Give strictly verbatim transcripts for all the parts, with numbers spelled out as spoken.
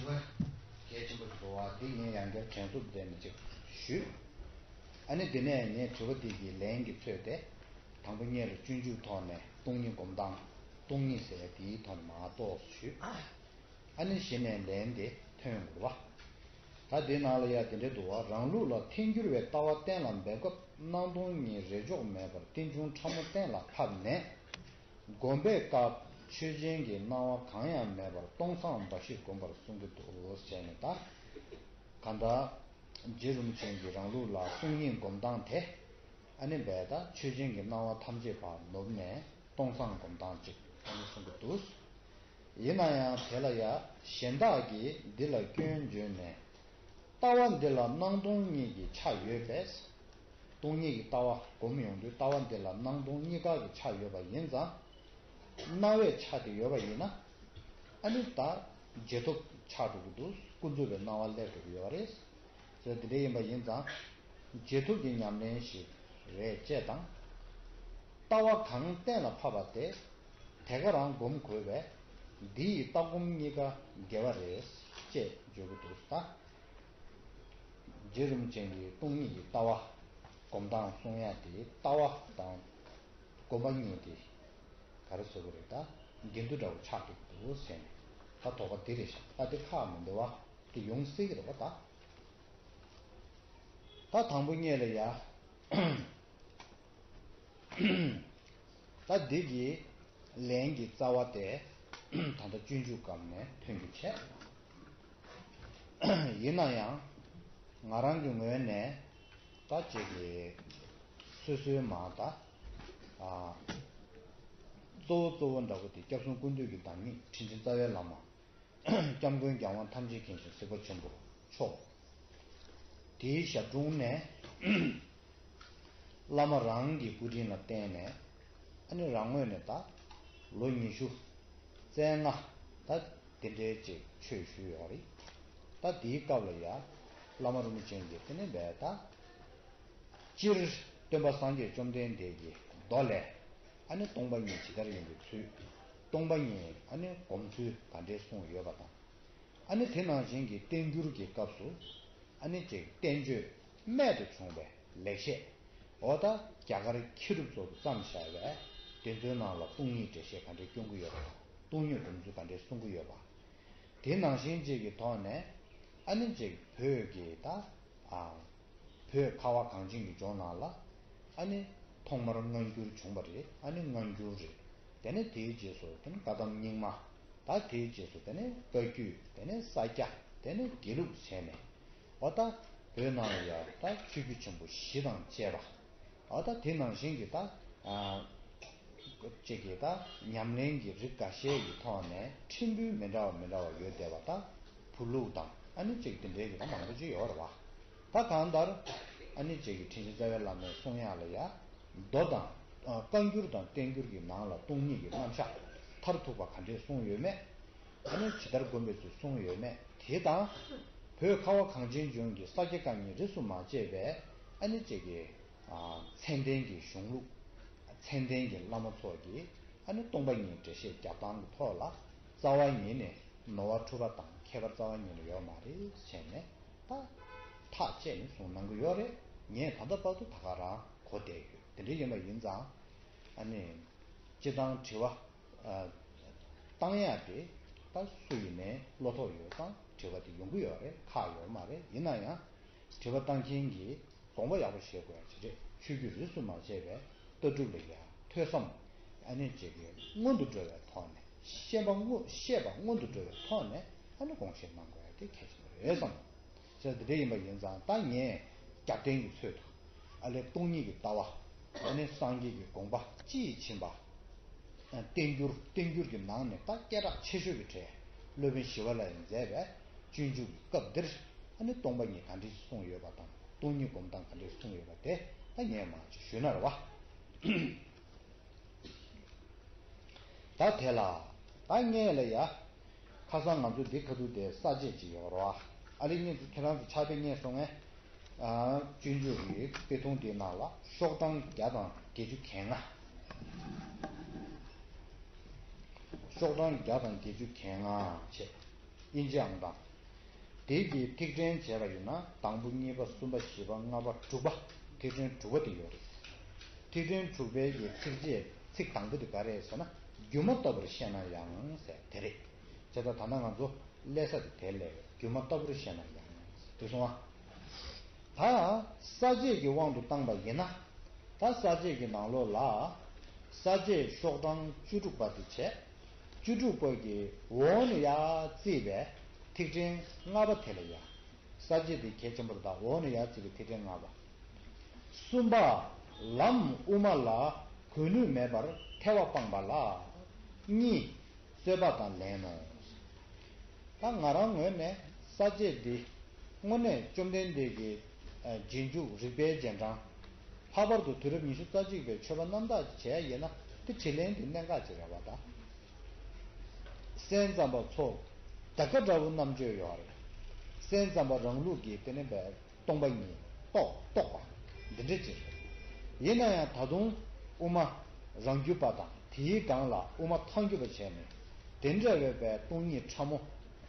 གལ་ཆེན་པོ་ཞིག་འདུག་བ། འདི་ངས་ཡང་བསྐྱར་དྲན་གསོ་དེ་ནས་ཅིག་ཞུས། ཨ་ནི་འདི་ནས་ངས་དྲི་བ་འདི་གི་ལན་གྱི་ཚོད་དེ། དང་པོ་ཉིད་ལ་སྤྱོད་འཇུག་ཐོག་ནས་སྟོང་ཉིད་སྒོམ་སྟངས། སྟོང་ཉིད་ཟེར་དེའི་ཐོག་ནས་མར་ཏོག་ཙམ་ཞུས། ཨ་ནི་གཞི་ནས་ལན་དེ་ཐོན་ཡོང་དགོས་པ། ད་དེའི་ནང་ལ་ཡ་དེ་འདྲ་འདུག་བ། རང་ལུགས་ལ་ཐལ་འགྱུར་བའི་ལྟ་བ་གཏན་ལ་འབེབས་སྐབས་སྣང་སྟོང་གཉིས་རེས་འཇོག་མེད་པར་རྟེན་འབྱུང་ཕྲ་མོ་གཏན་ལ་ཕབ་ནས། སྒོམ་པའི་སྐབས་ཆོས་ཅན་གྱི་སྣང་བ་གང་ཡང་མེད་པར་སྟོང་སང་འབའ་ཞིག་སྒོམ་པར་གསུང་གི་འདུག་ཟེར་ནས། ད་གང་ལྟར་རྗེ་རིན་པོ་ཆེ་གིས་རང་ལུགས་ལ་སྟོང་ཉིད་སྒོམ་སྟངས་དེ། ཨ་ནི་བས་ད་ཆོས་ཅན་གྱི་སྣང་བ་ཐམས་ཅད་པར་ནུབ་ནས་སྟོང་སང་སྒོམ་སྟངས་ཅིག་ཨ་ནི་གསུང་གི་འདུག། ཡིན་ན་ཡང་དེ་ལ་ཡ་གཞན་དག་གིས་འདི་ལ་སྐྱོན་བརྗོད་ནས། ལྟ་བ་འདི་ལ་སྣང་སྟོང་གཉིས་ཀྱི་ཆ་ཡོད་པས། སྟོང་ཉིད་ཀྱི་ལྟ་བ་སྒོམ་ཡོང་དུས་ལྟ་བ་འདི་ལ་སྣང་སྟོང་གཉིས་ཀ་གི་ཆ་ཡོད་པ་ཡིན་ཙང་། སྣང་བའི་ཆ་དེ་ཡོད་པ་ཡིན་ན། ཨ་ནི་ད་རྗེས་ཐོབ་ཆགས་འགྲོ་གི་འདུག། ཀུན་རྫོབ་པའི་སྣང་བ་སླེབས་འགྲོ་གི་ཡོད་པ་རེད། ཟེར་དེ་འདྲ་ཡིན་པ་ཡིན་ཙང་། རྗེས་ཐོབ་ཀྱི་ཉམས་ལེན་ཞིག་རེད་ཅེས་དང་། ལྟ་བ་གང་གཏན་ལ་ཕབ་པ་དེ། དེ་ག་རང་སྒོམ་དགོས་པས། འདི་ཡི་ལྟ་སྒོམ་གཉིས་ཀ་དགེ་བ་རེད། ཅེས་བརྗོད་ཀྱི་འདུག་ད། རྗེ་རིན་པོ་ཆེ་གིས་སྟོང་ཉིད་ཀྱི་ལྟ་བ་སྒོམ་སྟངས་གསུང་ཡ་དེ། ལྟ་བ་དང་སྒོམ་པ་གཉིས་དེ་ག་རེ་ཟེར་དགོས་རེད། ད་འགལ་འདུ་འདྲ་བོ་ཆགས་འགྲོ་གི་འདུག་ཟེར་ནས། ད་དོགས་པ་འདི་རེད་ཤག། ད་འདི་ཁག་མི་འདུག་བ། དེ་ཡོང་སྲིད་ཀྱི་རེད་པ། ད་ད་དང་པོ་ཉིད་ལ་ཡ། ད་འདི་གི་ལན་གྱི་རྩ་བ་དེ་ད་ལྟ་སྤྱོད་འཇུག་སྒོམ་ནས་ཐོན་རྒྱུ་བྱས། ཡིན་ན་ཡང་ང་རང་གི་ངོས་ནས་ད་ཅིག་གི་སོ་སོའི་མ་ད། ཨ། གཙོ་བོ་གཙོ་བོ་འདྲ་བོ་དེ་སྐྱབས་གསུམ་ཀུན་འདུས་ཀྱི་བདག་ཉིད་དྲིན་ཅན་རྩ་བའི་བླ་མ། སྐྱབས་མགོན་རྒྱལ་དབང་ཐམས་ཅད་མཁྱེན་ཅིང་གཟིགས་པ་ཆེན་པོ་མཆོག། དེའི་ཞབས་དྲུང་ནས་བླ་མ་རང་གི་སྐུ་དྲིན་ལ་བརྟེན་ནས། ཨ་ནི་རང་ངོས་ནས་ད་ལོ་ཉི་ཤུ་རྩ་ལྔ་ད་དེ་འདྲའི་ཅིག་ཆོས་ཞུས་ཡོད་རེད། ད་དེའི་སྐབས་ལ་ཡ་བླ་མ་རིན་པོ་ཆེ་གིས་དེ་ནས་བས་ད། སྤྱིར་སྟོན་པ་སངས་རྒྱས་བཅོམ་ལྡན་འདས་ཀྱི་མདོ་ལས། ཨ་ནི་སྟོང་པ་ཉིད་ཇི་ལྟར་ཡིན་པའི་ཚུལ། སྟོང་པ་ཉིད་ཨ་ནི་སྒོམ་ཚུལ་ག་འདྲས་གསུངས་ཡོད་པ་དང་། ཨ་ནི་དེ་ནང་བཞིན་གྱི་བསྟན་འགྱུར་གྱི་སྐབས་སུ། ཨ་ནི་ཅིག་བསྟན་བཅོས་རྨད་དུ་བྱུང་བའི་ལེགས་བཤད། འོ་ད་རྒྱ་གར་མཁས་གྲུབ་ཚོ་གིས་བརྩམས་བཞག་པའི་དེ་ཚོའི་ནང་ལ་སྟོང་ཉིད་འགྲེལ་བཤད་ག་འདྲས་སྐྱོན་གྱི་ཡོད་པ་དང་། སྟོང་ཉིད་སྒོམ་ཚུལ་ག་འདྲས་གསུང་གི་ཡོད་པ། དེ་ནང་བཞིན་ཅིག་གི་ཐོག་ནས། ཨ་ནི་ཅིག་བོད་ཀྱི་ད། ཨ། བོད་ཁ་བ་གངས་ཅན་གྱི་ལྗོངས་ནང་ལ། ཨ་ནི་ཐོག་མར་སྔ་འགྱུར་བྱུང་བ་རེད། ཨ་ནི་སྔ་འགྱུར་རེད། དེ་ནས་དེའི་རྗེས་སུ་དེ་ནི་བཀའ་གདམས་རྙིང་མ། ད་དེའི་རྗེས་སུ་དེ་ནི་བཀའ་བརྒྱུད། དེ་ནི་ས་སྐྱ། དེ་ནི་དགེ་ལུགས་བྱས་ནས། འོ་ད་བོད་ནང་ལ་ཡ་ད་ཆོས་བརྒྱུད་ཆེན་པོ་བཞི་དང་བཅས་པ། འོ་ད་དེ་ནང་བཞིན་གྱི་ད། ཨ། ཅིག་གིས་ད་ཉམས་ལེན་གྱི་རིགས་འགའ་ཤས་ཀྱི་ཐོག་ནས་ཕྲན་བུ་མི་འདྲ་བ་མི་འདྲ་བ་ཡོད་བསྡད་པ། ད་བུ་ལུགས་དང་ཨ་ནི་ཅིག་དེ་འདྲའི་གི་ད་མང་པོ་ཅིག་ཡོད་རེད་བ། ད་གང་ལྟར་ཨ་ནི་ཅིག་གིས་དྲིན་ཅན་རྩ་བའི་བླ་མའི་གསུང་ཡག་ལ་ཡ། མདོ་དང་། ཨ། བཀའ་འགྱུར་དང་བསྟན་འགྱུར་གྱི་ནང་ལ་སྟོང་ཉིད་ཀྱི་རྣམ་གཞག་མཐར་ཐུག་པ་ག་འདྲས་གསུངས་ཡོད་མེད། ཨ་ནི་ཇི་ལྟར་བསྒོམ་པའི་ཚུལ་གསུངས་ཡོད་མེད་དེ་དང་། བོད་ཁ་བ་གངས་ཅན་ལྗོངས་ཀྱི་ས་སྐྱ་བཀའ་རྙིང་རིས་སུ་མ་ཆད་པའི་ཨ་ནི་ཅིག་གི། ཨ། མཚན་ལྡན་གྱི་གཞུང་ལུགས། མཚན་ལྡན་གྱི་བླ་མ་ཚོ་གིས་ཨ་ནི་སྟོང་པ་ཉིད་འགྲེལ་བཤད་རྒྱབ་སྟངས་ཀྱི་ཐོག་ལ་རྩ་བ་ཉིད་ནས་ནོར་བ་འཁྲུལ་པ་དང་ཁྱད་པར་རྩ་བ་ཉིད་ནས་ཡོད་མ་རེད་བྱས་ནས། ད་ཐག་བཅད་ནས་གསུང་གནང་གི་ཡོད་རེད། ངས་ད་ལྟ་བར་དུ་ད་ག་རང་གོ་བསྡད་ཡོད། དེ་འདྲ་ཡིན་པ་ཡིན་ཙང་། ཨ་ནི་སྤྱིར་བཏང་དྲི་བ། ཨ། བཏང་ཡག་དེ་ད་སུ་ཡིན་ནའི་བློ་ཐོག་ཡོད་ཙང་དྲི་བ་དེ་ཡོང་གི་ཡོད་རེད། ཁག་ཡོད་མ་རེད། ཡིན་ན་ཡང་དྲི་བ་བཏང་མཁན་གྱིས་དགོངས་པ་ཡག་པོ་བཞེས་དགོས་ཡག་ཅིག་རེད། ཆོས་བརྒྱུད་རིས་སུ་མ་ཆད་པའི་ལྟ་གྲུབ་ལ་ཡ་ཐོས་བསམ། ཨ་ནི་ཅིག་གི་སྔོན་དུ་འགྲོ་བའི་ཐོག་ནས། ཤེས་པ་སྔོ་ཤེས་པ་སྔོན་དུ་འགྲོ་བའི་ཐོག་ནས་ཨ་ནི་དགོངས་བཞེས་གནང་དགོས་ཡག་དེ་གལ་ཆེན་པོ་རེད་བསམ། ཟེར་འདི་འདྲ་ཡིན་པ་ཡིན་ཙང་། ད་ངས་རྒྱབ་རྟེན་གྱི་ཚུལ་དུ། ཨ་ལས་སྟོང་ཉིད་ཀྱི་ལྟ་བ། ཨ་ནི་སངས་རྒྱས་ཀྱི་དགོངས་པ་དཔྱིས་ཕྱིན་པ། བསྟན་འགྱུར། བསྟན་འགྱུར་གྱི་ནང་ནས་ད་སྐད་གྲགས་ཆེ་ཤོས་ཀྱི་གྲས། སློབ་དཔོན་ཞི་བ་ལྷས་མཛད་པའི་སྤྱོད་འཇུག་གི་སྐབས་འདིར། ཨ་ནི་སྟོང་པ་ཉིད་ག་འདྲས་གསུངས་ཡོད་པ་དང་། སྟོང་ཉིད་སྒོམ་སྟངས་ག་འདྲས་གསུངས་ཡོད་པ་དེ་ད་ངས་མར་ཅིག་ཞུས་ན་རེད་བ། ད་དེ་ལ་ད་ངས་ལ་ཡ། ཁ་སང་ང་ཚོ་འདི་ཁ་ཐུག་དེ་ས་བཅད་ཅིག་ཡོད་རོ། ཨ་ལེ་ངས་ཁྱེད་རང་ཚོ་ཕྱག་དཔེ་རྙེད་སོང་ངས། ཨ། སྤྱོད་འཇུག་གི་དཔེ་ཐུང་དེའི་ནང་ལ་ཤོག་གྲངས་བརྒྱ་དང་བརྒྱད་ཅུ་གྱ་ལྔ། ཤོག་གྲངས་བརྒྱ་དང་བརྒྱད་ཅུ་གྱ་ལྔ་བྱས། དབྱིན་ཇི་ཨང་གྲངས། དེ་གི་ཐིག་ཕྲེང་བྱས་པ་ཡིན་ན་དང་པོ་གཉིས་པ་གསུམ་པ་བཞི་པ་ལྔ་པ་དྲུག་པ། ཐིག་ཕྲེང་དྲུག་པ་དེ་ཡོད་རེད། ཐིག་ཕྲེང་དྲུག་པའི་གི་ཚིགས་བཅད་ཚིག་དང་པོ་དེ་ག་རེ་རེད་ཟེར་ན། སྒྱུ་མ་ལྟ་བུར་ཤེས་ན་ཡང་ཟེར་དེ་རེད། བྱས་ཙང་ད་ལྟ་ང་ཚོ་ཀླད་ས་དེ་དེ་ལས་སྒྱུ་མ་ལྟ་བུར་ཤེས་ན་ཡང་དེ་སོང་བ། ད་ས་བཅད་ཀྱི་དབང་དུ་བཏང་པ་ཡིན་ན། ད་ས་བཅད་ཀྱི་ནང་ལོགས་ལ་ས་བཅད་ཤོག་གྲངས་བཅུ་དྲུག་པ་དེ་བྱས། བཅུ་དྲུག་པ་གི་འོག་ནས་ཡར་བརྩིས་པའི་ཐིག་ཕྲེང་ལྔ་པ་དེ་ལ་ཡ། ས་བཅད་དེ་གལ་ཆེན་པོ་རེད། ད་འོག་ནས་ཡར་བརྩིས་པའི་ཐིག་ཕྲེང་ལྔ་པ། གསུམ་པ། ལམ་དབུ་མ་ལ་གོས་ནུས་མེད་པར་ཐལ་བ་སྤངས་པ་ལ། གཉིས། རྩོད་པ་དང་ལན་ནོ། ད་ང་རང་ངོས་ནས་ས་བཅད་འདི་དངོས་གནས་བཅོམ་ལྡན་འདས་ཀྱི་ཨ་རྗེས་འཇུག་རིགས་པའི་རྗེས་འབྲང་། ལྷག་པར་དུ་དུས་རབས་ཉི་ཤུ་རྩ་གཅིག་པའི་ཆོས་པ་རྣམ་དག་ཅིག་བྱས་ཡིན་ན་དེ་དྲིས་ལན་དེ་གནད་འགག་ཅིག་རེད་བ་ད། སེམས་ཙམ་པ་ཚོ་ད་ག་འདྲ་བོ་རྣམ་དཔྱོད་ཡོད་རེད། སེམས་ཙམ་པ་རང་ལུགས་ཀྱི་དེ་ནི་བས་སྟོང་པ་ཉིད་རྟོགས་རྟོགས་པ་འདི་འདྲ་ཅིག་རེད། ཡིན་ན་ཡང་ད་དུང་དབུ་མ་རང་རྒྱུད་པ་དང་དེའི་སྒང་ལ་དབུ་མ་ཐལ་འགྱུར་བ་བྱས་ནས་དེ་འདྲ་བའི་བས་སྟོང་ཉིད་ཕྲ་མོ་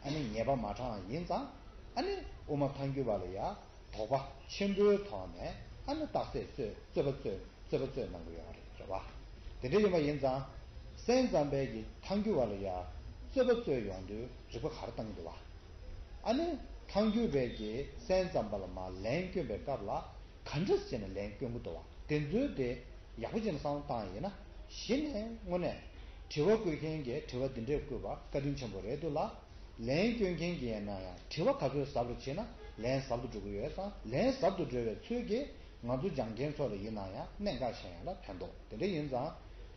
ཨ་ནི་ངེས་པ་མ་དྲངས་ཡིན་ཙང་ཨ་ནི་དབུ་མ་ཐལ་འགྱུར་བ་ལ་ཡ། དོགས་པ་ཆེན་པོའི་ཐོག་ནས་ཨ་ནི་རྟགས་གསལ་རྩོད་རྩོད་པ་རྩོད་རྩོད་པ་རྩོད་གནང་གི་ཡོད་རེད་རེད་བ། དེ་འདྲ་ཡིན་པ་ཡིན་ཙང་སེམས་ཙམ་པའི་གི་ཐལ་འགྱུར་བ་ལ་ཡ་རྩོད་པ་རྩོད་ཡོང་དུས་རིགས་པ་ག་རེ་བཏང་གི་འདུག་བ། ཨ་ནི་ཐལ་འགྱུར་བའི་གི་སེམས་ཙམ་པ་ལ་མ་ལན་སྐྱོན་པའི་སྐབས་ལ་ག་འདྲ་བྱས་ནས་ལན་སྐྱོན་གི་འདུག་བ། དེ་ཚོའི་དེ་ཡག་པོ་བྱས་ནས་བསམ་བློ་བཏང་ཡིན་ན་གཞི་ནས་དངོས་གནས་དྲི་བ་བཀོད་མཁན་གྱིས་དྲི་བ་འདི་འདྲས་བཀོད་པ་བཀའ་དྲིན་ཆེན་པོ་རེད་འདུག་ལ། ལན་སྐྱོན་མཁན་གྱི་ཡིན་ན་ཡང་དྲི་བ་ག་ཚོད་ཟབ་རུ་ཕྱིན་ན་ལན་ཟབ་ཏུ་འགྲོ་གི་ཡོད་ཙང་ལན་ཟབ་ཏུ་འགྲོ་བའི་ཚུལ་གྱིས་ང་ཚོ་སྦྱང་མཁན་ཚོ་ལ་ཡིན་ན་ཡང་གནད་འགག་ཆེན་ཡང་ལ་ཕན་ཐོགས་དེ་འདྲ་ཡིན་ཙང་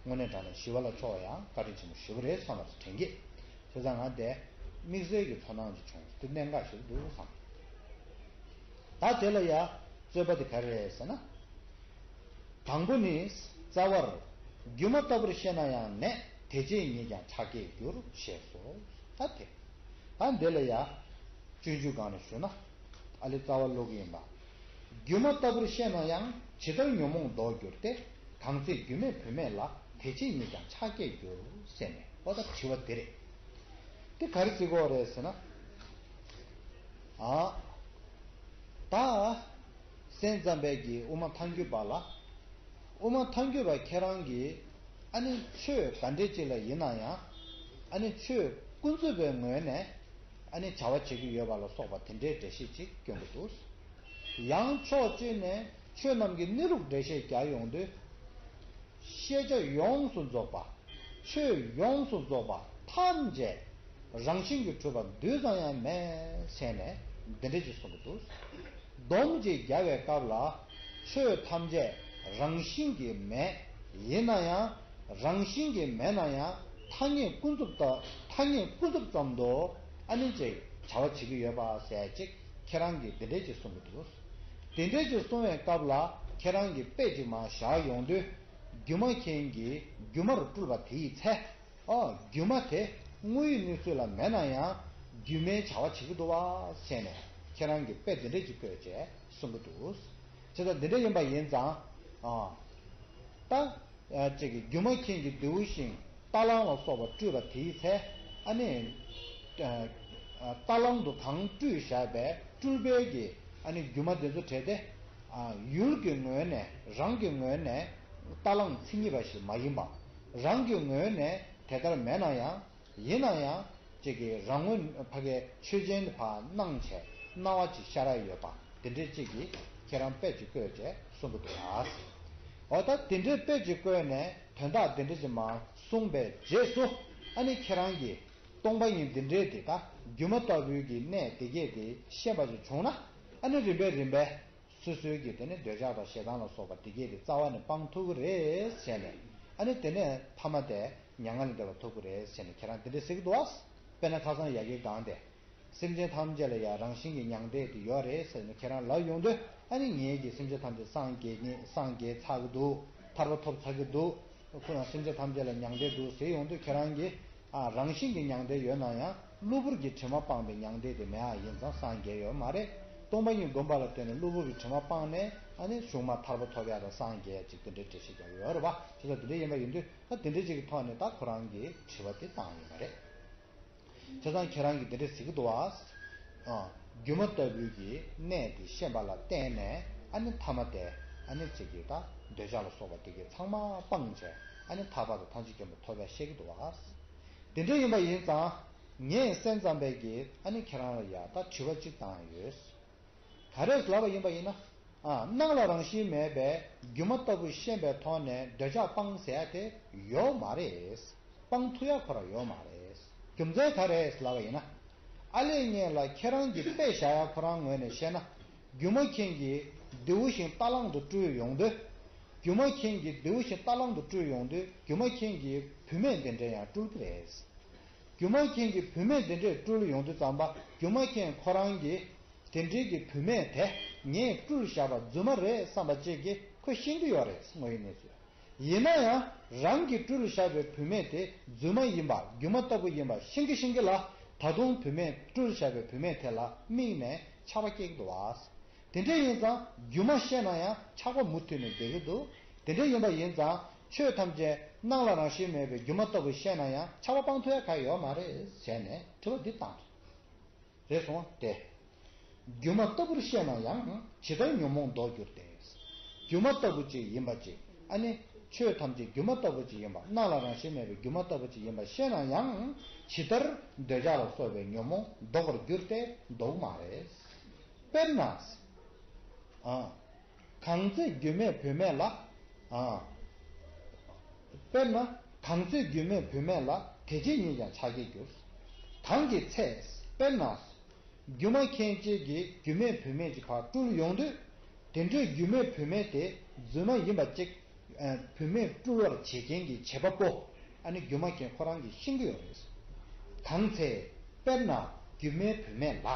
དངོས་གནས་དྲང་གནས་ཞི་བ་ལྷ་མཆོག་ཡང་བཀའ་དྲིན་ཆེན་པོ་ཞེ་པོ་རེད་བསམ་པ་དྲན་གྱི། བྱས་ཙང་ང་དེ་དམིགས་བསལ་གྱི་ཚོར་སྣང་ཅིག་བྱུང་དེ་གནད་འགག་ཞིག་འདུག་བསམ། ད་དེ་ལ་ཡ་རྩོད་པ་དེ་ག་རེ་རེད་ཟེར་ན། དང་པོ་ནི། རྩ་བར། སྒྱུ་མ་ལྟ་བུར་ཤེས་ན་ཡང་ནས་དེ་ཕྱིར་ཉིད་ཀྱང་ཆགས་སྐྱེས་འགྱུར་ཞེས་སོ། ད་དེ། ད་འདི་ལ་ཡ། སྤྱོད་འཇུག་སྒང་ནས་ཞུ་ན། ཨ་ལི་རྩ་བ་ཀློག་གི་ཡིན་པ། སྒྱུ་མ་ལྟ་བུར་ཤེས་ན་ཡང་ཇི་ལྟར་ཉོན་མོངས་ལྡོག་འགྱུར་ཏེ། གང་ཚེ་སྒྱུ་མས་བུད་མེད་ལ། དེ་ཕྱིར་ཉིད་ཀྱང་ཆགས་སྐྱེས་འགྱུར་ཟེར་ནས་ཨོ་ད་དྲི་བ་འདི་རེད། དེ་ག་རེ་བརྩི་དགོས་རེད་ཟེར་ན། ཨ། ད། སེམས་ཙམ་པའི་གི་དབུ་མ་ཐལ་འགྱུར་བ་ལ། དབུ་མ་ཐལ་འགྱུར་བ་ཁྱེད་རང་གིས་ཨ་ནི་ཆོས་ག་འདྲས་ཅིག་ལ་ཡིན་ན་ཡང་ཨ་ནི་ཆོས་ཀུན་རྫོབ་པའི་ངོས་ནས་ཨ་ནི་བྱ་བ་བྱེད་ཀྱི་ཡོད་པ་ལ་སོགས་པ་དེ་འདྲའི་འགྲེལ་བཤད་ཅིག་སྐྱོན་གྱི་འདུག་ཡང་ཕྱོགས་གཅིག་ནས་ཆོས་རྣམས་ཀྱི་གནས་ལུགས་འགྲེལ་བཤད་རྒྱག་ཡོང་དུས། ཤེས་བྱ་ཡོངས་སུ་རྫོགས་པ། ཆོས་ཡོངས་སུ་རྫོགས་པ་ཐམས་ཅད་རང་བཞིན་གྱིས་གྲུབ་པ་རྡུལ་ཙམ་ཡང་མེད་ཟེར་ནས་འདི་འདྲ་ཅིག་གསུང་གི་འདུག་སྡོམ་ཅིག་རྒྱག་པའི་སྐབས་ལ་ཆོས་ཐམས་ཅད་རང་བཞིན་གྱིས་མེད། ཡིན་ན་ཡང་རང་བཞིན་གྱིས་མེད་ན་ཡང་ཐ་སྙད་ཀུན་རྫོབ་ལྟ་ཐ་སྙད་ཀུན་རྫོབ་ཙམ་དུ་ཨ་ནི་ཅིག་བྱ་བ་བྱེད་ཀྱི་ཡོད་པ་ཟེར་ཅིག་ཁྱེད་རང་གིས་འདི་འདྲ་ཅིག་གསུང་གི་འདུག་དེ་འདྲ་ཅིག་གསུང་བའི་སྐབས་ལ་ཁྱེད་རང་གིས་དཔེ་ཅིག་མར་བཞག་ཡོང་དུས། སྒྱུ་མ་མཁན་གྱིས་སྒྱུ་མར་སྤྲུལ་པ་དེ་ཡི་ཚེ། ཨོ། སྒྱུ་མ་དེ་དངོས་ཡོད་གནས་ཚུལ་ལ་མེད་ན་ཡང་སྒྱུ་མའི་བྱ་བ་བྱེད་ཀྱི་འདུག་བ་ཟེར་ནས་ཁྱེད་རང་གིས་དཔེ་འདི་འདྲ་ཅིག་བཀོད་བྱས་གསུང་གི་འདུག་བྱས་ཙང་འདི་འདྲ་ཡིན་པ་ཡིན་ཙང་། ཨ། ད། ཨ། ཅིག་གིས་སྒྱུ་མ་མཁན་གྱི་མདེའུ་བཞིན་རྟ་གླང་ལ་སོགས་པ་སྤྲུལ་པ་དེ་ཡི་ཚེ། ཨ་ནི། ཨ། རྟ་གླང་དུ་གང་སྤྲུལ་བཞག་པའི་སྤྲུལ་པའི་གི་ཨ་ནི་སྒྱུ་མ་དེ་ཚོ་བྲལ་ཏེ། ཨ། ཡུལ་གྱི་ངོས་ནས་རང་གི་ངོས་ནས་རྟ་གླང་མཚན་ཉིད་པ་ཞིག་མ་ཡིན་པ། རང་གི་ངོས་ནས་དེ་ལྟར་མེད་ན་ཡང་ཡིན་ན་ཡང་ཅིག་གིས་རང་ངོས་ཕ་གའི་ཆོས་ཅན་དེ་ཕར་སྣང་བྱས་སྣང་བ་ཅིག་ཤར་ཡ་ཡོད་པ་དེ་འདྲའི་ཅིག་གིས་ཁྱེད་རང་དཔེ་ཅིག་བཀོད་བྱས་གསུང་གི་འདུག་ཨ། འོ་ད་དེ་འདྲའི་དཔེ་ཅིག་བཀོད་ནས་དོན་དག་དེ་འདྲ་ཅིག་མར་གསུངས་པའི་རྗེས་སུ་ཨ་ནི་ཁྱེད་རང་གིས། སྟོང་པ་ཉིད་འདི་འདྲའི་དེ་དག་སྒྱུ་མ་ལྟ་བུའི་གི་གནས་དེ་གས་དེ་ཤེས་པ་ཞིག་བྱུང་ན་ཨ་ནི་རིམ་པས་རིམ་པས་སོ་སོའི་གི་དེ་ནི་འདོད་ཆགས་དང་ཞེ་སྡང་ལ་སོགས་པ་དེ་གས་དེ་རྩ་བ་ནས་སྤང་ཐུབ་ཀྱི་རེད་ཟེར་ནས་ཨ་ནི་དེ་ནས་ཐ་མ་དེ་མྱ་ངན་ལས་འདས་པ་ཐོབ་ཀྱི་རེད་ཟེར་ནས་ཁྱེད་རང་དེ་འདྲ་ཟེར་གི་འདུག་བ། དཔེར་ན་ཁ་སང་ཡ་གིའི་སྒང་དེ། སེམས་ཅན་ཐམས་ཅད་ལ་ཡང་རང་བཞིན་གྱི་མྱང་འདས་དེ་ཡོད་རེད་ཟེར་ནས་ཁྱེད་རང་ལབ་ཡོང་དུས་ཨ་ནི་ངེད་ཀྱིས་སེམས་ཅན་ཐམས་ཅད་སངས་རྒྱས་ངེས་སངས་རྒྱས་ཚར་གི་འདུག་ཐར་པ་ཐོབ་ཚར་གི་འདུག་ཁོ་རང་སེམས་ཅན་ཐམས་ཅད་ལ་མྱང་འདས་འདུག་ཟེར་ཡོང་དུས་ཁྱེད་རང་གིས་ཨ་རང་བཞིན་གྱི་མྱང་འདས་ཡོད་ན་ཡང་གློ་བུར་གྱི་དྲི་མ་སྤངས་པའི་མྱང་འདས་དེ་མེད་ཨ་ཡིན་ཙང་སངས་རྒྱས་ཡོད་མ་རེད། སྟོང་པ་ཉིད་སྒོམ་པ་ལ་བརྟེན་ནས་གློ་བུར་གྱི་དྲི་མ་སྤངས་ནས་ཨ་ནི་གཞུག་མ་ཐར་པ་ཐོབ་ཡག་དང་སངས་རྒྱས་ཅིག་དེ་འདྲའི་འགྲེལ་བཤད་རྒྱག་གི་ཡོད་རེད་པ། དེ་ཚོ་དེ་འདྲ་ཡིན་པ་ཡིན་དུས་ད་དེ་འདྲ་ཅིག་གི་ཐོག་ནས་ད་ཁོ་རང་གིས་དྲི་བ་དེ་བཏང་ཡོད་མ་རེད། བྱས་ཙང་ཁྱེད་རང་གིས་འདི་འདྲ་ཟེར་གྱི་འདུག་བ། ཨ། སྒྱུ་མ་ལྟ་བུའི་གི་གནས་དེ་ཤེས་པ་ལ་བརྟེན་ནས་ཨ་ནི་ཐ་མ་དེ་ཨ་ནི་གཅིག་གིས་ད་འདོད་ཆགས་ལ་སོགས་པ་དེ་གི་ཚང་མ་སྤངས་བྱས་ཨ་ནི་ཐར་པ་དང་ཐམས་ཅད་མཁྱེན་པ་ཐོབ་པའི་བཤད་ཀྱི་འདུག་བ། དེ་འདྲ་ཡིན་པ་ཡིན་ཙང་ངས་སེམས་ཙམ་པས་ཀྱིས་ཨ་ནི་ཁྱེད་རང་ལ་ཡ་ད་དྲི་བ་གཅིག་བཏང་ཡོད། ག་རེ་ལབ་པ་ཡིན་པ་ཡིན་ན། ཨ། སྣང་ལ་རང་བཞིན་མེད་པའི་སྒྱུ་མ་ལྟ་བུ་ཤེས་པའི་ཐོག་ནས་འདོད་ཆགས་སྤང་ཟེར་ཡ་དེ་ཡོད་མ་རེད། སྤང་ཐུབ་ཡ་ཁོ་རང་ཡོད་མ་རེད། རྒྱུ་མཚན་ག་རེ་ལབ་པ་ཡིན་ན། ཨ་ལས་ངས་ལ་ཁྱེད་རང་གི་དཔེ་བཞག་ཡ་ཁོ་རང་ངོས་ནས་བཤད་ན། སྒྱུ་མ་མཁན་གྱིས་བདེ་བོ་ཞིང་རྟ་གླང་དུ་སྤྲུལ་ཡོང་དུས། སྒྱུ་མ་མཁན་གྱིས་བདེ་བོ་ཞིང་རྟ་གླང་དུ་སྤྲུལ་ཡོང་དུས་སྒྱུ་མ་མཁན་གྱིས་བུད་མེད་འདི་འདྲ་ཡང་སྤྲུལ་གྱི་རེད། སྒྱུ་མ་མཁན་གྱིས་བུད་མེད་འདི་འདྲས་སྤྲུལ་ཡོང་དུས་ཙམ་པ་སྒྱུ་མ་མཁན་ཁོ་རང་གིས་དེ་འདྲའི་གི་བུད་མེད་དེ་ངས་སྤྲུལ་བཞག་པ་རྫུན་མ་རེད་བསམ་པ་ཅིག་གིས་ཁོས་ཤེས་ཀྱི་ཡོད་རེད་དངོས་ཡོད་གནས་ཚུལ། ཡིན་ན་ཡང་རང་གིས་སྤྲུལ་བཞག་པའི་བུད་མེད་དེ་རྫུན་མ་ཡིན་པ་སྒྱུ་མ་ལྟ་བུ་ཡིན་པ་ཤེས་ཀྱི་ཤེས་ཀྱི་ལ་ད་དུང་བུད་མེད་སྤྲུལ་བཞག་པའི་བུད་མེད་དེ་ལ་དམིགས་ནས་ཆགས་པ་སྐྱེ་གི་འདུག་བ། དེ་འདྲ་ཡིན་ཙང་སྒྱུ་མ་ཤེས་ན་ཡང་ཆགས་པ་མུ་མཐུད་ནས་བསྡད་ཀྱི་འདུག་དེ་འདྲ་ཡིན་པ་ཡིན་ཙང་ཆོས་ཐམས་ཅད་སྣང་ལ་རང་བཞིན་མེད་པའི་སྒྱུ་མ་ལྟ་བུ་ཤེས་ན་ཡང་ཆགས་པ་སྤང་ཐུབ་ཡ་ག་ཡོད་མ་རེད་ཟེར་ནས་དྲི་བ་འདི་བཏང་། རེད་སོང་སྟེ། སྒྱུ་མ་ལྟ་བུར་ཤེས་ན་ཡང་ཇི་ལྟར་ཉོན་མོངས་ལྡོག་འགྱུར་ཏེ། སྒྱུ་མ་ལྟ་བུ་ཅིག་ཡིན་པ་ཅིག་ཨ་ནི་ཆོས་ཐམས་ཅད་སྒྱུ་མ་ལྟ་བུ་ཅིག་ཡིན་པ་སྣང་ལ་རང་བཞིན་མེད་པའི་སྒྱུ་མ་ལྟ་བུ་ཅིག་ཡིན་པ་ཤེས་ན་ཡང་ཇི་ལྟར་འདོད་ཆགས་ལ་སོགས་པའི་ཉོན་མོངས་ལྡོག་པར་འགྱུར་ཏེ་ལྡོག་མ་རེད། དཔེར་ན། ཨ། གང་ཚེ་སྒྱུ་མས་བུད་མེད་ལ། ཨ། དཔེར་ན་གང་ཚེ་སྒྱུ་མས་བུད་མེད་ལ་དེ་བྱས་ཉིད་ཀྱང་ཆགས་སྐྱེས་འགྱུར། གང་གི་ཚེ། དཔེར་ན། སྒྱུ་མ་མཁན་གཅིག་གིས་སྒྱུ་མའི་བུད་མེད་ཅིག་ཕར་སྤྲུལ་ཡོང་དུས། དེ་འདྲའི་སྒྱུ་མའི་བུད་མེད་དེ་རྫུན་མ་ཡིན་པ་གཅིག་ཨ། བུད་མེད་སྤྲུལ་བར་བྱེད་མཁན་གྱི་བྱེད་པ་པོ་ཨ་ནི་སྒྱུ་མ་མཁན་ཁོ་རང་གིས་ཤེས་ཀྱི་ཡོད་རེད། གང་ཚེ། དཔེར་ན་སྒྱུ་མའི་བུད་མེད་ལ།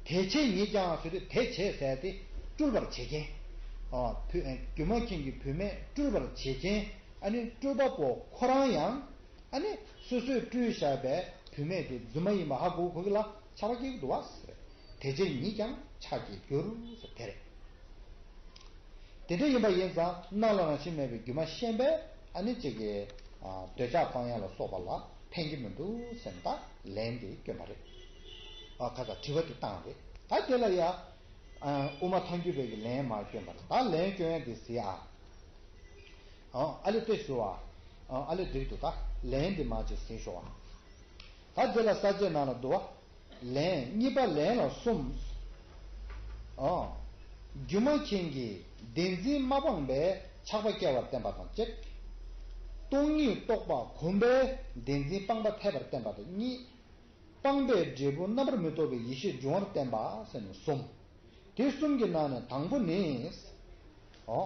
དེ་བྱས་ཉིད་ཀྱང་ཟེར་དུས་དེ་བྱས་ཟེར་ཏེ་སྤྲུལ་པར་བྱེད་མཁན། ཨ། བུ་ཨ། སྒྱུ་མ་མཁན་གྱི་བུད་མེད་སྤྲུལ་པར་བྱེད་མཁན་ཨ་ནི་སྤྲུལ་པ་པོ་ཁོ་རང་ཡང་ཨ་ནི་སོ་སོས་སྤྲུལ་བཞག་པའི་བུད་མེད་དེ་རྫུན་མ་ཡིན་པ་ཧ་གོ་གོ་གི་ལ་ཆགས་པ་སྐྱེ་གི་འདུག་བ་ཟེར། དེ་བྱས་ཉིད་ཀྱང་ཆགས་སྐྱེས་འགྱུར་ཟེར་དེ་རེད། དེ་འདྲ་ཡིན་པ་ཡིན་ཙང་སྣང་ལ་རང་བཞིན་མེད་པའི་སྒྱུ་མ་ཤེས་པས་ཨ་ནི་གཅིག་གིས་ཨ། འདོད་ཆགས་སྤང་ཡ་ལ་སོགས་པ་ལ་ཕན་གྱི་མི་འདུག་ཟེར་ནས་ད་ལན་དེ་བསྐྱོན་པ་རེད། ཨ། ཁ་ས་དྲི་བ་དེ་བཏང་རེད། ད་དེ་ལ་ཡ། ཨ། དབུ་མ་ཐལ་འགྱུར་བས་ཀྱི་ལན་མར་བསྐྱོན་པ་རེད། ད་ལན་བསྐྱོན་ཡ་དེ་གཟིགས་ཨ། ཨ། ཨ་ལེ་དེ་ཞུ་བ། ཨ། ཨ་ལེ་འགྲིག་འདུག་ད་ལན་དེ་མར་ཅིག་གཟིགས་ཤོག་ཨ། ད་དེ་ལ་ས་བཅད་ནང་ལ་འདུག་བ། ལན་གཉིས་པ་ལན་ལ་གསུམ། ཨོ། སྒྱུ་མ་མཁན་གྱིས་བདེན་འཛིན་མ་སྤངས་པས་ཆགས་པ་སྐྱེ་བར་བསྟན་པ་དང་གཅིག་སྟོང་ཉིད་རྟོགས་པ་གོམས་པས་བདེན་འཛིན་སྤངས་པ་འཐད་པར་བསྟན་པ་དང་གཉིས། སྤངས་པའི་འབྲས་བུ་རྣམ་པར་མི་རྟོག་པའི་ཡེ་ཤེས་འབྱུང་བར་བསྟན་པ་ཟེར་ནས་གསུམ། དེ་གསུམ་གྱི་ནང་ནས་དང་པོ་ནི། ཨོ།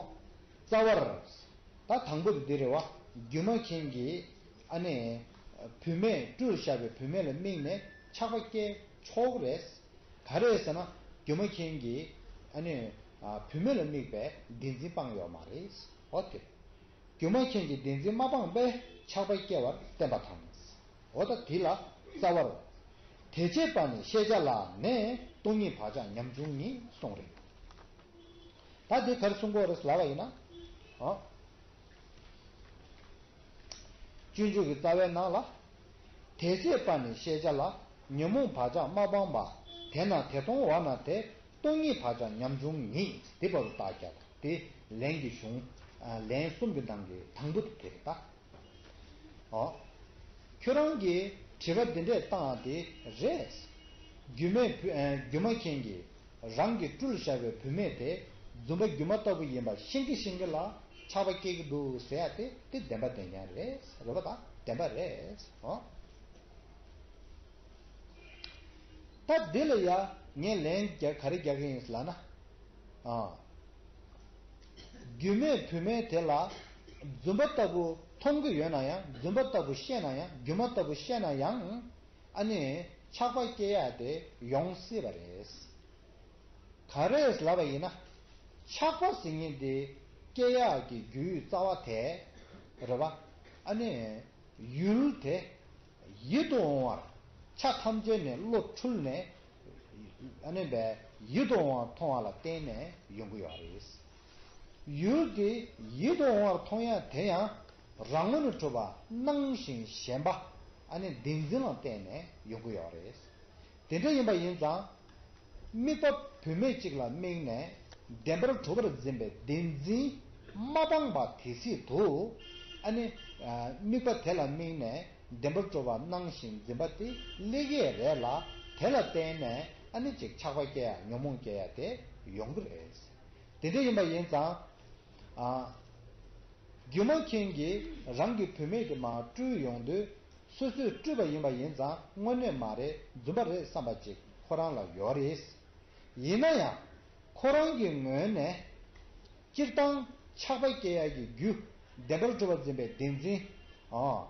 རྩ་བར། ད་དང་པོ་དེ་འདི་རེད་བ། སྒྱུ་མ་མཁན་གྱིས་ཨ་ནི་བུད་མེད་སྤྲུལ་བཞག་པའི་བུད་མེད་ལ་དམིགས་ནས་ཆགས་པ་སྐྱེ་ཆོག་གི་རེད། ག་རེ་ཟེར་ན་སྒྱུ་མ་མཁན་གྱིས་ཨ་ནི་བུད་མེད་ལ་དམིགས་པའི་བདེན་འཛིན་སྤངས་ཡོད་མ་རེད། འོ་དེ། སྒྱུ་མ་མཁན་གྱིས་བདེན་འཛིན་མ་སྤངས་པས་ཆགས་པ་སྐྱེ་བར་བསྟན་པ་དང་། འོ་ད་དེ་ལ་རྩ་བར། དེ་བྱས་པ་ནི་ཤེས་བྱ་ལ་ནས་སྟོང་ཉིད་བག་ཆགས་ཉམ་ཆུང་ཉིད་གསུངས་རེད། ད་འདི་ག་རེ་གསུང་གི་ཡོད་རེད་ལབ་པ་ཡིན་ན། ཨོ། སྤྱོད་འཇུག་གི་རྩ་བའི་ནང་ལ། དེ་བྱས་པ་ནི་ཤེས་བྱ་ལ་ཉོན་མོངས་བག་ཆགས་མ་སྤངས་པ། དེས་ན་དེ་མཐོང་བ་ན་དེ་སྟོང་ཉིད་བག་ཆགས་ཉམ་ཆུང་ཉིད་དེ་བར་དུ་བརྟག་བྱ་དེ་ལན་གྱི་གཞུང་། ལན་གསུམ་གྱི་ནང་གི་དང་པོ་དེ་དེ་རེད་ད། ཨོ། ཁྱོད་རང་གིས་དྲི་བ་འདི་འདྲས་བཏང་བ་དེ་རེད། སྒྱུ་མའི་བུ་ཨ། སྒྱུ་མ་མཁན་གྱིས་རང་གིས་སྤྲུལ་བཞག་པའི་བུད་མེད་དེ་རྫུན་པ་སྒྱུ་མ་ལྟ་བུ་ཡིན་པ་ཤེས་ཀྱི་ཤེས་ཀྱི་ལ་ཆགས་པ་སྐྱེ་གི་འདུག་ཟེར་ཡ་དེ་དེ་བདེན་པ་བདེན་རྐྱང་རེད། རེད་པ་ད་བདེན་པ་རེད། ཨོ། ད་འདི་ལ་ཡ་ངས་ལན་རྒྱག་ག་རེ་རྒྱག་གི་ཡིན་ལབ་ན། ཨ། སྒྱུ་མའི་བུད་མེད་དེ་ལ་རྫུན་པ་ལྟ་བུ་མཐོང་གི་ཡོད་ན་ཡང་རྫུན་པ་ལྟ་བུ་ཤེས་ན་ཡང་སྒྱུ་མ་ལྟ་བུ་ཤེས་ན་ཡང་ཨ་ནི་ཆགས་པ་སྐྱེ་ཡ་དེ་ཡོང་སྲིད་པ་རེད། ག་རེ་ལབ་པ་ཡིན་ན། ཆགས་པ་ཟེར་མཁན་དེ་སྐྱེ་ཡག་གི་རྒྱུའི་རྩ་བ་དེ་རེད་བ། ཨ་ནི་ཡུལ་དེ་ཡིད་དུ་འོང་བར་ཆ་ཐམས་ཅད་ནས་བློ་འཁྲུལ་ནས་ཨ་ནི་བས་ཡིད་དུ་འོང་བར་མཐོང་བ་ལ་བརྟེན་ནས་ཡོང་གི་ཡོད་རེད། ཡུལ་དེ་ཡིད་དུ་འོང་བར་མཐོང་ཡག་དེ་ཡང་རང་ངོས་ནས་གྲུབ་པ་སྣང་ཞིང་ཞེན་པ་ཨ་ནི་བདེན་འཛིན་ལ་བརྟེན་ནས་ཡོང་གི་ཡོད་རེད། དེ་འདྲ་ཡིན་པ་ཡིན་ཙང་། དམིགས་པ་བུད་མེད་ཅིག་ལ་དམིགས་ནས་བདེན་པར་གྲུབ་པར་འཛིན་པའི་བདེན་འཛིན་མ་སྤངས་པ་དེ་སྲིད་དུ། ཨ་ནི། དམིགས་པ་དེ་ལ་དམིགས་ནས་བདེན་པར་གྲུབ་པ་སྣང་ཞིང་འཛིན་པ་དེ་སླེབས་ཀྱི་རེད་ལ། དེ་ལ་བརྟེན་ནས་ཨ་ནི་ཅིག་ཆགས་པ་སྐྱེ་ཡ་ཉོན་མོངས་སྐྱེ་ཡ་དེ་ཡོང་གི་རེད། དེ་འདྲ་ཡིན་པ་ཡིན་ཙང་། ཨ། སྒྱུ་མ་མཁན་གྱིས་རང་གི་བུད་མེད་དེ་མར་སྤྲུལ་ཡོང་དུས། སོ་སོས་སྤྲུལ་པ་ཡིན་པ་ཡིན་ཙང་དངོས་གནས་མ་རེད། རྫུན་པ་རེད་བསམ་པ་ཅིག་ཁོ་རང་ལ་ཡོད་རེད། ཡིན་ན་ཡང་ཁོ་རང་གི་ངོས་ནས་སྤྱིར་བཏང་ཆགས་པ་སྐྱེ་ཡ་གི་རྒྱུ་བདེན་པར་གྲུབ་པར་འཛིན་པའི་བདེན་འཛིན། ཨ།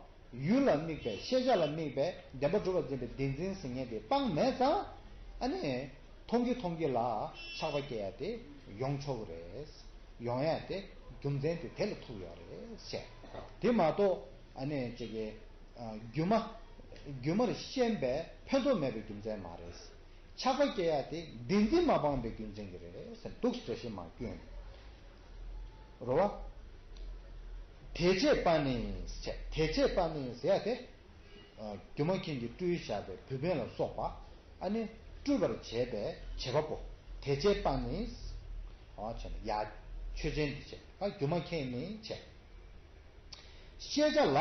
ཡུལ་ལ་དམིགས་པའི་ཤེས་བྱ་ལ་དམིགས་པའི་བདེན་པར་གྲུབ་པར་འཛིན་པའི་བདེན་འཛིན་ཟེར་མཁན་དེ་སྤངས་མེད་ཙང་། ཨ་ནི། མཐོང་གི་མཐོང་གི་ལ་ཆགས་པ་སྐྱེ་ཡ་དེ་ཡོང་ཆོག་གི་རེད། ཡོང་ཡ་དེ་རྒྱུ་མཚན་དེ་དེ་ལ་ཐུག་ཡོད་རེད་ཟེར། དེ་མ་གཏོགས་ཨ་ནི་ཅིག་གི། ཨ། སྒྱུ་མ། སྒྱུ་མར་ཤེས་པའི་ཕན་ཐོགས་མེད་པའི་རྒྱུ་མཚན་མ་རེད། ཆགས་པ་སྐྱེ་ཡ་དེ་བདེན་འཛིན་མ་སྤངས་པའི་རྒྱུ་མཚན་གྱིས་རེད་ཟེར་འདུག་སེ་འགྲེལ་བཤད་མར་བསྐྱོན། རེད་བ། དེ་བྱས་པ་ནི་ཟེར། དེ་བྱས་པ་ནི་ཟེར་ཡ་དེ། ཨ། སྒྱུ་མ་མཁན་གྱིས་སྤྲུལ་བཞག་པའི་བུད་མེད་ལ་སོགས་པ། ཨ་ནི་སྤྲུལ་པར་བྱེད་པའི་བྱེད་པ་པོ། དེ་བྱས་པ་ནི། ཨ། བྱས་ན་ཡ། ཆོས་ཅན་དེ་བྱས། ཨ། སྒྱུ་མ་མཁན་ནི་བྱས། ཤེས་བྱ་ལ་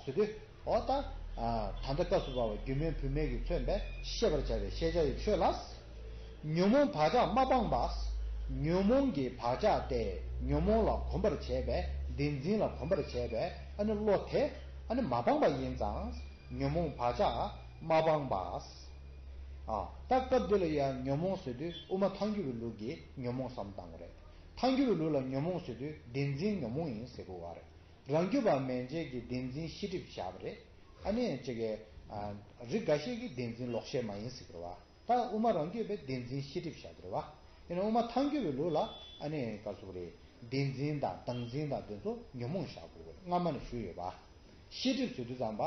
ཟེར་དུས། འོ་ད། ཨ། ད་ལྟ་སྐབས་སུ་བབ་པ་སྒྱུ་མའི་བུད་མེད་ཀྱིས་མཚོན་པའི་ཤེས་པར་བྱ་བའི་ཤེས་བྱ་ཡི་ཆོས་ལ། ཉོན་མོངས་བག་ཆགས་མ་སྤངས་པ། ཉོན་མོངས་ཀྱི་བག་ཆགས་ཏེ་ཉོན་མོངས་ལ་གོམས་པར་བྱེད་པའི་བདེན་འཛིན་ལ་གོམས་པར་བྱེད་པའི་ཨ་ནི་བློ་དེ་ཨ་ནི་མ་སྤངས་པ་ཡིན་ཙང་། ཉོན་མོངས་བག་ཆགས་མ་སྤངས་པ། ཨ། ད་སྐབས་འདི་ལ་ཡང་ཉོན་མོངས་ཟེར་དུས་དབུ་མ་ཐལ་འགྱུར་བའི་ལུགས་ཀྱི་ཉོན་མོངས་བསམ་བཏང་གི་རེད། ཐལ་འགྱུར་བའི་ལུགས་ལ་ཉོན་མོངས་ཟེར་དུས་བདེན་འཛིན་ཉོན་མོངས་ཡིན་ཟེར་དགོས་པ་རེད། རང་རྒྱུད་པ་མན་ཆད་ཀྱི་བདེན་འཛིན་ཤེས་སྒྲིབ་བཞག་པ་རེད། ཨ་ནི་ཅིག་གི། ཨ། རིགས་འགའ་ཤས་ཀྱིས་བདེན་འཛིན་ལོག་ཤེས་མ་ཡིན་ཟེར་གི་རེད་བ། ད་དབུ་མ་རང་རྒྱུད་པའི་བདེན་འཛིན་ཤེས་སྒྲིབ་བཞག་གི་རེད་བ། ཡིན་ན་དབུ་མ་ཐལ་འགྱུར་བའི་ལུགས་ལ་ཨ་ནི་ག་རེ་ཟེར་དགོས་རེད། བདེན་འཛིན་དང་བདག་འཛིན་དང་དེ་ཚོ་ཉོན་མོངས་བཞག་དགོས་རེད། སྔ་མ་ནས་ཞུས་ཡོད་པ། ཤེས་སྒྲིབ་ཟེར་དུས་ཙམ་པ།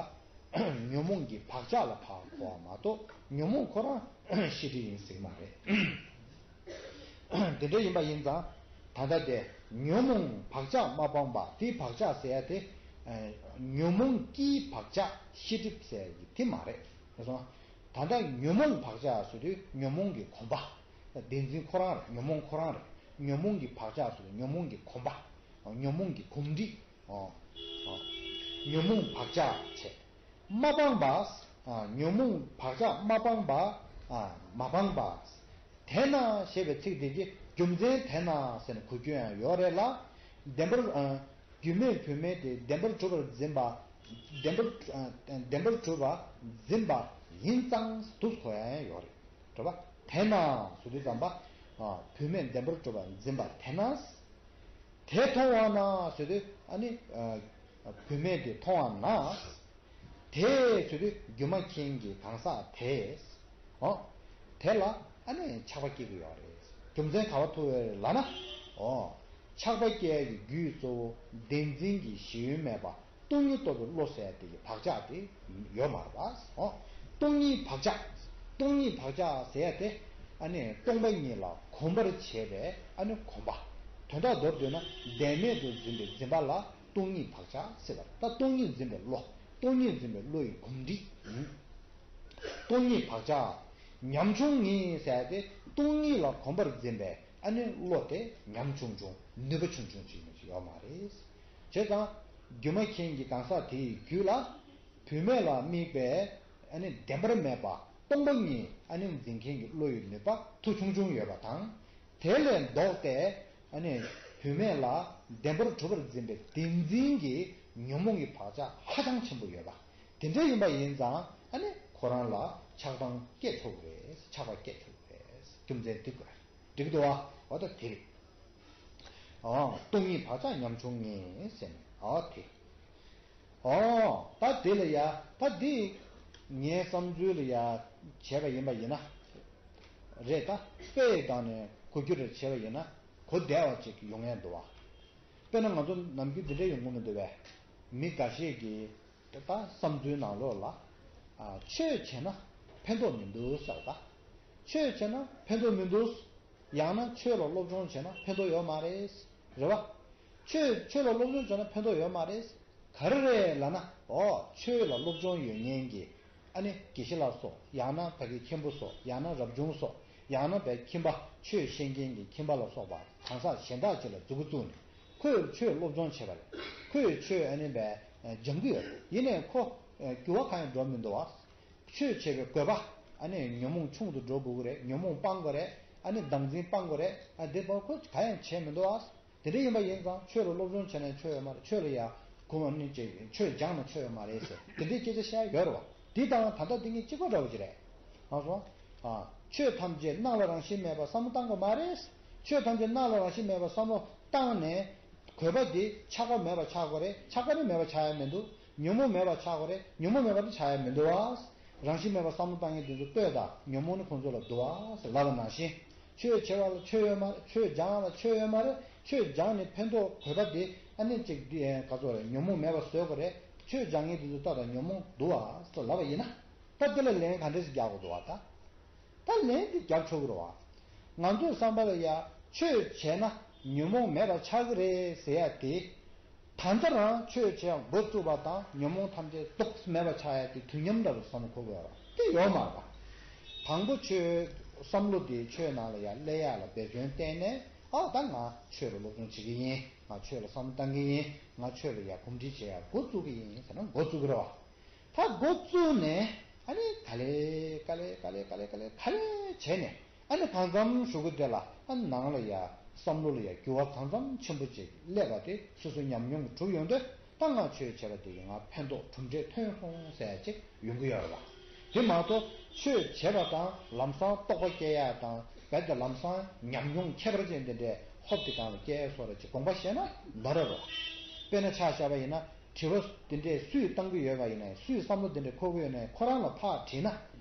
ཉོན་མོངས་ཀྱི་བག་ཆགས་ལ་ཕར་གོ་བ་མ་གཏོགས་ཉོན་མོངས་ཁོ་རང་ཤེས་སྒྲིབ་ཡིན་ཟེར་གི་མ་རེད། དེ་འདྲ་ཡིན་པ་ཡིན་ཙང་། ད་ལྟ་དེ་ཉོན་མོངས་བག་ཆགས་མ་སྤངས་པ། དེའི་བག་ཆགས་ཟེར་ཡ་དེ། ཨ། ཉོན་མོངས་ཀྱི་བག་ཆགས་ཤེས་སྒྲིབ་ཟེར་ཡ་དེ་མ་རེད། རེད་སོང་། ད་ལྟ་ཉོན་མོངས་བག་ཆགས་ཟེར་དུས་ཉོན་མོངས་ཀྱི་གོམས་པ། བདེན་འཛིན་ཁོ་རང་རེད། ཉོན་མོངས་ཁོ་རང་རེད། ཉོན་མོངས་ཀྱི་བག་ཆགས་ཟེར་དུས་ཉོན་མོངས་ཀྱི་གོམས་པ། ཉོན་མོངས་ཀྱི་གོམས་འདྲིས། ཨོ། ཨོ། ཉོན་མོངས་བག་ཆགས་བྱས། མ་སྤངས་པ། ཨ། ཉོན་མོངས་བག་ཆགས་མ་སྤངས་པ། ཨ། མ་སྤངས་པ། དེས་ན་ཞེས་པའི་ཚིག་འདི་གི་རྒྱུ་མཚན་དེས་ན་ཟེར་ནས་གོ་རྒྱུ་ཡང་ཡོད་རེད་ལ། བདེན་པར། ཨ། སྒྱུ་མའི་བུད་མེད་དེ་བདེན་པར་གྲུབ་པར་འཛིན་པ། བདེན་པར། ཨ། བདེན་པར་གྲུབ་པར་འཛིན་པ་ཡིན་ཙང་འདུག་གོ་ཡ་ཡང་ཡོད་རེད། རེད་པ། དེས་ན་ཟེར་དུས་ཙམ་པ། ཨ། བུད་མེད་བདེན་པར་གྲུབ་པར་འཛིན་པ་དེས་ན། དེ་མཐོང་བ་ན་ཟེར་དུས་ཨ་ནི། ཨ། བུད་མེད་དེ་མཐོང་བ་ན། དེ་ཟེར་དུས་སྒྱུ་མ་མཁན་གྱི་གང་ཟག་དེས། ཨོ། དེ་ལ་ཨ་ནི་ཆགས་པ་སྐྱེ་གི་ཡོད་རེད། རྒྱུ་མཚན་ག་བ་ཐུག་ཡོད་རེད་ལབ་ན། ཨོ། ཆགས་པ་སྐྱེ་ཡ་གི་རྒྱུའི་གཙོ་བོ་བདེན་འཛིན་གྱི་གཞི་ཡུལ་མེད་པ། སྟོང་ཉིད་རྟོགས་པའི་བློ་ཟེར་ཡ་དེ་གི་བག་ཆགས་དེ་ཡོད་མ་རེད་པ། ཨོ། སྟོང་ཉིད་བག་ཆགས། སྟོང་ཉིད་བག་ཆགས་ཟེར་ཡ་དེ་ཨ་ནི་སྟོང་པ་ཉིད་ལ་གོམས་པར་བྱེད་པའི་ཨ་ནི་གོམས་པ། དོན་དག་མདོར་བསྡུས་ན་བདེན་མེད་དུ་འཛིན་པའི་འཛིན་པ་ལ་སྟོང་ཉིད་བག་ཆགས་ཟེར་བ་རེད། ད་སྟོང་ཉིད་འཛིན་པའི་བློ། སྟོང་ཉིད་འཛིན་པའི་བློ་ཡི་གོམས་འདྲིས་ཡིན། སྟོང་ཉིད་བག་ཆགས་ཉམ་ཆུང་ངེས་ཟེར་ཡ་དེ་སྟོང་ཉིད་ལ་གོམས་པར་འཛིན་པའི་ཨ་ནི་བློ་དེ་ཉམ་ཆུང་ཆུང་ནུས་པ་ཆུང་ཆུང་ཅིག་ཡོད་མ་རེད། བྱས་ཙང་སྒྱུ་མ་མཁན་གྱི་གང་ཟག་དེ་ཡི་རྒྱུད་ལ། བུད་མེད་ལ་དམིགས་པའི་ཨ་ནི་བདེན་པར་མེད་པ་སྟོང་པ་ཉིད་ཨ་ནི་འཛིན་མཁན་གྱི་བློ་ཡི་ནུས་པ་མཐོ་ཆུང་ཆུང་ཡོད་པ་དང་། དེ་ལས་ལྡོག་སྟེ་ཨ་ནི་བུད་མེད་ལ་བདེན་པར་གྲུབ་པར་འཛིན་པའི་བདེན་འཛིན་གྱི་ཉོན་མོངས་ཀྱི་བག་ཆགས་ཧ་ཅང་ཆེན་པོ་ཡོད་པ། དེ་འདྲ་ཡིན་པ་ཡིན་ཙང་ཨ་ནི་ཁོ་རང་ལ་ཆགས་སྡང་སྐྱེ་ཆོག་གི་རེད། ཆགས་པ་སྐྱེ་ཆོག་གི་རེད། རྒྱུ་མཚན་དེ་དགོས་རེད། འགྲིག་གི་འདུག་བ། འོ་ད་དེ་རེད། ཨོ། སྟོང་ཉིད་བག་ཆགས་ཉམ་ཆུང་ངེས་ཟེར་ནས་ཨོ་དེ། ཨོ། ད་དེ་ལ་ཡ། ད་འདི་ངའི་བསམ་ཚུལ་ལ་ཡ་བྱས་པ་ཡིན་པ་ཡིན་ན། རེད་ད། དཔེ་བཏང་ནས་གོ་རྒྱུ་རེ་བྱས་པ་ཡིན་ན་གོ་བདེ་བ་ཅིག་ཡོང་ཡ་འདུག་བ། དཔེར་ན་ང་ཚོ་ནམ་རྒྱུན་འདི་འདྲ་ཡོང་གི་མི་འདུག་བས། མི་འགའ་ཤས་ཀྱིས་ད་བསམ་ཚུལ་ནང་ལོགས་ལ། ཨ། ཆོས་བྱས་ན་ཕན་ཐོགས་མི་འདུག་ཟེར་བ་ད། ཆོས་བྱས་ན་ཕན་ཐོགས་མི་འདུག། ཡང་ན་ཆོས་ལ་སློབ་སྦྱོང་བྱས་ན་ཕན་ཐོགས་ཡོད་མ་རེད། རེད་བ། ཆོས་ཆོས་ལ་སློབ་སྦྱོང་བྱས་ན་ཕན་ཐོགས་ཡོད་མ་རེད། ག་རེ་རེད་ལབ་ན། ཨོ། ཆོས་ལ་སློབ་སྦྱོང་ཡོད་མཁན་གྱི་ ཨ་ནི་དགེ་བཤེས་ལ་སོགས། ཡང་ན་ཕ་གི་མཁན་པོ་སོགས། ཡང་ན་རབ་བྱུང་སོགས། ཡང་ན་བའི་ཁྱིམ་པ་ཆོས་ཤེས་མཁན་གྱི་ཁྱིམ་པ་ལ་སོགས་པ་གང་ཟག་གཞན་དག་ཅིག་ལ་མཛུབ་གུ་བཙུགས་ནས་ཁོས་ཆོས་སློབ་སྦྱོང་བྱས་པ་རེད། ཁོས་ཆོས་ཨ་ནི་བའི་སྦྱང་གི་ཡོད་རེད། ཡིན་ནའི་ཁོ་འགྱུར་བ་གང་ཡང་འགྲོ་མི་འདུག་བ། ཆོས་བྱེད་པའི་དགོས་པ། ཨ་ནི་ཉོན་མོངས་ཆུང་དུ་འགྲོ་དགོས་ཀྱི་རེད། ཉོན་མོངས་སྤང་དགོས་རེད། ཨ་ནི་བདག་འཛིན་སྤང་དགོས་རེད། ཨ་འདི་བར་ཁོ་གང་ཡང་བྱས་མི་འདུག་ཨ། དེ་འདྲ་ཡིན་པ་ཡིན་ཙང་ཆོས་ལ་སློབ་སྦྱོང་བྱས་ན་ཆོས་ཡོད་མ་རེད། ཆོས་ལ་ཡང་གོམས་ནི་ཅིག་ཆོས་སྦྱངས་ན་ཆོས་ཡོད་མ་རེད་ཟེར་དེ་འདྲའི་སྐད་ཆ་བཤད་ཡོད་རེད་བ། འདི་དང་ད་ལྟ་འདི་གཉིས་གཅིག་པ་འདྲ་བོ་ཅིག་རེད། ང་སོང་། ཨ། ཆོས་ཐམས་ཅད་སྣང་ལ་རང་བཞིན་མེད་པར་བསམ་བློ་བཏང་དགོས་མ་རེད། ཆོས་ཐམས་ཅད་སྣང་ལ་རང་བཞིན་མེད་པར་བསམ་བློ་བཏང་ནས། དགོས་པ་འདི་ཆགས་པ་མེད་པ་ཆགས་དགོས་རེད། ཆགས་པ་ནི་མེད་པ་ཆགས་ཡ་མི་འདུག་ཉོན་མོངས་མེད་པ་ཆགས་དགོས་རེད། ཉོན་མོངས་མེད་པ་ནི་ཆགས་ཡ་མི་འདུག་བ། རང་བཞིན་མེད་པར་བསམ་བློ་བཏང་མཁན་དེ་ཚོ་ལྟོས་དང་། ཉོན་མོངས་ནི་ཁོང་ཚོ་ལ་འདུག་བ་ཟེར་ལབ་པ་ནང་བཞིན། ཆོས་བྱེད་པ་ལ་ཆོས་ཡོད་མ་རེད། ཆོས་སྦྱང་བ་ལ་ཆོས་ཡོད་མ་རེད། ཆོས་སྦྱངས་ནས་ཕན་ཐོགས་དགོས་པ་དེ་ཨ་ནི་གཅིག་འདི་ག་ཚོད་རེད། ཉོན་མོངས་མེད་པ་བཟོ་དགོས་རེད། ཆོས་སྦྱང་མཁན་དེ་ཚོ་ལྟོས་དང་། ཉོན་མོངས་འདུག་བ་ཟེར་ལབ་པ་ཡིན་ན། ད་དེ་ལ་ལན་ག་འདྲས་སེ་རྒྱག་དགོས་འདུག་བ་ད། ད་ལན་འདི་རྒྱབ་ཆོག་གི་རེད་བ། ང་ཚོའི་བསམ་པ་ལ་ཡ་ཆོས་བྱས་ན་ཉོན་མོངས་མེད་པ་ཆགས་ཀྱི་རེད་ཟེར་ཡ་དེ། ད་ལྟ་རང་ཆོས་བྱས་འགོ་བཙུགས་པ་དང་ཉོན་མོངས་ཐམས་ཅད་རྡོག་མེད་པ་ཆགས་ཡ་དེ་དུས་མཉམ་འདྲ་བོ་བསམ་གོ་དགོས་རེད། དེ་ཡོད་མ་རེད། དང་པོ་ཆོས་བསམ་བློ་དེ་ཆོས་ནང་ལ་ཡ་སླེབས་ཡ་ལ་འབད་བརྩོན་བསྟེན་ནས། ཨ་ད་ང་ཆོས་ལ་སློབ་སྦྱོང་བྱེད་ཀྱི་ཡིན། ང་ཆོས་ལ་བསམ་བློ་བཏང་གི་ཡིན། ང་ཆོས་ལ་ཡ་གོམས་འདྲིས་བྱེད་ཡ་འགོ་བཙུགས་ཀྱི་ཡིན་ཟེར་ན་འགོ་བཙུགས་ཀྱི་རེད་བ། ད་འགོ་བཙུགས་ནས་ཨ་ནི་ག་ལེ་ག་ལེ་ག་ལེ་ག་ལེ་ག་ལེ་ག་ལེ་བྱས་ནས། ཨ་ནི་གང་འཚམ་གཞུག་གུ་དེ་ལ་ཨ་ནི་ནང་ལ་ཡ་བསམ་བློ་ལ་ཡ་འགྱུར་བ་གང་འཚམ་ཆེན་པོ་ཅིག་སླེབས་པ་དེ་སོ་སོའི་ཉམས་མྱོང་གིས་གྲུབ་ཡོང་དུས། ད་ང་ཆོས་བྱས་པ་དེ་གིས་ང་ཕན་ཐོགས་གྲུབ་འབྲས་ཐོན་སོང་ཟེར་ཡ་ཅིག་ཡོང་གི་ཡོད་རེད་བ། དེ་མ་གཏོགས་ཆོས་བྱས་པ་དང་ལམ་སང་རྟོགས་པ་སྐྱེ་ཡ་དང་། རྦད་དེ་ལམ་སང་ཉམས་མྱོང་ཁྱད་པར་ཅན་དེ་འདྲའི་ཧོབ་དེ་སྒང་ལ་སྐྱེ་ཡ་སོགས་ལ་ཅིག་དགོངས་པ་བཞེས་ན་འདྲ་རེད་བ། དཔེར་ན་ཆ་བཞག་པ་ཡིན་ན། དྲི་བ་དེ་འདྲས་སུས་བཏང་གི་ཡོད་པ་ཡིན་ནའི། སུས་བསམ་བློ་དེ་འདྲས་འཁོར་གི་ཡོད་ནའི་ཁོ་རང་ལ་ཕར་དྲིས་ན།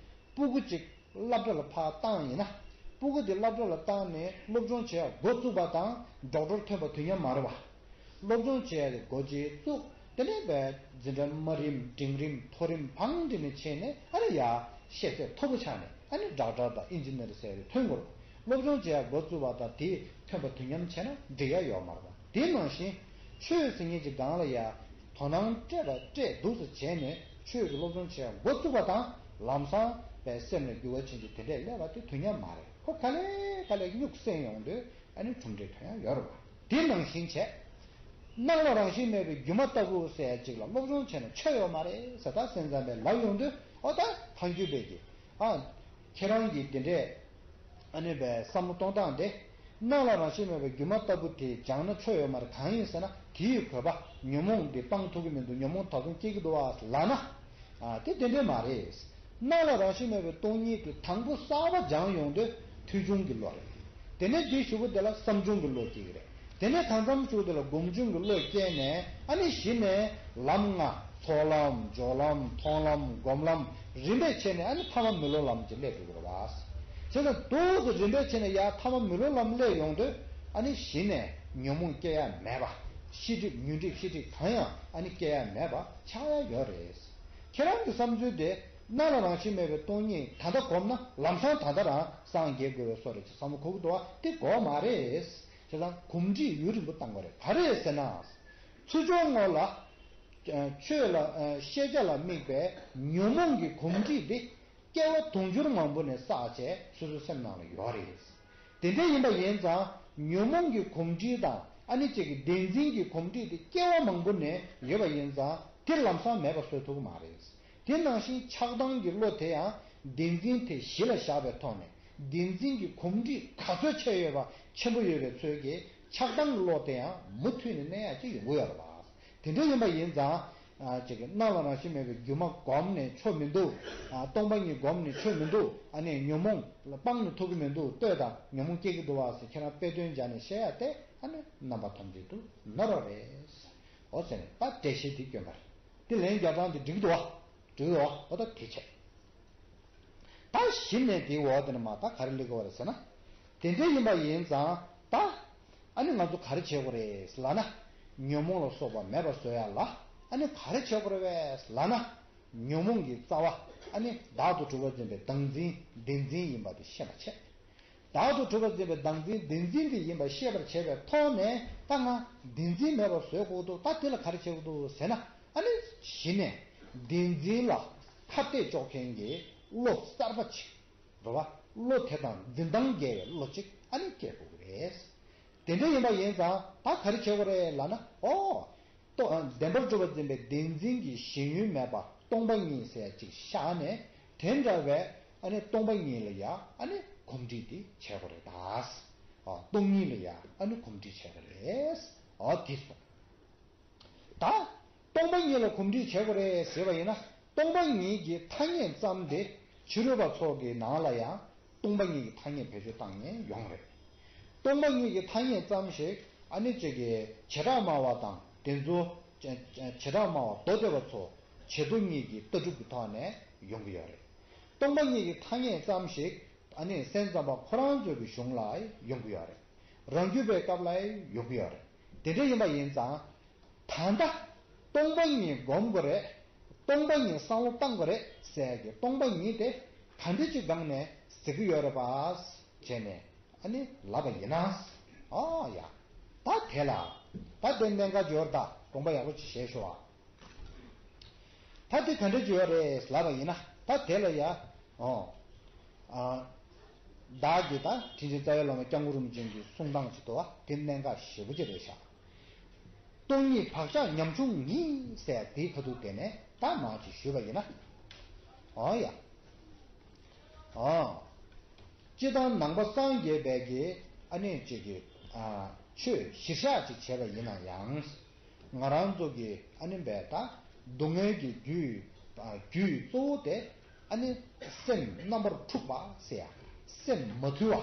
སྤུ་གུ་གཅིག་སློབ་གྲྭ་ལ་ཕར་བཏང་ཡིན་ན། སྤུ་གུ་དེ་སློབ་གྲྭ་ལ་བཏང་ནས་སློབ་སྦྱོང་བྱེད་ཡ་འགོ་བཙུགས་པ་དང་ཌོག་ཊར་ཐོན་པ་དུས་མཉམ་མ་རེད་བ། སློབ་སྦྱོང་བྱེད་ཡ་དེ་འགོ་ཅིག་བཙུགས། དེ་ནས་བས་འཛིན་གྲྭ་དམའ་རིམ་འབྲིང་རིམ་མཐོ་རིམ་བང་སྒྲིག་ནས་བྱས་ནས་ཨ་ནི་ཡ་ཤེས་ཚད་མཐོ་པོ་ཆགས་ནས་ཨ་ནི་ཌོག་ཊར་དང་ཨིན་ཇི་ནི་ཡར་ཟེར་ཡ་ཐོན་དགོས་རེད། སློབ་སྦྱོང་བྱེད་ཡ་འགོ་བཙུགས་པ་དང་དེ་ཐོན་པ་དུས་མཉམ་བྱས་ན་འགྲིག་ཡ་ཡོད་མ་རེད་པ། དེ་ནང་བཞིན་ཆོས་ཟེར་མཁན་གྱི་སྒང་ལ་ཡ་དོ་སྣང་སྤྲད་པ་སྤྲད་འདུག་སེ་བྱས་ནས་ཆོས་ཀྱི་སློབ་སྦྱོང་བྱེད་ཡ་འགོ་བཙུགས་པ་དང་ལམ་སང་བས་སེམས་ལ་འགྱུར་བ་ཕྱིན་ཏེ་དེ་འདྲས་སླེབས་པ་དེ་དུས་མཉམ་མ་རེད། ཁོ་ག་ལེ་ག་ལེ་སྨྱུག་སེན་ཡོང་དུས་ཨ་ནི་གྲུབ་འབྲས་ཐོན་ཡ་ཡོད་རེད་པ། དེ་ནང་བཞིན་བྱས། སྣང་ལ་རང་བཞིན་མེད་པའི་སྒྱུ་མ་ལྟ་བུ་ཟེར་ཡ་ཅིག་ལ་སློབ་སྦྱོང་བྱས་ན་ཆོས་ཡོད་མ་རེད་ཟེར་ད་སེམས་ཙམ་པས་ལབ་ཡོང་དུས། ཨོ་ད་ཐལ་འགྱུར་བས་ཀྱི། ཨ། ཁྱེད་རང་གིས་དེ་འདྲས་ཨ་ནི་བས་བསམ་བློ་གཏོང་སྟངས་དེ། སྣང་ལ་རང་བཞིན་མེད་པའི་སྒྱུ་མ་ལྟ་བུ་དེ་སྦྱངས་ན་ཆོས་ཡོད་མ་རེད། གང་ཡིན་ཟེར་ན་དེའི་དགོས་པ་ཉོན་མོངས་འདི་སྤང་ཐུབ་ཀྱི་མི་འདུག་ཉོན་མོངས་ད་དུང་སྐྱེ་གི་འདུག་བ་ལབ་ན། ཨ། དེ་དེ་འདྲས་མ་རེད། སྣང་ལ་རང་བཞིན་མེད་པའི་སྟོང་ཉིད་དེ་དང་པོ་གསར་པ་སྦྱངས་ཡོང་དུས་ཐོས་བྱུང་གི་བློ་རེད། དེ་ནས་དེའི་གཞུག་གུ་དེ་ལ་བསམ་བྱུང་གི་བློ་སྐྱེ་གི་རེད། དེ་ནས་གང་འཚམ་གཞུག་དེ་ལ་སྒོམ་བྱུང་གི་བློ་སྐྱེས་ནས་ཨ་ནི་གཞི་ནས་ལམ་ལྔ། ཚོགས་ལམ། སྦྱོར་ལམ། མཐོང་ལམ། སྒོམ་ལམ། རིམ་པས་བྱས་ནས་ཨ་ནི་ཐ་མ་མི་སློབ་ལམ་གྱི་སླེབས་འགྲོ་གི་རེད་བ། བྱས་ཙང་འདུག་སེ་རིམ་པས་བྱས་ནས་ཡར་ཐ་མ་མི་སློབ་ལམ་སླེབས་ཡོང་དུས་ཨ་ནི་གཞི་ནས་ཉོན་མོངས་སྐྱེ་ཡ་མེད་པ། ཤེས་སྒྲིབ་ཉོན་སྒྲིབ་ཤེས་སྒྲིབ་གང་ཡང་ཨ་ནི་སྐྱེ་ཡ་མེད་པ་ཆགས་ཡ་ཡོད་རེད། ཁྱེད་རང་གི་བསམ་ཚུལ་དེ་སྣང་ལ་རང་བཞིན་མེད་པའི་སྟོང་ཉིད་ད་ལྟ་གོམས་ན་ལམ་སང་ད་ལྟ་རང་སངས་རྒྱས་དགོས་པའི་བཟོ་རེད་ཅེས་བསམ་བློ་འཁོར་གྱི་འདུག་བ། དེ་དགོས་མ་རེད། བྱས་ཙང་གོམས་འདྲིས་ཡུན་རིང་པོ་བཏང་དགོས་རེད། ག་རེ་ཟེར་ན། ཚུར་ཕྱོགས་ངོ་ལ། ཆོས་ལ། ཤེས་བྱ་ལ་དམིགས་པའི་ཉོན་མོངས་ཀྱི་གོམས་འདྲིས་དེ་སྐྱེ་བ་དུང་ཕྱུར་མང་པོ་ནས་བསགས་བྱས་སོ་སོའི་སེམས་ནང་ལ་ཡོད་རེད། དེ་འདྲ་ཡིན་པ་ཡིན་ཙང་ཉོན་མོངས་ཀྱི་གོམས་འདྲིས་དང་ཨ་ནི་གཅིག་གི་བདེན་འཛིན་གྱི་གོམས་འདྲིས་དེ་སྐྱེ་བ་མང་པོ་ནས་ཡོད་པ་ཡིན་ཙང་དེ་ལམ་སང་མེད་པ་བཟོ་ཐུབ་ཀྱི་མ་རེད། དེ་ནང་བཞིན་ཆགས་སྡང་གི་བློ་དེ་ཡང་བདེན་འཛིན་དེ་གཞི་ལ་བཞག་པའི་ཐོག་ནས་བདེན་འཛིན་གྱི་གོམས་འདྲིས་ག་ཚོད་ཆེ་ཡོད་པ་ཆེན་པོ་ཡོད་པའི་ཚོད་ཀྱིས་ཆགས་སྡང་གི་བློ་དེ་ཡང་མུ་མཐུད་ནས་གནས་ཡག་ཅིག་ཡོང་གི་ཡོད་རེད་བ། དེ་འདྲ་ཡིན་པ་ཡིན་ཙང་། ཨ། ཅིག་གི་སྣང་ལ་རང་བཞིན་མེད་པའི་སྒྱུ་མ་བསྒོམས་ནས་ཆོ་མི་འདུག་ཨ། སྟོང་པ་ཉིད་བསྒོམས་ནས་ཆོ་མི་འདུག་ཨ་ནི་ཉོན་མོངས་ལ་སྤང་ནས་ཐུབ་ཀྱི་མི་འདུག་ལྟོས་དང་། ཉོན་མོངས་སྐྱེ་གི་འདུག་བ་ཟེར་ཁྱེད་རང་དཔེ་དོན་སྦྱར་ནས་བཤད་ཡ་དེ་ཨ་ནི་རྣམ་པ་ཐམས་ཅད་དུ་ནོར་བ་རེད། འོ་ཟེར་ནས་ད་འགྲེལ་བཤད་དེ་སྐྱོན་པ་རེད། དེ་ལན་རྒྱག་སྟངས་དེ་འགྲིག་འདུག་བ། འགྲིག་འདུག་བ། འོ་ད་དེ་བྱས། ད་གཞི་ནས་དེའི་འོག་དེ་ནས་མ་ད་ག་རེ་སླེབས་དགོས་པ་རེད་ཟེར་ན། དེ་འདྲ་ཡིན་པ་ཡིན་ཙང་ད། ཨ་ནི་ང་ཚོ་ག་རེ་བྱེད་དགོས་རེད་ལབ་ན། ཉོན་མོངས་ལ་སོགས་པ་མེད་པར་བཟོ་ཡ་ལ་ཨ་ནི་ག་རེ་བྱེད་དགོས་རེད་པས་ལབ་ན། ཉོན་མོངས་ཀྱི་རྩ་བ་ཨ་ནི་བདག་ཏུ་གྲུབ་པར་འཛིན་པའི་བདག་འཛིན་བདེན་འཛིན་ཡིན་པ་དེ་ཤེས་པ་བྱས། བདག་ཏུ་གྲུབ་པར་འཛིན་པའི་བདག་འཛིན་བདེན་འཛིན་དེ་ཡིན་པ་ཤེས་པར་བྱས་པའི་ཐོག་ནས་ད་ང་བདེན་འཛིན་མེད་པར་བཟོ་དགོས་འདུག་ད་དེ་ལ་ག་རེ་བྱེད་དགོས་འདུག་ཟེར་ན། ཨ་ནི་གཞི་ནས་བདེན་འཛིན་ལ་ ཁ་གཏད་གཅོག་མཁན་གྱི་བློ་གསར་པ་ཅིག་རེད་བ། བློ་དེ་དང་འཛིན་སྟངས་འགལ་བའི་བློ་ཅིག་ཨ་ནི་སྐྱེ་དགོས་ཀྱི་རེད། དེ་འདྲ་ཡིན་པ་ཡིན་ཙང་ད་ག་རེ་བྱེད་དགོས་རེད་ལབ་ན། ཨོ། ལྟོ་བདེན་པར་གྲུབ་པ་འཛིན་པའི་བདེན་འཛིན་གྱི་ཞེན་ཡུལ་མེད་པ་སྟོང་པ་ཉིད་ཟེར་ཅིག་བཞག་ནས། དེ་འདྲ་བའི་ཨ་ནི་སྟོང་པ་ཉིད་ལ་ཡ་ཨ་ནི་གོམས་འདྲིས་དེ་བྱེད་དགོས་རེད་ད། ཨོ། སྟོང་ཉིད་ལ་ཡ་ཨ་ནི་གོམས་འདྲིས་བྱེད་དགོས་རེད། ཨོ། དེ་སོང་། ད་སྟོང་པ་ཉིད་ལ་གོམས་འདྲིས་བྱེད་དགོས་རེད་ཟེར་བ་ཡིན་ན། སྟོང་པ་ཉིད་ཀྱི་ཐ་སྙད་ཙམ་དེ་ཕྱི་རོལ་པ་ཚོ་གི་ནང་ལ་ཡང་སྟོང་པ་ཉིད་ཀྱི་ཐ་སྙད་བེད་སྤྱོད་བཏང་ནས་ཡོང་རེད། སྟོང་པ་ཉིད་ཀྱི་ཐ་སྙད་ཙམ་ཞིག་ཨ་ནི་ཅིག་གི་བྱེ་བྲག་སྨྲ་བ་དང་དེ་ཚོ་བྱེ་བྲག་སྨྲ་བ་མདོ་སྡེ་པ་ཚོ་བྱེ་མདོ་གཉིས་ཀྱི་ལྟ་གྲུབ་ཀྱི་ཐོག་ནས་ཡོང་གི་ཡོད་རེད། སྟོང་པ་ཉིད་ཀྱི་ཐ་སྙད་ཙམ་ཞིག་ཨ་ནི་སེམས་ཙམ་པ་ཁོ་རང་ཚོའི་གི་གཞུང་ལ་ཡོང་གི་ཡོད་རེད། རང་རྒྱུད་པའི་སྐབས་ལ་ཡོང་གི་ཡོད་རེད། དེ་འདྲ་ཡིན་པ་ཡིན་ཙང་། ད་ལྟ་སྟོང་པ་ཉིད་སྒོམ་དགོས་རེད། སྟོང་པ་ཉིད་བསམ་བློ་བཏང་དགོས་རེད་ཟེར་གྱི་སྟོང་པ་ཉིད་དེ་ག་འདྲ་ཅིག་སྒང་ནས་ཟེར་གྱི་ཡོད་རེད་པ། བྱས་ནས་ཨ་ནི་ལབ་པ་ཡིན་ན། ཨ་ཡ། ད་དེ་ལ་ད་དེ་གནད་འགག་ཅིག་ཡོད་རེད། ད་དགོངས་པ་ཡག་པོ་ཅིག་བཞེས་ཤོག་ཨ། ད་དེ་ག་འདྲ་ཅིག་ཡོད་རེད་ལབ་པ་ཡིན་ན། ད་དེ་ལ་ཡ། ཨོ། ཨ། བདག་གིས་ད་དྲིན་ཅན་རྩ་བའི་བླ་མ་སྐྱབས་མགོན་རིན་པོ་ཆེ་གི་གསུང་སྟངས་ཅིག་འདུག་བ། དེ་གནད་འགག་ཞེ་པོ་ཅིག་རེད་ཤག་སྟོང་ཉིད་བག་ཆགས་ཉམ་ཆུང་ཉིད་ཟེར་དེའི་ཁ་ཐུག་དེ་ནས་ད་མར་ཅིག་ཞུས་པ་ཡིན་ན། ཨོ་ཡ། ཨོ། སྤྱིར་བཏང་ནང་པ་སངས་རྒྱས་པའི་གི་ཨ་ནི་ཅིག་གི་ཨ་ཆོས་གཞིར་བཞག་ཅིག་བྱས་པ་ཡིན་ན་ཡང་། ང་རང་ཚོ་གི་ཨ་ནི་བས་ད་སྡུག་བསྔལ་གྱི་རྒྱུ་ཨ་རྒྱུ་གཙོ་བོ་དེ་ཨ་ནི་སེམས་རྣམ་པར་འཁྲུགས་པ་ཟེར་ཡ། སེམས་མ་དུལ་བ།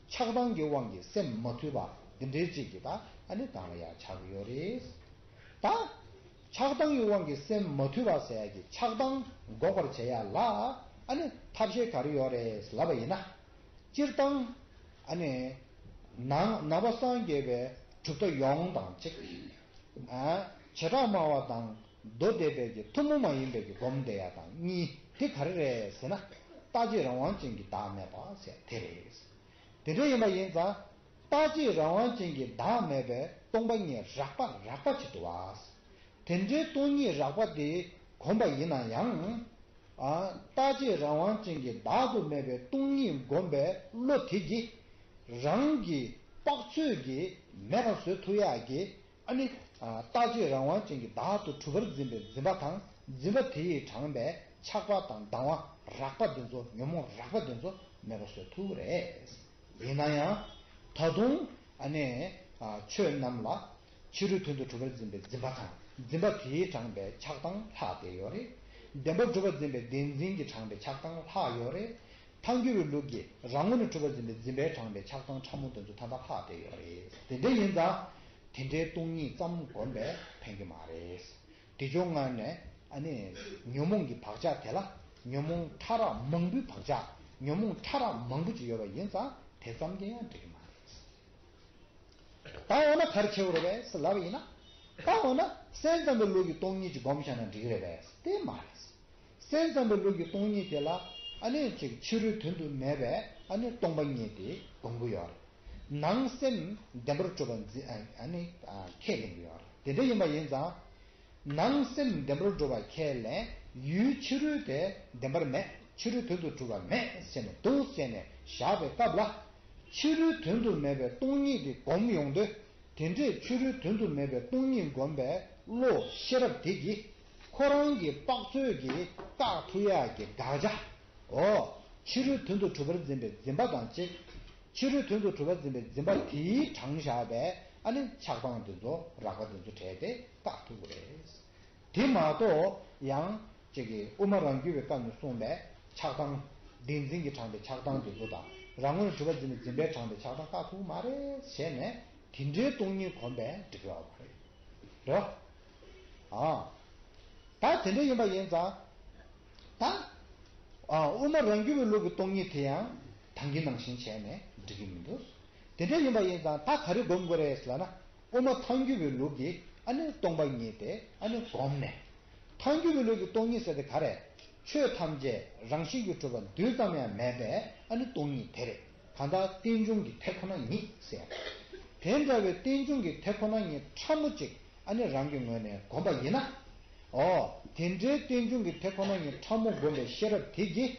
ཆགས་སྡང་གི་དབང་གིས་སེམས་མ་དུལ་བ་འདི་འདྲའི་ཅིག་གི་ད་ཨ་ནི་སྒང་ལ་ཡ་ཆགས་ཀྱི་ཡོད་རེད། ད་ཆགས་སྡང་གི་དབང་གིས་སེམས་མ་དུལ་བ་ཟེར་ཡ་གི་ཆགས་སྡང་འགོག་པར་བྱེད་ཡ་ལ་ཨ་ནི་ཐབས་ཤེས་ག་རེ་ཡོད་རེད་ལབ་པ་ཡིན་ན། སྤྱིར་བཏང་ཨ་ནི་ནང་ནང་པ་སངས་རྒྱས་པའི་གྲུབ་མཐའ་ཡོངས་དང་གཅིག་ཨ། བྱེ་བྲག་སྨྲ་བ་དང་མདོ་སྡེ་པའི་གི་ཐུན་མོང་མ་ཡིན་པའི་གི་སྒོམ་བསྡད་ཡ་དང་གཉིས་དེ་ག་རེ་རེད་ཟེར་ན། རྟག་གཅིག་རང་དབང་ཅན་གྱི་བདག་མེད་པ་ཟེར་དེ་རེད། དེ་འདྲ་ཡིན་པ་ཡིན་ཙང་། རྟག་གཅིག་རང་དབང་ཅན་གྱི་བདག་མེད་པའི་སྟོང་པ་ཉིད་རགས་པ་རགས་པ་ཅིག་འདུག་བ། དེ་འདྲའི་སྟོང་ཉིད་རགས་པ་དེ་གོམས་པ་ཡིན་ན་ཡང་། ཨ། རྟག་གཅིག་རང་དབང་ཅན་གྱི་བདག་ཏུ་མེད་པའི་སྟོང་ཉིད་སྒོམ་པའི་བློ་དེ་གིས་རང་གི་དཔག་ཚོད་ཀྱིས་མེད་པར་བཟོ་ཐུབ་ཡག་གི་ཨ་ནི། ཨ། རྟག་གཅིག་རང་དབང་ཅན་གྱི་བདག་ཏུ་གྲུབ་པར་འཛིན་པའི་འཛིན་པ་དང་འཛིན་པ་དེ་ཡིས་དྲངས་པའི་ཆགས་པ་དང་སྡང་བ་རགས་པ་དེ་ཚོ། ཉོན་མོངས་རགས་པ་དེ་ཚོ་མེད་པར་བཟོ་ཐུབ་ཀྱི་རེད། ཡིན་ན་ཡང་། ད་དུང་ཨ་ནི། ཨ། ཆོས་རྣམས་ལ་ཕྱི་རོལ་དོན་དུ་གྲུབ་པར་འཛིན་པའི་འཛིན་པ་དང་འཛིན་པ་དེས་དྲངས་པའི་ཆགས་སྡང་ལྷག་བསྡད་ཡོད་རེད། བདེན་པར་གྲུབ་པར་འཛིན་པའི་བདེན་འཛིན་གྱིས་དྲངས་པའི་ཆགས་སྡང་ལྷག་ཡོད་རེད། ཐལ་འགྱུར་བའི་ལུགས་ཀྱིས་རང་ངོས་ནས་གྲུབ་པར་འཛིན་པའི་འཛིན་པས་དྲངས་པའི་ཆགས་སྡང་ཕྲ་མོ་དེ་ཚོ་ད་ལྟ་ལྷག་བསྡད་ཡོད་རེད། དེ་འདྲ་ཡིན་ཙང་། དེ་འདྲའི་སྟོང་ཉིད་ཙམ་བསྒོམས་པས་ཕན་གྱི་མ་རེད། དེ་ཕྱོགས་སྔ་ནས་ཨ་ནི་ཉོན་མོངས་ཀྱི་བག་ཆགས་དེ་ལ་ཉོན་མོངས་ཕྲ་རགས་མང་པོའི་བག་ཆགས། ཉོན་མོངས་ཕྲ་རགས་མང་པོ་ཅིག་ཡོད་པ་ཡིན་ཙང་དེ་ཙམ་གྱིས་ཡང་འགྲིག་གི་མ་རེད། ད་འོ་ན་ག་རེ་བྱེད་དགོས་རེད་པས་ལབ་པ་ཡིན་ན། ད་འོ་ན་སེམས་ཙམ་པའི་ལུགས་ཀྱི་སྟོང་ཉིད་ཅིག་སྒོམ་བཞག་ན་འགྲིག་གི་རེད་པས་དེ་མ་རེད། སེམས་ཙམ་པའི་ལུགས་ཀྱི་སྟོང་ཉིད་དེ་ལ་ཨ་ནི་ཅིག་ཕྱི་རོལ་དོན་དུ་མེད་པའི་ཨ་ནི་སྟོང་པ་ཉིད་དེ་སྒོམ་གྱི་ཡོད་རེད། ནང་སེམས་བདེན་པར་གྲུབ་པ་འཛིན་ཨ་ནི་ཁས་ལེན་གྱི་ཡོད་རེད། དེ་འདྲ་ཡིན་པ་ཡིན་ཙང་། ནང་སེམས་བདེན་པར་གྲུབ་པ་ཁས་ལེན། ཡུལ་ཕྱི་རོལ་དེ་བདེན་པར་མེད། ཕྱི་རོལ་དོན་དུ་གྲུབ་པ་མེད་ཟེར་ནས་འདུག་ཟེར་ནས་བཞག་པའི་སྐབས་ལ། ཕྱི་རོལ་དོན་དུ་མེད་པའི་སྟོང་ཉིད་དེ་སྒོམ་ཡོང་དུས། དེ་འདྲས་ཕྱི་རོལ་དོན་དུ་མེད་པའི་སྟོང་ཉིད་སྒོམ་པའི་བློ་ཤེས་རབ་དེ་གིས་ཁོ་རང་གི་དཔག་ཚོད་ཀྱིས་བཀག་ཐུབ་ཡག་གི་དགག་བྱ། འོ། ཕྱི་རོལ་དོན་དུ་གྲུབ་པར་འཛིན་པའི་འཛིན་པ་དང་གཅིག་ཕྱི་རོལ་དོན་དུ་གྲུབ་པར་འཛིན་པའི་འཛིན་པ་དེས་དྲངས་བཞག་པའི་ཨ་ནི་ཆགས་སྡང་དེ་ཚོ་རགས་པ་དེ་ཚོ་བྲལ་ཏེ་བཀག་ཐུབ་ཀྱི་རེད། དེ་མ་གཏོགས་ཡང་ཅིག་གིས་དབུ་མ་རང་རྒྱུད་པའི་སྐབས་ནས་གསུངས་པའི་ཆགས་སྡང་། བདེན་འཛིན་གྱིས་དྲངས་པའི་ཆགས་སྡང་དེ་ཚོ་དང་རང་ངོས་ནས་གྲུབ་པར་འཛིན་པའི་འཛིན་པས་དྲངས་པའི་ཆགས་སྡང་བཀག་ཐུབ་ཀྱི་མ་རེད་ཟེར་ནས་དེ་འདྲའི་སྟོང་ཉིད་སྒོམ་པས་འགྲིག་གི་ཡོད་མ་རེད། རེད་བ། ཨ། ད་དེ་འདྲ་ཡིན་པ་ཡིན་ཙང་། ད། ཨ། དབུ་མ་རང་རྒྱུད་པའི་ལུགས་ཀྱི་སྟོང་ཉིད་དེ་ཡང་ད་གིན་ནང་བཞིན་བྱས་ནས་འགྲིག་གི་མི་འདུག་དེ་འདྲ་ཡིན་པ་ཡིན་ཙང་ད་ག་རེ་སྒོམ་དགོས་རེད་ལབ་ན། དབུ་མ་ཐལ་འགྱུར་བའི་ལུགས་ཀྱི་ཨ་ནི་སྟོང་པ་ཉིད་དེ་ཨ་ནི་སྒོམ་ནས། ཐལ་འགྱུར་བའི་ལུགས་ཀྱི་སྟོང་ཉིད་ཟེར་དེ་ག་རེ། ཆོས་ཐམས་ཅད་རང་བཞིན་གྱིས་གྲུབ་པ་རྡུལ་ཙམ་ཡང་མེད་པའི་ཨ་ནི་སྟོང་ཉིད་དེ་རེད། གང་ལྟར་རྟེན་འབྱུང་གི་དེ་ཁོ་ན་ཉིད་ཟེར། དེ་འདྲ་བའི་རྟེན་འབྱུང་གི་དེ་ཁོ་ན་ཉིད་ཕྲ་མོ་གཅིག་ཨ་ནི་རང་གི་ངོས་ནས་བསྒོམས་པ་ཡིན་ན། ཨོ། དེ་འདྲའི་རྟེན་འབྱུང་གི་དེ་ཁོ་ན་ཉིད་ཕྲ་མོ་བསྒོམས་པའི་ཤེས་རབ་དེ་གིས་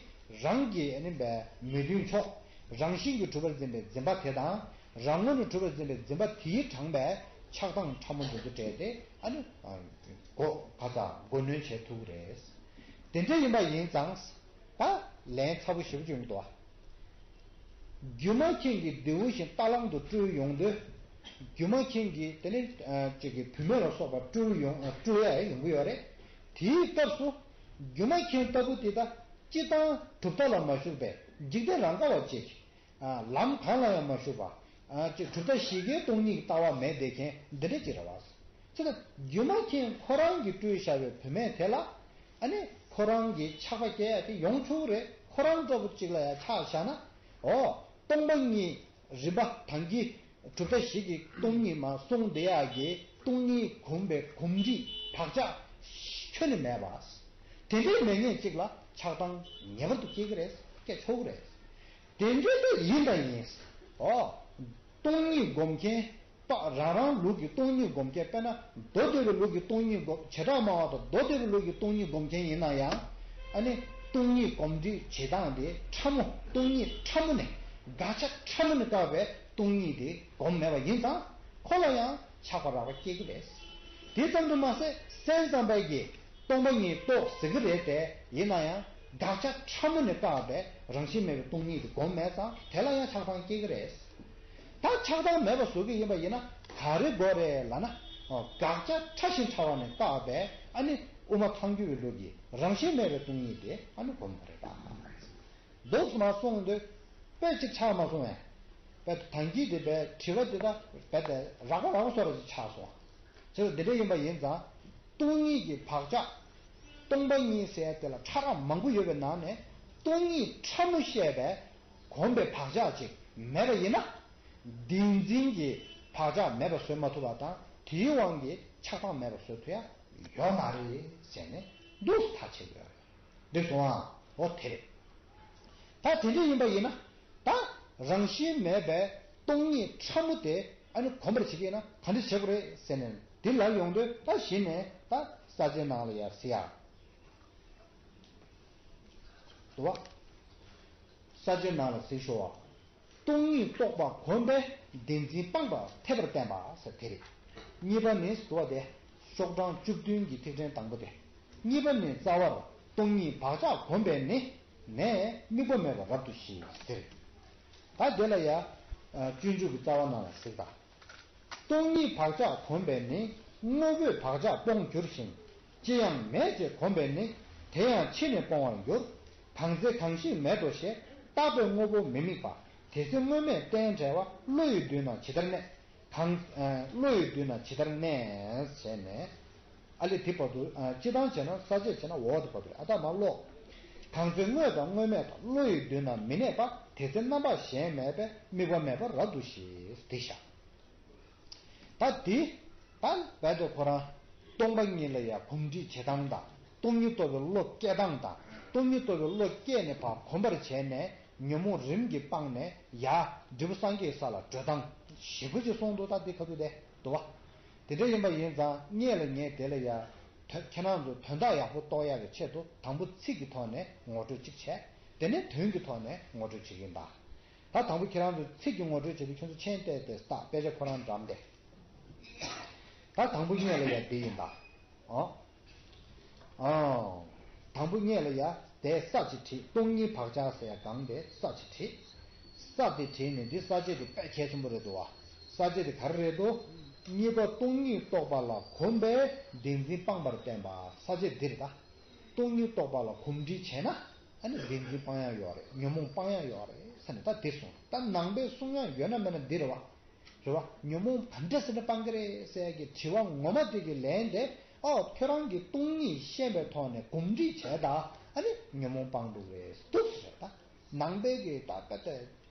རང་གི་ཨ་ནི་བའི་མི་མཐུན་ཕྱོགས། རང་བཞིན་གྱིས་གྲུབ་པར་འཛིན་པའི་འཛིན་པ་དེ་དང་། རང་ངོས་ནས་གྲུབ་པར་འཛིན་པའི་འཛིན་པ་དེས་དྲངས་པའི་ཆགས་སྡང་ཕྲ་མོ་འདི་ཚོ་བྲལ་ཏེ་ཨ་ནི་མགོ་ག་ས་མགོ་གནོན་བྱེད་ཐུབ་ཀྱི་རེད། དེ་འདྲ་ཡིན་པ་ཡིན་ཙང་། ད་ལན་ཚ་པོ་ཞེ་པོ་ཅིག་ཡོང་གི་འདུག་བ། སྒྱུ་མ་མཁན་གྱི་རྡེའུ་བཞིན་རྟ་གླང་དུ་སྤྲུལ་ཡོང་དུས། སྒྱུ་མ་མཁན་གྱི་དེ་ནི་ཅིག་གི་བུད་མེད་ལ་སོགས་པ་སྤྲུལ་ཡོང་སྤྲུལ་ཡ་ཡོང་གི་ཡོད་རེད། དེའི་སྐབས་སུ། སྒྱུ་མ་མཁན་ལྟ་བུ་དེ་དག་སྤྱིར་བཏང་གྲུབ་མཐའ་ལ་མ་ཞུགས་པའི་འཇིག་རྟེན་རང་ག་བ་ཅིག་ལམ་གང་ལ་ཡང་མ་ཞུགས་པ། ཅིག་གྲུབ་མཐའ་བཞི་ཀའི་སྟོང་ཉིད་ཀྱི་ལྟ་བ་མེད་བསྡད་མཁན་འདི་འདྲ་ཅིག་རེད་བ། ཚེ་ན་སྒྱུ་མ་མཁན་ཁོ་རང་གིས་སྤྲུལ་བཞག་པའི་བུད་མེད་དེ་ལ། ཨ་ནི་ཁོ་རང་གི་ཆགས་པ་སྐྱེ་ཡ་དེ་ཡོང་ཆོག་གི་རེད། ཁོ་རང་འདྲ་པོ་ཅིག་ལ་ཡ་ཆགས་བཞག་ན། འོ། སྟོང་པ་ཉིད་རིམ་པ་དང་གི་གྲུབ་མཐའ་བཞི་གི་སྟོང་ཉིད་མ་གསུངས་བསྡད་ཡ་གི་སྟོང་ཉིད་གོམས་པའི་གོམས་འདྲིས་བག་ཆགས་ཁྱོན་ནས་མེད་པ། དེ་འདྲའི་མེད་མཁན་ཅིག་ལ་ཆགས་སྡང་ངེས་པར་དུ་སྐྱེ་གི་རེད། སྐྱེ་ཆོག་གི་རེད། དེ་འདྲའི་དེ་ཡིན་དང་ཡིན། འོ། སྟོང་ཉིད་སྒོམ་མཁན། པ་རང་རང་ལུགས་ཀྱི་སྟོང་ཉིད་སྒོམ་མཁན། དཔེར་ན་མདོ་སྡེ་པའི་ལུགས་ཀྱི་སྟོང་ཉིད་སྒོམ། བྱེ་བྲག་སྨྲ་བ་དང་མདོ་སྡེ་པའི་ལུགས་ཀྱི་སྟོང་ཉིད་སྒོམ་མཁན་ཡིན་ན་ཡང་། ཨ་ནི་སྟོང་ཉིད་སྒོམ་འདྲིས་བྱེད་སྟངས་དེ་ཕྲ་མོ། སྟོང་ཉིད་ཕྲ་མོ་ནས། དགག་བྱ་ཕྲ་མོ་ནས་བཀག་པའི་སྟོང་ཉིད་དེ་སྒོམ་མེད་པ་ཡིན་ཙང་། ཁོ་ལ་ཡང་ཆགས་པ་རགས་པ་སྐྱེ་གི་རེད། དེ་ཙམ་དུ་མ་ཟད་སེམས་ཙམ་པ་གིས། སྟོང་པ་ཉིད་རྟོགས་ཟེར་གི་རེད་དེ། ཡིན་ན་ཡང་དགག་བྱ་ཕྲ་མོ་ནས་བཀག་པའི་རང་བཞིན་མེད་པའི་སྟོང་ཉིད་དེ་སྒོམ་མེད་ཙང་། དེ་ལ་ཡང་ཆགས་སྡང་སྐྱེ་གི་རེད། ད་ཆགས་སྡང་མེད་པ་བཟོ་གི་ཡིན་པ་ཡིན་ན་ག་རེ་དགོས་རེད་ལབ་ན། དགག་བྱ་ཕྲ་ཞིང་ཕྲ་བ་ནས་བཀག་པའི་ཨ་ནི་དབུ་མ་ཐལ་འགྱུར་བའི་ལུགས་ཀྱི་རང་བཞིན་མེད་པའི་སྟོང་ཉིད་དེ་ཨ་ནི་སྒོམ་དགོས་རེད་ད། འདུག་སེ་མར་སོང་དུས་དཔེ་གཅིག་ཆགས་མ་སོང་བས། དཔེ་དང་གི་དེ་དཔེ་དྲི་བ་དེ་དག་དཔེ་དེ་རགས་པ་རགས་པ་བཟོ་འདྲ་ཅིག་ཆགས་སོང་། བྱས་ཙང་འདི་འདྲ་ཡིན་པ་ཡིན་ཙང་། སྟོང་ཉིད་ཀྱི་བག་ཆགས། སྟོང་པ་ཉིད་ཟེར་དེ་ལ་ཕྲ་རགས་མང་པོ་ཡོད་པའི་ནང་ནས་སྟོང་ཉིད་ཕྲ་མོ་བཤད་པའི་གོམས་པའི་བག་ཆགས་ཅིག་མེད་པ་ཡིན་ན། བདེན་འཛིན་གྱི་བག་ཆགས་མེད་པ་བཟོ་མ་ཐུབ་པ་དང་། དེའི་དབང་གིས་ཆགས་སྡང་མེད་པ་བཟོ་ཐུབ་ཡ་ཡོད་མ་རེད་ཟེར་ནས་འདུག་སེ་ཐག་བཅད་ཡོད་རེད། འདི་སོང་ཨ། འོ་དེ་རེད། ད་དེ་འདྲ་ཡིན་པ་ཡིན་ན། ད་རང་བཞིན་མེད་པའི་སྟོང་ཉིད་ཕྲ་མོ་དེ་ཨ་ནི་གོམས་པར་བྱེད་ཀྱི་ཡིན་ན་ག་འདྲ་བྱེད་དགོས་རེད་ཟེར་ནས་འདི་ལབ་ཡོང་དུས། ད་གཞི་ནས་ད་ས་བཅད་ནང་ལ་ཡར་གཟིགས་ཡ། འདུག་བ། ས་བཅད་ནང་ལ་གཟིགས་ཤོག་ཨ། སྟོང་ཉིད་རྟོགས་པ་གོམས་པས་བདེན་འཛིན་སྤངས་པ་འཐད་པར་བསྟན་པ་ཟེར་དེ་རེད། གཉིས་པ་ནི་འདུག་བ་དེ། ཤོག་གྲངས་བཅུ་བདུན་གྱི་ཐིག་ཕྲེང་དང་པོ་དེ། གཉིས་པ་ནི་རྩ་བར་སྟོང་ཉིད་བག་ཆགས་གོམས་པས་ནི། ནས་དམིགས་པ་མེད་པ་རབ་ཏུ་ཞི་ཟེར། ད་དེ་ལ་ཡ། སྤྱོད་འཇུག་གི་རྩ་བ་ནང་ལ་གཟིགས་དང་། སྟོང་ཉིད་བག་ཆགས་གོམས་པས་ནི། དངོས་པོས་བག་ཆགས་སྤོང་འགྱུར་ཞིང་། ཅི་ཡང་མེད་ཅེས་གོམས་པས་ནི། དེ་ཡང་ཕྱིས་ནས་སྤོང་བར་འགྱུར། གང་ཚེ་གང་ཞིག་མེད་དོ་ཞེས། བརྟགས་པས་དངོས་པོ་མི་དམིགས་པ། དེ་ཚེ་དངོས་མེད་རྟེན་བྲལ་བ། བློ་ཡི་མདུན་ན་ཇི་ལྟར་གནས། གང་། བློ་ཡི་མདུན་ན་ཇི་ལྟར་གནས་ཟེར་ནས། ཨ་ལེ་དེ་བར་དུ། སྤྱིར་བཏང་བྱས་ན་ས་བཅད་བྱས་ན་འོ་དེ་བར་དུ་རེད། ཨ་ད་མ་ཀློག་གང་ཚེ་དངོས་དང་དངོས་མེད་དང་། བློ་ཡི་མདུན་ན་མི་གནས་པ། དེ་ཚེ་རྣམ་པ་གཞན་མེད་པས། དམིགས་པ་མེད་པ་རབ་ཏུ་ཞི། དེ་བཞག་ད་དེ། ད་རྦད་དེ་ཁོ་རང་སྟོང་པ་ཉིད་ལ་ཡ་གོམས་འདྲིས་བྱེད་སྟངས་དང་། སྟོང་ཉིད་རྟོགས་པའི་བློ་སྐྱེ་སྟངས་དང་། སྟོང་ཉིད་རྟོགས་པའི་བློ་སྐྱེས་ནས་ཕར་གོམས་པར་བྱས་ནས་ཉོན་མོངས་རིམ་གྱིས་སྤངས་ནས་ཡར་འབྲས་བུ་སངས་རྒྱས་ས་ལ་བགྲོད་སྟངས་ཞེ་པོ་ཅིག་གསུངས་འདུག་ད་འདི་ཁ་ཐུག་དེ་འདུག་བ། དེ་འདྲ་ཡིན་པ་ཡིན་ཙང་སྔོན་ལ་ངས་དེ་ལ་ཡ། དོན་ཁྱེད་རང་ཚོ་དོན་དག་ཡག་པོ་རྟོགས་ཡག་གི་ཆེད་དུ་དང་པོ་ཚིག་གི་ཐོག་ནས་ངོ་སྤྲོད་ཅིག་བྱས། དེ་ནས་དོན་གྱི་ཐོག་ནས་ངོ་སྤྲོད་བྱེད་ཀྱི་ཡིན་ད། ད་དང་པོ་ཁྱེད་རང་ཚོ་ཚིག་གི་ངོ་སྤྲོད་བྱེད་དུས་ཁྱོད་ཚོ་མཆན་བལྟས་ཏེ་ལྟ། དཔེ་ཆ་ཁོ་རང་འགྲམ་དེ། ད་དང་པོ་སྔོན་ལ་ཡ་འདི་ཡིན་ད། ཨོ། ཨོ། དང་པོ་སྔོན་ལ་ཡ་དེ་ས་ཅིག་བྲིས། སྟོང་ཉིད་བག་ཆགས་ཟེར་ཡ་སྒང་དེ་ས་ཅིག་བྲིས། ས་དེ་བྲིས་ནས་འདི་ས་བཅད་དེ་དཔེ་གལ་ཆེན་པོ་རེད་འདུག་བ། ས་བཅད་དེ་ག་རེ་རེད་འདུག་གཉིས་པ་སྟོང་ཉིད་རྟོགས་པ་ལ་གོམས་པས་བདེན་འཛིན་སྤངས་པར་བསྟན་པ། ས་བཅད་འདི་རེད་ད། སྟོང་ཉིད་རྟོགས་པ་ལ་གོམས་འདྲིས་བྱས་ན། ཨ་ནི་བདེན་འཛིན་སྤང་ཡག་ཡོད་རེད། ཉོན་མོངས་སྤང་ཡག་ཡོད་རེད་ཟེར་ནས་ད་འདི་གསུངས། ད་ནང་པའི་གསུང་ཡག་ཡོད་ན་མེད་ན་འདི་རེད་བ། རེད་བ། ཉོན་མོངས་ག་འདྲ་ཟེར་ནས་སྤང་གི་རེད་ཟེར་ཡག་གི་དྲི་བ་ངོ་མ་དེ་གི་ལན་དེ། ཨོ་ཁྱོད་རང་གིས་སྟོང་ཉིད་ཤེས་པའི་ཐོག་ནས་གོམས་འདྲིས་བྱས་ད། ཨ་ནི་ཉོན་མོངས་སྤང་འགྲོ་གི་རེད་འདུག་ཟེར། ད་ནང་པའི་གི་ད་ད་ད་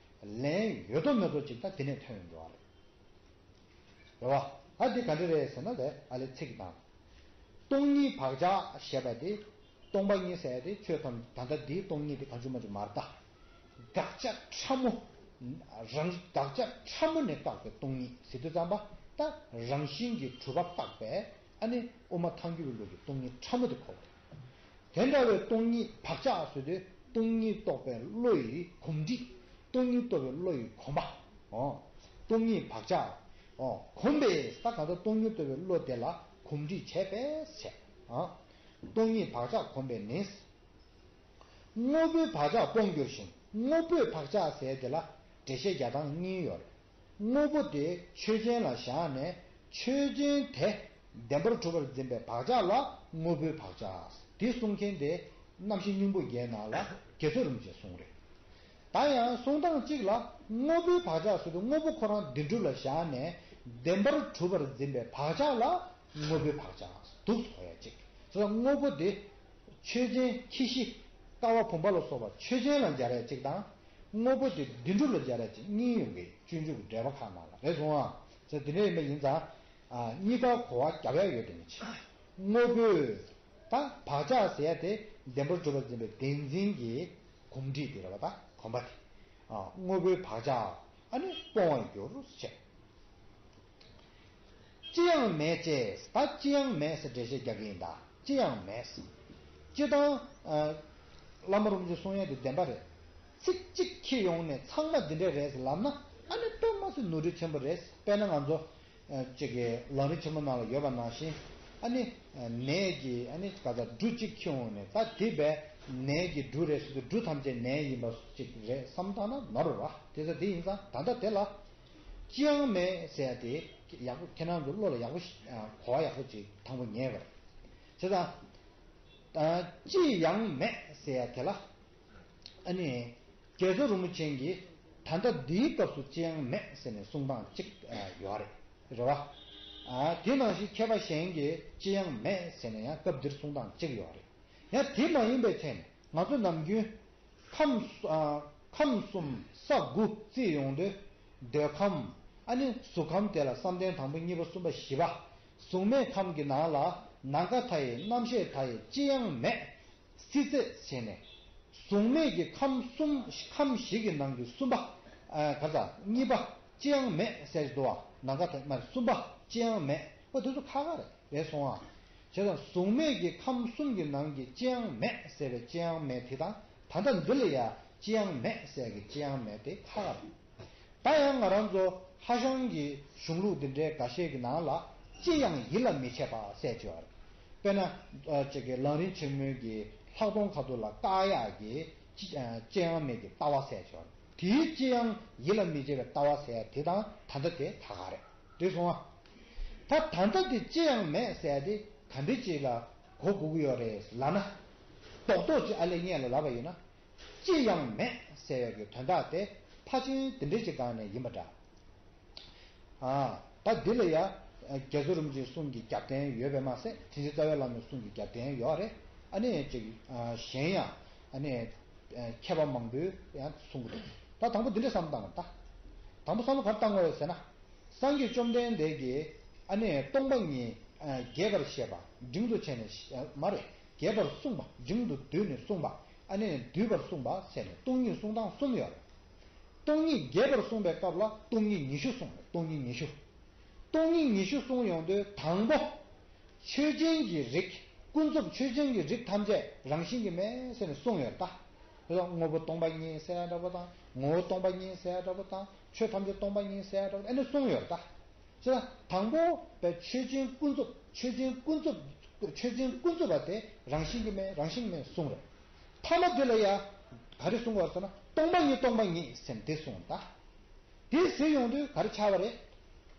ལན་ཡོད་དོ་མེད་དོ་ཅིག་ད་དེ་ནས་ཐོན་ཡོང་འགྲོ་བ་རེད། རེད་བ། ཨ་འདི་ག་འདྲ་རེད་ཟེར་ན་ལས་ཨ་ལས་ཚིག་དང་། སྟོང་ཉིད་བག་ཆགས་ཞེས་པ་དེ། སྟོང་པ་ཉིད་ཟེར་ཡ་དེ་ཆོས་ཐམས་ད་ལྟ་འདིའི་སྟོང་ཉིད་དེ་གང་བྱུང་མང་བྱུང་མ་རེད་ད། དགག་བྱ་ཕྲ་མོ། རང་དགག་བྱ་ཕྲ་མོ་ནས་བཀག་པའི་སྟོང་ཉིད་ཟེར་དུས་ཙམ་པ། ད་རང་བཞིན་གྱིས་གྲུབ་པ་བཀག་པའི་ཨ་ནི་དབུ་མ་ཐལ་འགྱུར་བའི་ལུགས་ཀྱི་སྟོང་ཉིད་ཕྲ་མོ་དེ་གོ་བ་རེད། དེ་འདྲ་བའི་སྟོང་ཉིད་བག་ཆགས་ཟེར་དུས་སྟོང་ཉིད་རྟོགས་པའི་བློ་ཡི་གོམས་འདྲིས། སྟོང་ཉིད་རྟོགས་པའི་བློ་ཡི་གོམས་པ། ཨོ། སྟོང་ཉིད་བག་ཆགས། ཨོ། གོམས་པས་ད་གང་ལྟར་སྟོང་ཉིད་རྟོགས་པའི་བློ་དེ་ལ་གོམས་འདྲིས་བྱས་པས་བྱས། ཨ། སྟོང་ཉིད་བག་ཆགས་གོམས་པས་ནི། དངོས་པོའི་བག་ཆགས་སྤོང་འགྱུར་ཞིང་། དངོས་པོའི་བག་ཆགས་ཟེར་དེ་ལ་འགྲེལ་བཤད་རྒྱག་སྟངས་གཉིས་ཡོད་རེད། དངོས་པོ་དེ་ཆོས་ཅན་ལ་བཞག་ནས་ཆོས་ཅན་དེ་བདེན་པར་གྲུབ་པར་འཛིན་པའི་བག་ཆགས་ལ་དངོས་པོའི་བག་ཆགས། དེ་གསུང་མཁན་དེ་རྣམ་བཤད་སྙིང་པོ་བརྒྱད་ནང་ལ་དགེ་ཚུལ་རིན་པོ་ཆེས་གསུངས་རེད། ད་ཡང་གསུང་སྟངས་གཅིག་ལ་དངོས་པོའི་བག་ཆགས་ཟེར་དུས་དངོས་པོ་ཁོ་རང་བདེན་གྲུབ་ལ་བཞག་ནས་བདེན་པར་གྲུབ་པར་འཛིན་པའི་བག་ཆགས་ལ་དངོས་པོའི་བག་ཆགས་འདུག་གོ་ཡ་གཅིག། དེ་ལ་དངོས་པོ་དེ་ཆོས་ཅན་ཁྱི་ཤི་ཀ་བ་བུམ་པ་ལ་སོགས་པ་ཆོས་ཅན་ལ་སྦྱར་ཡ་གཅིག་དང་། དངོས་པོ་དེ་བདེན་གྲུབ་ལ་སྦྱར་ཡ་གཅིག་གཉིས་ཡོང་གི། སྤྱོད་འཇུག་གི་འགྲེལ་པ་ཁག་ནང་ལ་རེད་སོང་ཨ། ཟེར་དེ་འདྲ་ཡིན་པ་ཡིན་ཙང་། ཨ། གཉིས་ཀ་གོ་བ་རྒྱབ་ཡ་ཡོད་དེ་ནི་ཆེ། དངོས་པོའི་ད་བག་ཆགས་ཟེར་ཡ་དེ་བདེན་པར་གྲུབ་པར་འཛིན་པའི་བདེན་འཛིན་གྱི་གོམས་འདྲིས་དེ་རེད་པ། ད་གོམས་པ་དེ། ཨ། དངོས་པོའི་བག་ཆགས་ཨ་ནི་སྤོང་བར་འགྱུར་ཞེས། ཅི་ཡང་མེད་ཅེས། ད་ཅི་ཡང་མེད་ཟེར་འགྲེལ་བཤད་རྒྱག་གི་ཡིན་ད། ཅི་ཡང་མེད། སྤྱིར་བཏང་། ཨ། བླ་མ་རིན་པོ་ཆེ་གསུང་ཡ་དེ་བདེན་པ་རེད། ཚིག་གཅིག་ཁྱེར་ཡོང་ནས་ཚང་མ་འདི་འདྲ་རེད་ཟེར་ལབ་ན་ཨ་ནི་དཔེ་མ་སྲིད་ནོར་འཁྲུལ་ཆེན་པོ་རེད། དཔེར་ན་ང་ཚོ། ཨ། ཅིག་གི་ལམ་རིམ་ཆེན་མོ་ནང་ལ་ཡོད་པ་ནང་བཞིན། ཨ་ནི། ཨ། ནས་ཀྱི་ཨ་ནི་ག་ཚ་འབྲུ་གཅིག་ཁྱེར་ཡོང་ནས་ད་དེ་བས་ནས་ཀྱི་འབྲུ་རེད་ཟེར་དུས་འབྲུ་ཐམས་ཅད་ནས་ཡིན་པ་ཅིག་རེད་བསམ་བཏང་ན་ནོར་བ། དེ་ཚོ་དེ་ཡིན་ཙང་ད་ལྟ་དེ་ལ། ཅི་ཡང་མེད་ཟེར་ཡ་དེ་ཡག་པོ། ཁྱེད་རང་ཚོ་བློ་ལ་ཡག་པོ་ཞིག་ཨ། གོ་བ་ཡག་པོ་ཅིག་དང་པོ་ཉར་བ་རེད། བྱས་ཙང་། ཨ། ཅི་ཡང་མེད་ཟེར་ཡ་དེ་ལ། ཨ་ནི། རྒྱ་མཚོ་རིན་པོ་ཆེ་གིས་ད་ལྟ་འདིའི་སྐབས་སུ་ཅི་ཡང་མེད་ཟེར་ནས་གསུང་སྟངས་གཅིག་ཨ། ཡོད་རེད། རེད་བ། ཨ། དེ་ནང་བཞིན་མཁས་པ་གཞན་གྱིས་ཅི་ཡང་མེད་ཟེར་ནས་ཡང་སྐབས་འདིར་གསུང་སྟངས་གཅིག་ཡོད་རེད། ཡང་དེ་མ་ཡིན་པའི་ཆ་ནས་ང་ཚོ་ནམ་རྒྱུན། ཁམས་ཨ། ཁམས་གསུམ་ས་དགུ་བརྩིས་ཡོང་དུས། འདོད་ཁམས། ཨ་ནི་གཟུགས་ཁམས་དེ་ལ་བསམ་གཏན་དང་པོ་གཉིས་པ་གསུམ་པ་བཞི་པ། གཟུགས་མེད་ཁམས་ཀྱི་ནང་ལ་ནམ་མཁའ་མཐའ་ཡས་རྣམ་ཤེས་མཐའ་ཡས་ཅི་ཡང་མེད། སྲིད་རྩེ་བྱས་ནས། གཟུགས་མེད་ཀྱི་ཁམས་གསུམ། ཁམས་བཞི་གི་ནང་གི་གསུམ་པ། ཨ། ག་ཚ། གཉིས་པ་ཅི་ཡང་མེད་ཟེར་འདུག་བ། ནམ་མཁའ་མཐའ་ཡས་མ་རེད། གསུམ་པ་ཅི་ཡང་མེད། ཨོ། དེ་ཚོ་ཁག་ཁག་རེད། རེད་སོང་ཨ། བྱས་ཙང་གཟུགས་མེད་ཀྱི་ཁམས་གསུམ་གྱི་ནང་གི་ཅི་ཡང་མེད་ཟེར་བའི་ཅི་ཡང་མེད་དེ་དང་། ད་ལྟ་འདི་ལ་ཡ་ཅི་ཡང་མེད་ཟེར་གི་ཅི་ཡང་མེད་དེ་ཁག་ཁག་རེད། ད་ཡང་ང་རང་ཚོ་ཧྭ་ཤང་གི་གཞུང་ལུགས་འདི་འདྲའི་འགའ་ཤས་ཀྱི་ནང་ལ་ཅི་ཡང་ཡིད་ལ་མི་བྱེད་པ་ཟེར་གྱི་ཡོད་རེད། དཔེར་ན། ཨ། ཅིག་གི་ལམ་རིམ་ཆེན་མོའི་གི་ལྷག་མཐོང་ཁ་ཐུག་ལ་བཀག་ཡག་གི་ཅི། ཨ། ཅི་ཡང་མེད་ཀྱི་ལྟ་བ་ཟེར་གྱི་ཡོད་རེད། དེའི་ཅི་ཡང་ཡིད་ལ་མི་བྱེད་པའི་ལྟ་བ་ཟེར་དེ་དང་ད་ལྟ་དེ་ཁག་ཁག་རེད། རེད་སོང་ཨ། ད་ད་ལྟ་དེ་ཅི་ཡང་མེད་ཟེར་དེ་ག་འདྲ་ཅིག་ལ་གོ་དགོས་ཀྱི་ཡོད་རེད་ལབ་ན། རྡོག་རྡོག་ཅིག་ཨ་ལས་སྔོན་ལ་ལབ་པ་ཡིན་ན། ཅི་ཡང་མེད་ཟེར་ཡག་གི་དོན་དག་དེ་ཕལ་ཆེར་དེ་འདྲ་ཅིག་སྒང་ནས་ཡིན་པ་འདྲ། ཨ། ད་འདི་ལ་ཡ། རྒྱ་མཚོ་རིན་པོ་ཆེའི་གསུང་གི་རྒྱབ་རྟེན་ཡོད་པས་མ་ཟད་དེ་བཞིན་རྩ་བའི་བླ་མའི་གསུང་གི་རྒྱབ་རྟེན་ཡོད་རེད། ཨ་ནི་ཅིག་ཨ། གཞན་ཡང་ཨ་ནི་མཁས་པ་མང་པོས་ཡང་གསུང་གི་འདུག། ད་དང་པོ་འདི་འདྲ་བསམ་བཏང་བ་ད། དང་པོ་བསམ་བློ་ག་རེ་བཏང་དགོས་རེད་ཟེར་ན། སངས་རྒྱས་བཅོམ་ལྡན་འདས་ཀྱིས་ཨ་ནི་སྟོང་པ་ཉིད་རྒྱས་པར་བཤད་པ་འབྲིང་དུ་བྱས་ནས། མ་རེད། རྒྱས་པར་གསུངས་པ། འབྲིང་དུ་བསྡུས་ནས་གསུངས་པ། ཨ་ནི་བསྡུས་པར་གསུངས་པ་ཟེར་ནས་སྟོང་ཉིད་གསུང་སྟངས་གསུམ་ཡོད་རེད། སྟོང་ཉིད་རྒྱས་པར་གསུངས་པའི་སྐབས་ལ་སྟོང་ཉིད་ཉི་ཤུ་གསུངས་རེད། སྟོང་ཉིད་ཉི་ཤུ། སྟོང་ཉིད་ཉི་ཤུ་གསུངས་ཡོང་དུས་དང་པོ། ཆོས་ཅན་གྱི་རིགས། ཀུན་རྫོབ་ཆོས་ཅན་གྱི་རིགས་ཐམས་ཅད་རང་བཞིན་གྱིས་མེད་ཟེར་ནས་གསུངས་ཡོད་ད། དེ་ལ་དངོས་པོ་སྟོང་པ་ཉིད་ཟེར་ཡ་འདྲ་པོ་དང་། ངོ་བོ་སྟོང་པ་ཉིད་ཟེར་ཡ་འདྲ་པོ་དང་། ཆོས་ཐམས་ཅད་སྟོང་པ་ཉིད་ཟེར་ཡ་འདྲ་པོ་ཨ་ནི་གསུངས་ཡོད་ད། བྱས་ཙང་དང་པོ་པའི་ཆོས་ཅན་ཀུན་རྫོབ། ཆོས་ཅན་ཀུན་རྫོབ། ཆོས་ཅན་ཀུན་རྫོབ་པ་དེ་རང་བཞིན་གྱིས་མེད། རང་བཞིན་མེད་གསུངས་རེད། ཐ་མ་དེ་ལ་ཡ་ག་རེ་གསུངས་པ་ཟེར་ན། སྟོང་པ་ཉིད། སྟོང་པ་ཉིད་ཟེར་ནས་དེ་གསུངས་ད། དེ་ཟེར་ཡོང་དུས་ག་རེ་ཆགས་པ་རེད།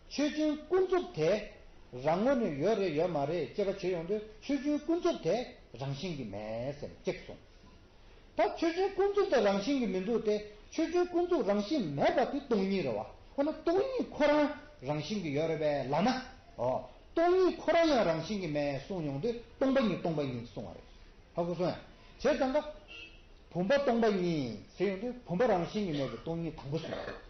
ཆོས་ཅན་ཀུན་རྫོབ་དེ་རང་ངོས་ནས་ཡོད་རེད་ཡོད་མ་རེད་དཔྱད་པ་བྱེད་ཡོང་དུས་ཆོས་ཅན་ཀུན་རྫོབ་དེ་རང་བཞིན་གྱིས་མེད་ཟེར་ནས་གཅིག་གསུངས། ད་ཆོས་ཅན་ཀུན་རྫོབ་དེ་རང་བཞིན་གྱིས་མི་འདུག་སྟེ། ཆོས་ཅན་ཀུན་རྫོབ་རང་བཞིན་མེད་པ་དེ་སྟོང་ཉིད་རེད་བ། འོ་ན་སྟོང་ཉིད་ཁོ་རང་རང་བཞིན་གྱིས་ཡོད་རེད་པས་ལབ་ན། ཨོ། སྟོང་ཉིད་ཁོ་རང་ཡང་རང་བཞིན་གྱིས་མེད་གསུངས་ཡོང་དུས་སྟོང་པ་ཉིད། སྟོང་པ་ཉིད་གསུངས་པ་རེད། ཧ་གོ་སོང་ཡ། བྱས་ཙང་ཀ། བུམ་པ་སྟོང་པ་ཉིད་ཟེར་ཡོང་དུས་བུམ་པ་རང་བཞིན་གྱིས་མེད་པའི་སྟོང་ཉིད་དང་པོ་གསུངས་པ་རེད།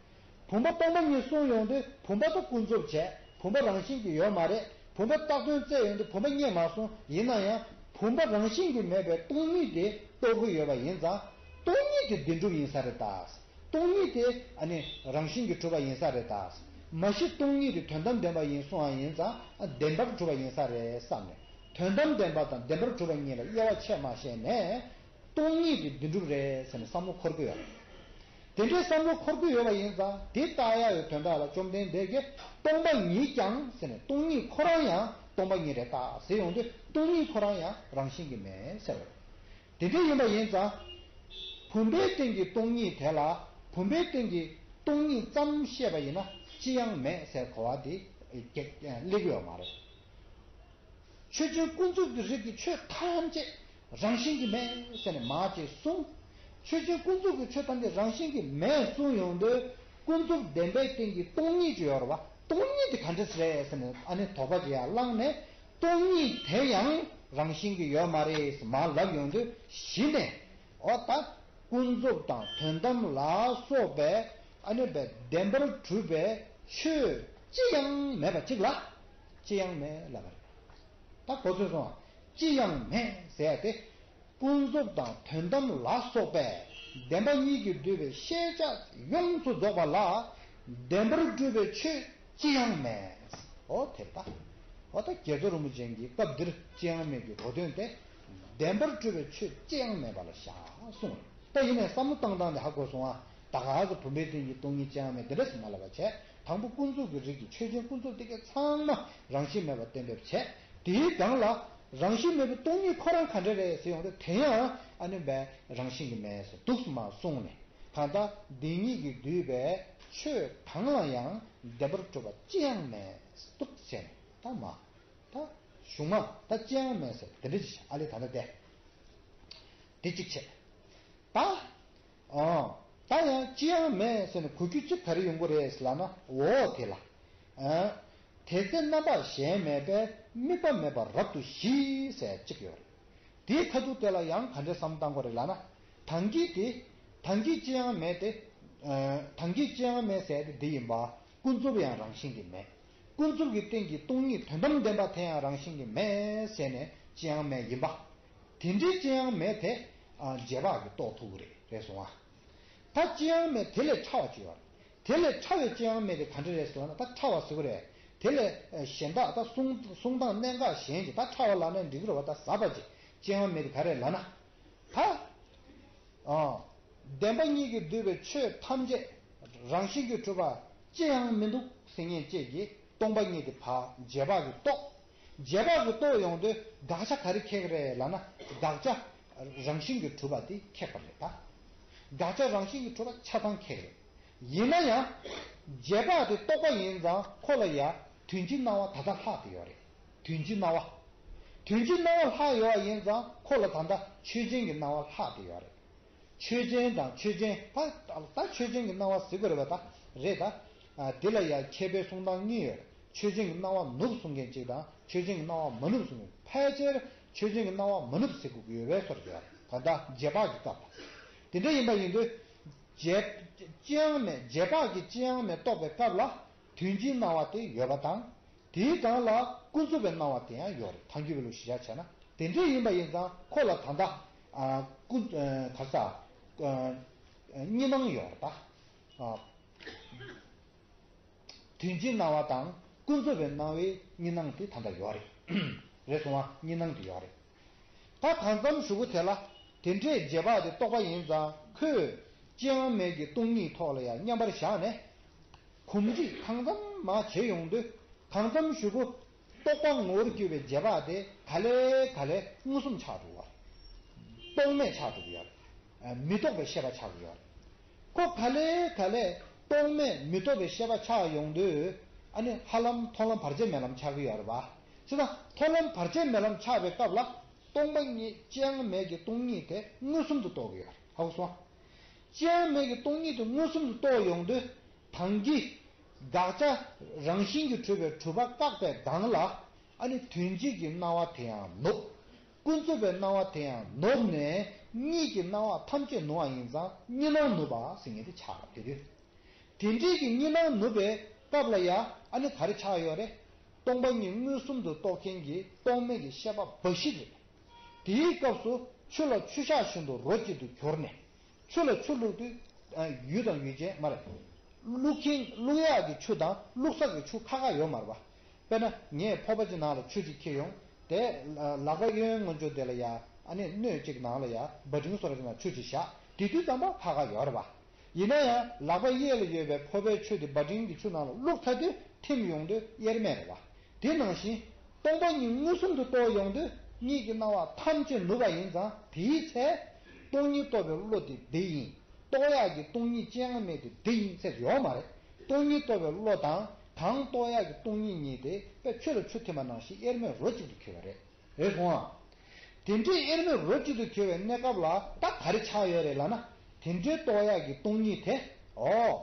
བུམ་པ་སྟོང་པ་ཉིད་གསུངས་ཡོང་དུས་བུམ་པ་ད་ཀུན་རྫོབ་བྱས། བུམ་པ་རང་བཞིན་གྱིས་ཡོད་མ་རེད། བུམ་པ་བཏགས་དོན་བཙལ་ཡོང་དུས་བུམ་པ་རྙེད་མ་སོང་། ཡིན་ན་ཡང་བུམ་པ་རང་བཞིན་གྱིས་མེད་པའི་སྟོང་ཉིད་དེ་རྟོགས་ཀྱི་ཡོད་པ་ཡིན་ཙང་། སྟོང་ཉིད་དེ་བདེན་གྲུབ་ཡིན་ས་རེད་ད། སྟོང་ཉིད་དེ་ཨ་ནི་རང་བཞིན་གྱིས་གྲུབ་པ་ཡིན་ས་རེད་ད། མ་གཞི་སྟོང་ཉིད་དེ་དོན་དམ་བདེན་པ་ཡིན་གསུངས་པ་ཡིན་ཙང་། ཨ། བདེན་པར་གྲུབ་པ་ཡིན་ས་རེད་བསམ་ནས། དོན་དམ་བདེན་པ་དང་བདེན་པར་གྲུབ་པ་གཉིས་ལ་དབྱེ་བ་ཕྱེ་མ་ཤེས་ནས། སྟོང་ཉིད་དེ་བདེན་གྲུབ་རེད་ཟེར་ནས་བསམ་བློ་འཁོར་གྱི་ཡོད་རེད། དེ་འདྲའི་བསམ་བློ་འཁོར་གྱི་ཡོད་པ་ཡིན་ཙང་དེ་བཏགས་ཡག་ཡོད་དོན་དག་ལ་བཅོམ་ལྡན་འདས་ཀྱིས་སྟོང་པ་ཉིད་ཀྱང་ཟེར་ནས་སྟོང་ཉིད་ཁོ་རང་ཡང་སྟོང་པ་ཉིད་རེད་ད་ཟེར་ཡོང་དུས་སྟོང་ཉིད་ཁོ་རང་ཡང་རང་བཞིན་གྱིས་མེད་ཟེར་བ་རེད། དེ་འདྲ་ཡིན་པ་ཡིན་ཙང་། བུམ་པའི་སྟེང་གི་སྟོང་ཉིད་དེ་ལ་བུམ་པའི་སྟེང་གི་སྟོང་ཉིད་ཙམ་བཤད་པ་ཡིན་ན་ཅི་ཡང་མེད་ཟེར་གོ་བ་དེ་སླེབས་ཀྱི་ཡོད་མ་རེད། ཆོས་ཅན་ཀུན་རྫོབ་ཀྱི་རིགས་ཀྱི་ཆོས་ཐམས་ཅད་རང་བཞིན་གྱིས་མེད་ཟེར་ནས་མ་ཅིག་གསུངས། ཆོས་ཅན་ཀུན་རྫོབ་ཀྱི་ཆོས་ཐམས་ཅད་རང་བཞིན་གྱིས་མེད་གསུངས་ཡོང་དུས་ཀུན་རྫོབ་བདེན་པའི་སྟེང་གི་སྟོང་ཉིད་ཅིག་ཡོད་རེད་བ། སྟོང་ཉིད་དེ་ག་འདྲ་རེད་ཟེར་ནས་ཨ་ནི་དོགས་པ་ཅིག་ཡར་བསླངས་ནས་སྟོང་ཉིད་དེ་ཡང་རང་བཞིན་གྱིས་ཡོད་མ་རེད་ཟེར་མར་ལབ་ཡོང་དུས་གཞི་ནས་འོ་ད་ཀུན་རྫོབ་དང་དོན་དམ་ལ་སོགས་པའི་ཨ་ནི་བདེན་པར་གྲུབ་པའི་ཆོས་ཅི་ཡང་མེད་པ་ཅིག་ལ་ཅི་ཡང་མེད་ལབ་པ་རེད། ད་གོ་ཚོད་སོང་ང་། ཅི་ཡང་མེད་ཟེར་ཏེ། ཀུན་རྫོབ་དང་དོན་དམ་ལ་སོགས་པའི་བདེན་པ་གཉིས་ཀྱིས་བསྡུས་པའི་ཤེས་བྱ་ཡོངས་སུ་རྫོགས་པ་ལ་བདེན་པར་གྲུབ་པའི་ཆོས་ཅི་ཡང་མེད། འོ་དེ་ལྟ། འོ་ད་རྒྱ་མཚོ་རིན་པོ་ཆེ་གིས་སྐབས་འདིར་ཅི་ཡང་མེད་ཀྱི་གོ་དོན་དེ་བདེན་པར་གྲུབ་པའི་ཆོས་ཅི་ཡང་མེད་པ་ལ་བཞག་གསུངས། ད་ཡིན་ནའི་བསམ་བློ་བཏང་སྟངས་དེ་ཧ་གོ་སོང་ང་། ད་ག་ཚོད་བུམ་པའི་སྟེང་གི་སྟོང་ཉིད་ཅི་ཡང་མེད་དེ་འདྲ་ཞིག་མ་ལབ་པ་བྱས། དང་པོ་ཀུན་རྫོབ་ཀྱི་རིགས་ཀྱི་ཆོས་ཅན་ཀུན་རྫོབ་དེ་གས་ཚང་མ་རང་བཞིན་མེད་པར་གཏན་འབེབས་བྱས། དེའི་སྒང་ལ་རང་བཞིན་མེད་པའི་སྟོང་ཉིད་ཁོ་རང་ག་འདྲ་རེད་ཟེར་ཡོང་དུས་དེ་ཡང་ཨ་ནི་བས་རང་བཞིན་གྱིས་མེད་ཟེར་འདུག་སེ་མར་གསུངས་ནས་གང་ལྟར་འདི་ཉིད་ཀྱིས་བསྡུས་པའི་ཆོས་གང་ལ་ཡང་བདེན་པར་གྲུབ་པ་ཅི་ཡང་མེད་འདུག་ཟེར་ནས་ད་མ་ད་གཞུང་མ་ད་ཅི་ཡང་མེད་ཟེར་དེ་འདྲ་ཅིག་བྱས་ཨ་ལས་ད་ལྟ་བསྡད། དེ་གཅིག་བྱས། ད། ཨང་། ད་ཡང་ཅི་ཡང་མེད་ཟེར་ནས་གོ་རྒྱུ་གཅིག་ག་རེ་ཡོང་གི་རེད་ལབ་ན་འོ་དེ་ལ། ཨང་། དེ་ཚེ་རྣམ་པ་གཞན་མེད་པས་དམིགས་པ་མེད་པར་རབ་ཏུ་ཞི་ཟེར་གཅིག་ཡོད་རེད། དེའི་ཁ་ཐུག་དེ་ལ་ཡང་ག་འདྲའི་བསམ་བཏང་དགོས་རེད་ལབ་ན། དང་གི་དེ། དང་གི་ཅི་ཡང་མེད་དེ། ཨང་། དང་གི་ཅི་ཡང་མེད་ཟེར་དེ་འདི་ཡིན་པ། ཀུན་རྫོབ་ཡང་རང་བཞིན་གྱིས་མེད། ཀུན་རྫོབ་ཀྱི་སྟེང་གི་སྟོང་ཉིད་དོན་དམ་བདེན་པ་དེ་ཡང་རང་བཞིན་གྱིས་མེད་ཟེར་ནས་ཅི་ཡང་མེད་ཡིན་པ། དེ་འདྲའི་ཅི་ཡང་མེད་དེ། ཨ། རྗེས་དཔག་གིས་རྟོགས་ཐུབ་ཀྱི་རེད། རེད་སོང་ང་། ད་ཅི་ཡང་མེད་དེ་ལས་ཕྲ་བ་ཅིག་ཡོད་རེད། དེ་ལས་ཕྲ་བའི་ཅི་ཡང་མེད་དེ་ག་འདྲ་རེད་ཟེར་ན་ད་ཕྲ་བ་ཟེར་གྱི་རེད། དེ་ལས་གཞན་དག་ད་གསུང་གསུང་སྟངས་གནད་འགག་གཞན་གྱི་ད་ཕྲ་བ་ལབ་ན་འགྲིག་གི་རེད་བ། ད་ཟབ་པ་ཅིག་ཅི་ཡང་མེད་དེ་ག་རེ་ལབ་ན། ད། ཨ། བདེན་པ་གཉིས་ཀྱིས་བསྡུས་པའི་ཆོས་ཐམས་ཅད་རང་བཞིན་གྱིས་གྲུབ་པ་ཅི་ཡང་མི་འདུག་ཟེར་མཁན་བཅས་ཀྱིས་སྟོང་པ་ཉིད་དེ་ཕར་རྗེས་དཔག་གིས་རྟོགས། རྗེས་དཔག་གིས་རྟོགས་ཡོང་དུས་དགག་བྱ་ག་རེ་འཁྱེར་གྱི་རེད་ལབ་ན་དགག་བྱ་རང་བཞིན་གྱིས་གྲུབ་པ་དེ་འཁྱེར་པ་རེད་ད། དགག་བྱ་རང་བཞིན་གྱིས་གྲུབ་པ་ཆ་ཚང་འཁྱེར་རེད། ཡིན་ན་ཡང་། རྗེས་དཔག་དེ་རྟོགས་པ་ཡིན་ཙང་ཁོ་ལ་ཡང་དོན་སྤྱིའི་སྣང་བ་ད་ལྟ་ལྷག་བསྡད་ཡོད་རེད། དོན་སྤྱིའི་སྣང་བ། དོན་སྤྱིའི་སྣང་བ་ལྷག་ཡོད་པ་ཡིན་ཙང་ཁོ་ལ་ད་ལྟ་ཆོས་ཅན་གྱི་སྣང་བ་ལྷག་བསྡད་ཡོད་རེད། ཆོས་ཅན་དང་ཆོས་ཅན། ད་ད་ཆོས་ཅན་གྱི་སྣང་བ་ཟེར་དགོས་རེད་པ། ད་རེད་ད། ཨ། འདི་ལ་ཡང་མཁས་པའི་གསུང་སྟངས་གཉིས་ཡོད་རེད། ཆོས་ཅན་གྱི་སྣང་བ་ནུབ་གསུང་མཁན་གཅིག་དང་ཆོས་ཅན་གྱི་སྣང་བ་མ་ནུབ་གསུང་མཁན། ཕལ་ཆེར་ཆོས་ཅན་གྱི་སྣང་བ་མ་ནུབ་ཟེར་དགོས་ཀྱི་ཡོད་པའི་བཟོ་འདྲ་ཡོད་རེད། ད་ལྟ་རྗེས་དཔག་གི་སྐབས་ལ། དེ་འདྲ་ཡིན་པ་ཡིན་དུས། རྗེས། ཅི་ཡང་མེད། རྗེས་དཔག་གིས་ཅི་ཡང་མེད་རྟོགས་པའི་སྐབས་ལ་དོན་སྤྱིའི་སྣང་བ་དེ་ཡོད་པ་དང་། དེའི་སྒང་ལ་ཀུན་རྫོབ་པའི་སྣང་བ་དེ་ཡང་ཡོད་རེད། ཐལ་འགྱུར་བའི་ལུགས་གཞི་བཞག་བྱས་ན། དེ་འདྲ་ཡིན་པ་ཡིན་ཙང་ཁོ་ལ་ད་ལྟ། ཨ། ཀུན། ཨ། ག་ས། ཨ། གཉིས་སྣང་ཡོད་རེད་ད། ཨ། དོན་སྤྱིའི་སྣང་བ་དང་ཀུན་རྫོབ་པའི་སྣང་བའི་གཉིས་སྣང་དེ་ད་ལྟ་ཡོད་རེད། རེད་སོང་ང་། གཉིས་སྣང་དེ་ཡོད་རེད། ད་གང་འཚམ་གཞུག་གུ་དེ་ལ་དེ་འདྲའི་རྗེས་དཔག་དེ་རྟོགས་པ་ཡིན་ཙང་ཁོས་ཅི་ཡང་མེད་ཀྱི་སྟོང་ཉིད་ཐོག་ལ་ཡང་མཉམ་པར་བཞག་ནས། གོམས་འདྲིས་གང་འཚམ་མར་བྱས་ཡོང་དུས་གང་འཚམ་གཞུག་གུ་རྟོག་པ་ངོ་བོར་གྱུར་པའི་རྗེས་དཔག་དེ་ག་ལེ་ག་ལེ་མངོན་སུམ་ཆགས་འགྲོ་བ་རེད། རྟོག་མེད་ཆགས་འགྲོ་གི་ཡོད་རེད། མི་རྟོག་པའི་ཤེས་པ་ཆགས་ཀྱི་ཡོད་རེད། ཁོ་ག་ལེ་ག་ལེ་རྟོག་མེད་མི་རྟོག་པའི་ཤེས་པ་ཆགས་ཡོང་དུས་ཨ་ནི་ཧ་ལམ་མཐོང་ལམ་བར་ཆད་མེད་ལམ་ཆགས་ཀྱི་ཡོད་རེད་པ། བྱས་ཙང་མཐོང་ལམ་བར་ཆད་མེད་ལམ་ཆགས་པའི་སྐབས་ལ་སྟོང་པ་ཉིད་ཅི་ཡང་མེད་ཀྱི་སྟོང་ཉིད་དེ་མངོན་སུམ་དུ་རྟོགས་ཀྱི་ཡོད་རེད། ཧ་གོ་སོང་ཨ། ཅི་ཡང་མེད་ཀྱི་སྟོང་ཉིད་དེ་མངོན་སུམ་དུ་རྟོགས་ཡོང་དུས་དང་གི་དགག་བྱ་རང་བཞིན་གྱིས་གྲུབ་པའི་གྲུབ་པ་བཀག་པའི་སྒང་ལ། ཨ་ནི་དོན་སྤྱིའི་སྣང་བ་དེ་ཡང་ནུབ། ཀུན་རྫོབ་པའི་སྣང་བ་དེ་ཡང་ནུབ་ནས་གཉིད་ཀྱི་སྣང་བ་ཐམས་ཅད་ནུབ་པ་ཡིན་ཙང་གཉིས་སྣང་ནུབ་པ་ཟེར་མཁན་དེ་ཆགས་པ་དེ་རེད། དེ་འདྲའི་གི་གཉིས་སྣང་ནུབ་པའི་སྐབས་ལ་ཡ་ཨ་ནི་ག་རེ་ཆགས་ཡོད་རེད། སྟོང་པ་ཉིད་མངོན་སུམ་དུ་རྟོགས་མཁན་གྱི་རྟོག་མེད་ཀྱི་ཤེས་པ་འབའ་ཞིག་རེད། དེའི་སྐབས་སུ་ཆུ་ལ་ཆུ་བཞག་བཞིན་དུ་རོ་གཅིག་ཏུ་གྱུར་ནས། ཆུ་ལ་ཆུ་བླུགས་དུས། ཡུལ་དང་ཡུལ་ཅན་མ་རེད། བླུགས་མཁན་བླུགས་ཡག་གི་ཆུ་དང་བླུགས་ས་གི་ཆུ་ཁ་ཁ་ཡོད་མ་རེད་པ། དཔེར་ན་ངས་ཕོར་པ་ཅིག་ནང་ལ་ཆུ་ཅིག་འཁྱེར་ཡོང་། དེ་ལག་པ་གཡོན་ངོས་ཕྱོགས་དེ་ལ་ཡ་ཨ་ནི་སྣོད་གཅིག་ནང་ལ་ཡ་བ་ཏྲིང་བཟོ་འདྲ་ཅིག་ནང་ཆུ་ཅིག་བཞག་དེ་དུས་ཙམ་པ་ཕར་ཁ་ཡོད་རེད་པ། ཡིན་ན་ཡང་ལག་པ་གཡས་ལ་ཡོད་པའི་ཕོར་པའི་ཆུ་དེ་བ་ཏྲིང་གི་ཆུ་ནང་ལ་བླུགས་ཚར་དུས་ཐིམ་ཡོང་དུས་དབྱེར་མེད་རེད་པ། དེ་ནང་བཞིན་སྟོང་པ་ཉིད་མངོན་སུམ་དུ་རྟོགས་ཡོང་དུས་གཉིད་ཀྱི་སྣང་བ་ཐམས་ཅད་ནུབ་པ་ཡིན་ཙང་དེའི་ཚེ་སྟོང་ཉིད་རྟོགས་པའི་བློ་དེ་འདི་ཡིན། རྟོགས་ཡག་གི་སྟོང་ཉིད་ཅི་ཡང་མེད་དེ་འདི་ཡིན་ཟེར་ཡོད་མ་རེད། སྟོང་ཉིད་རྟོགས་པའི་བློ་དང་གང་རྟོགས་ཡག་གི་སྟོང་ཉིད་གཉིས་དེ་དཔེ་ཆུ་ལ་ཆུ་ཐིམ་པ་ནང་བཞིན་དབྱེར་མེད་རོ་གཅིག་ཏུ་གྱུར་པ་རེད། རེད་སོང་ཨ། དེ་འདྲའི་དབྱེར་མེད་རོ་གཅིག་ཏུ་གྱུར་པའི་གནས་སྐབས་ལ་ད་ག་རེ་ཆགས་ཡོད་རེད་ལབ་ན། དེ་འདྲའི་རྟོགས་ཡག་གི་སྟོང་ཉིད་དེ། ཨོ།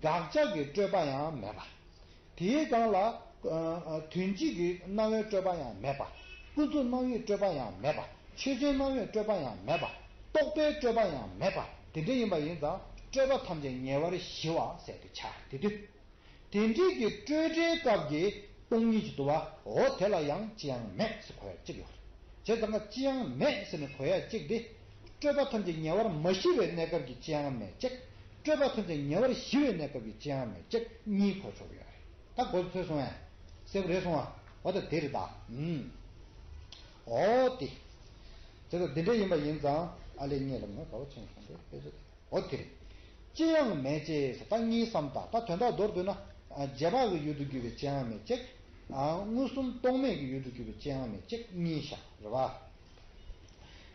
དགག་བྱ་གི་སྤྲོས་པ་ཡང་མེད་པ། དེའི་སྒང་ལ། ཨ། ཨ། དོན་སྤྱི་གི་སྣང་བའི་སྤྲོས་པ་ཡང་མེད་པ། ཀུན་རྫོབ་སྣང་བའི་སྤྲོས་པ་ཡང་མེད་པ། ཆོས་ཅན་སྣང་བའི་སྤྲོས་པ་ཡང་མེད་པ། རྟོག་པའི་སྤྲོས་པ་ཡང་མེད་པ། དེ་འདྲ་ཡིན་པ་ཡིན་ཙང་སྤྲོས་པ་ཐམས་ཅད་ཉེ་བར་ཞི་བ་ཟེར་དུ་ཆགས་དེ་དུས། དེ་འདྲའི་གི་སྤྲོས་བྲལ་སྐབས་ཀྱི་སྟོང་ཉིད་ཀྱི་དུ་བ་འོ་དེ་ལ་ཡང་ཅི་ཡང་མེད་ཟེར་གོ་ཡ་གཅིག་ཡོད་རེད། བྱས་ཙང་ཀ་ཅི་ཡང་མེད་ཟེར་ནས་གོ་ཡ་གཅིག་དེ། སྤྲོས་པ་ཐམས་ཅད་ཉེ་བར་མ་ཞི་བའི་གནས་སྐབས་ཀྱི་ཅི་ཡང་མེད་གཅིག་སྤྲོས་པ་ཐམས་ཅད་ཉེ་བར་ཞི་བའི་གནས་སྐབས་ཀྱི་ཅི་ཡང་མེད་གཅིག་གཉིས་གོ་ཆོག་ཡོད་རེད། ད་གོ་ཚོད་སོང་ཡ། གསལ་པོ་རེད་སོང་བ། འོ་ད་དེ་རེད་ད། ཨུམ། འོ་དེ། དེ་ལ་འདི་འདྲ་ཡིན་པ་ཡིན་ཙང་ཨ་ལས་ངེད་ལ་ངོ་དགའ་བོ་ཆེན་སོང་དེ་དཔེ་ཚོད་དེ། འོ་དེ་རེད། ཅི་ཡང་མེད་ཅེས་ད་གཉིས་སམ་ད་ད་དོན་དག་མདོར་བསྡུས་ན། རྗེས་དཔག་གི་ཡུལ་དུ་གྱུར་པའི་ཅི་ཡང་མེད་ཅིག་མངོན་སུམ་རྟོག་མེད་ཀྱི་ཡུལ་དུ་གྱུར་པའི་ཅི་ཡང་མེད་ཅིག་གཉིས་བཞག་རེད་བ།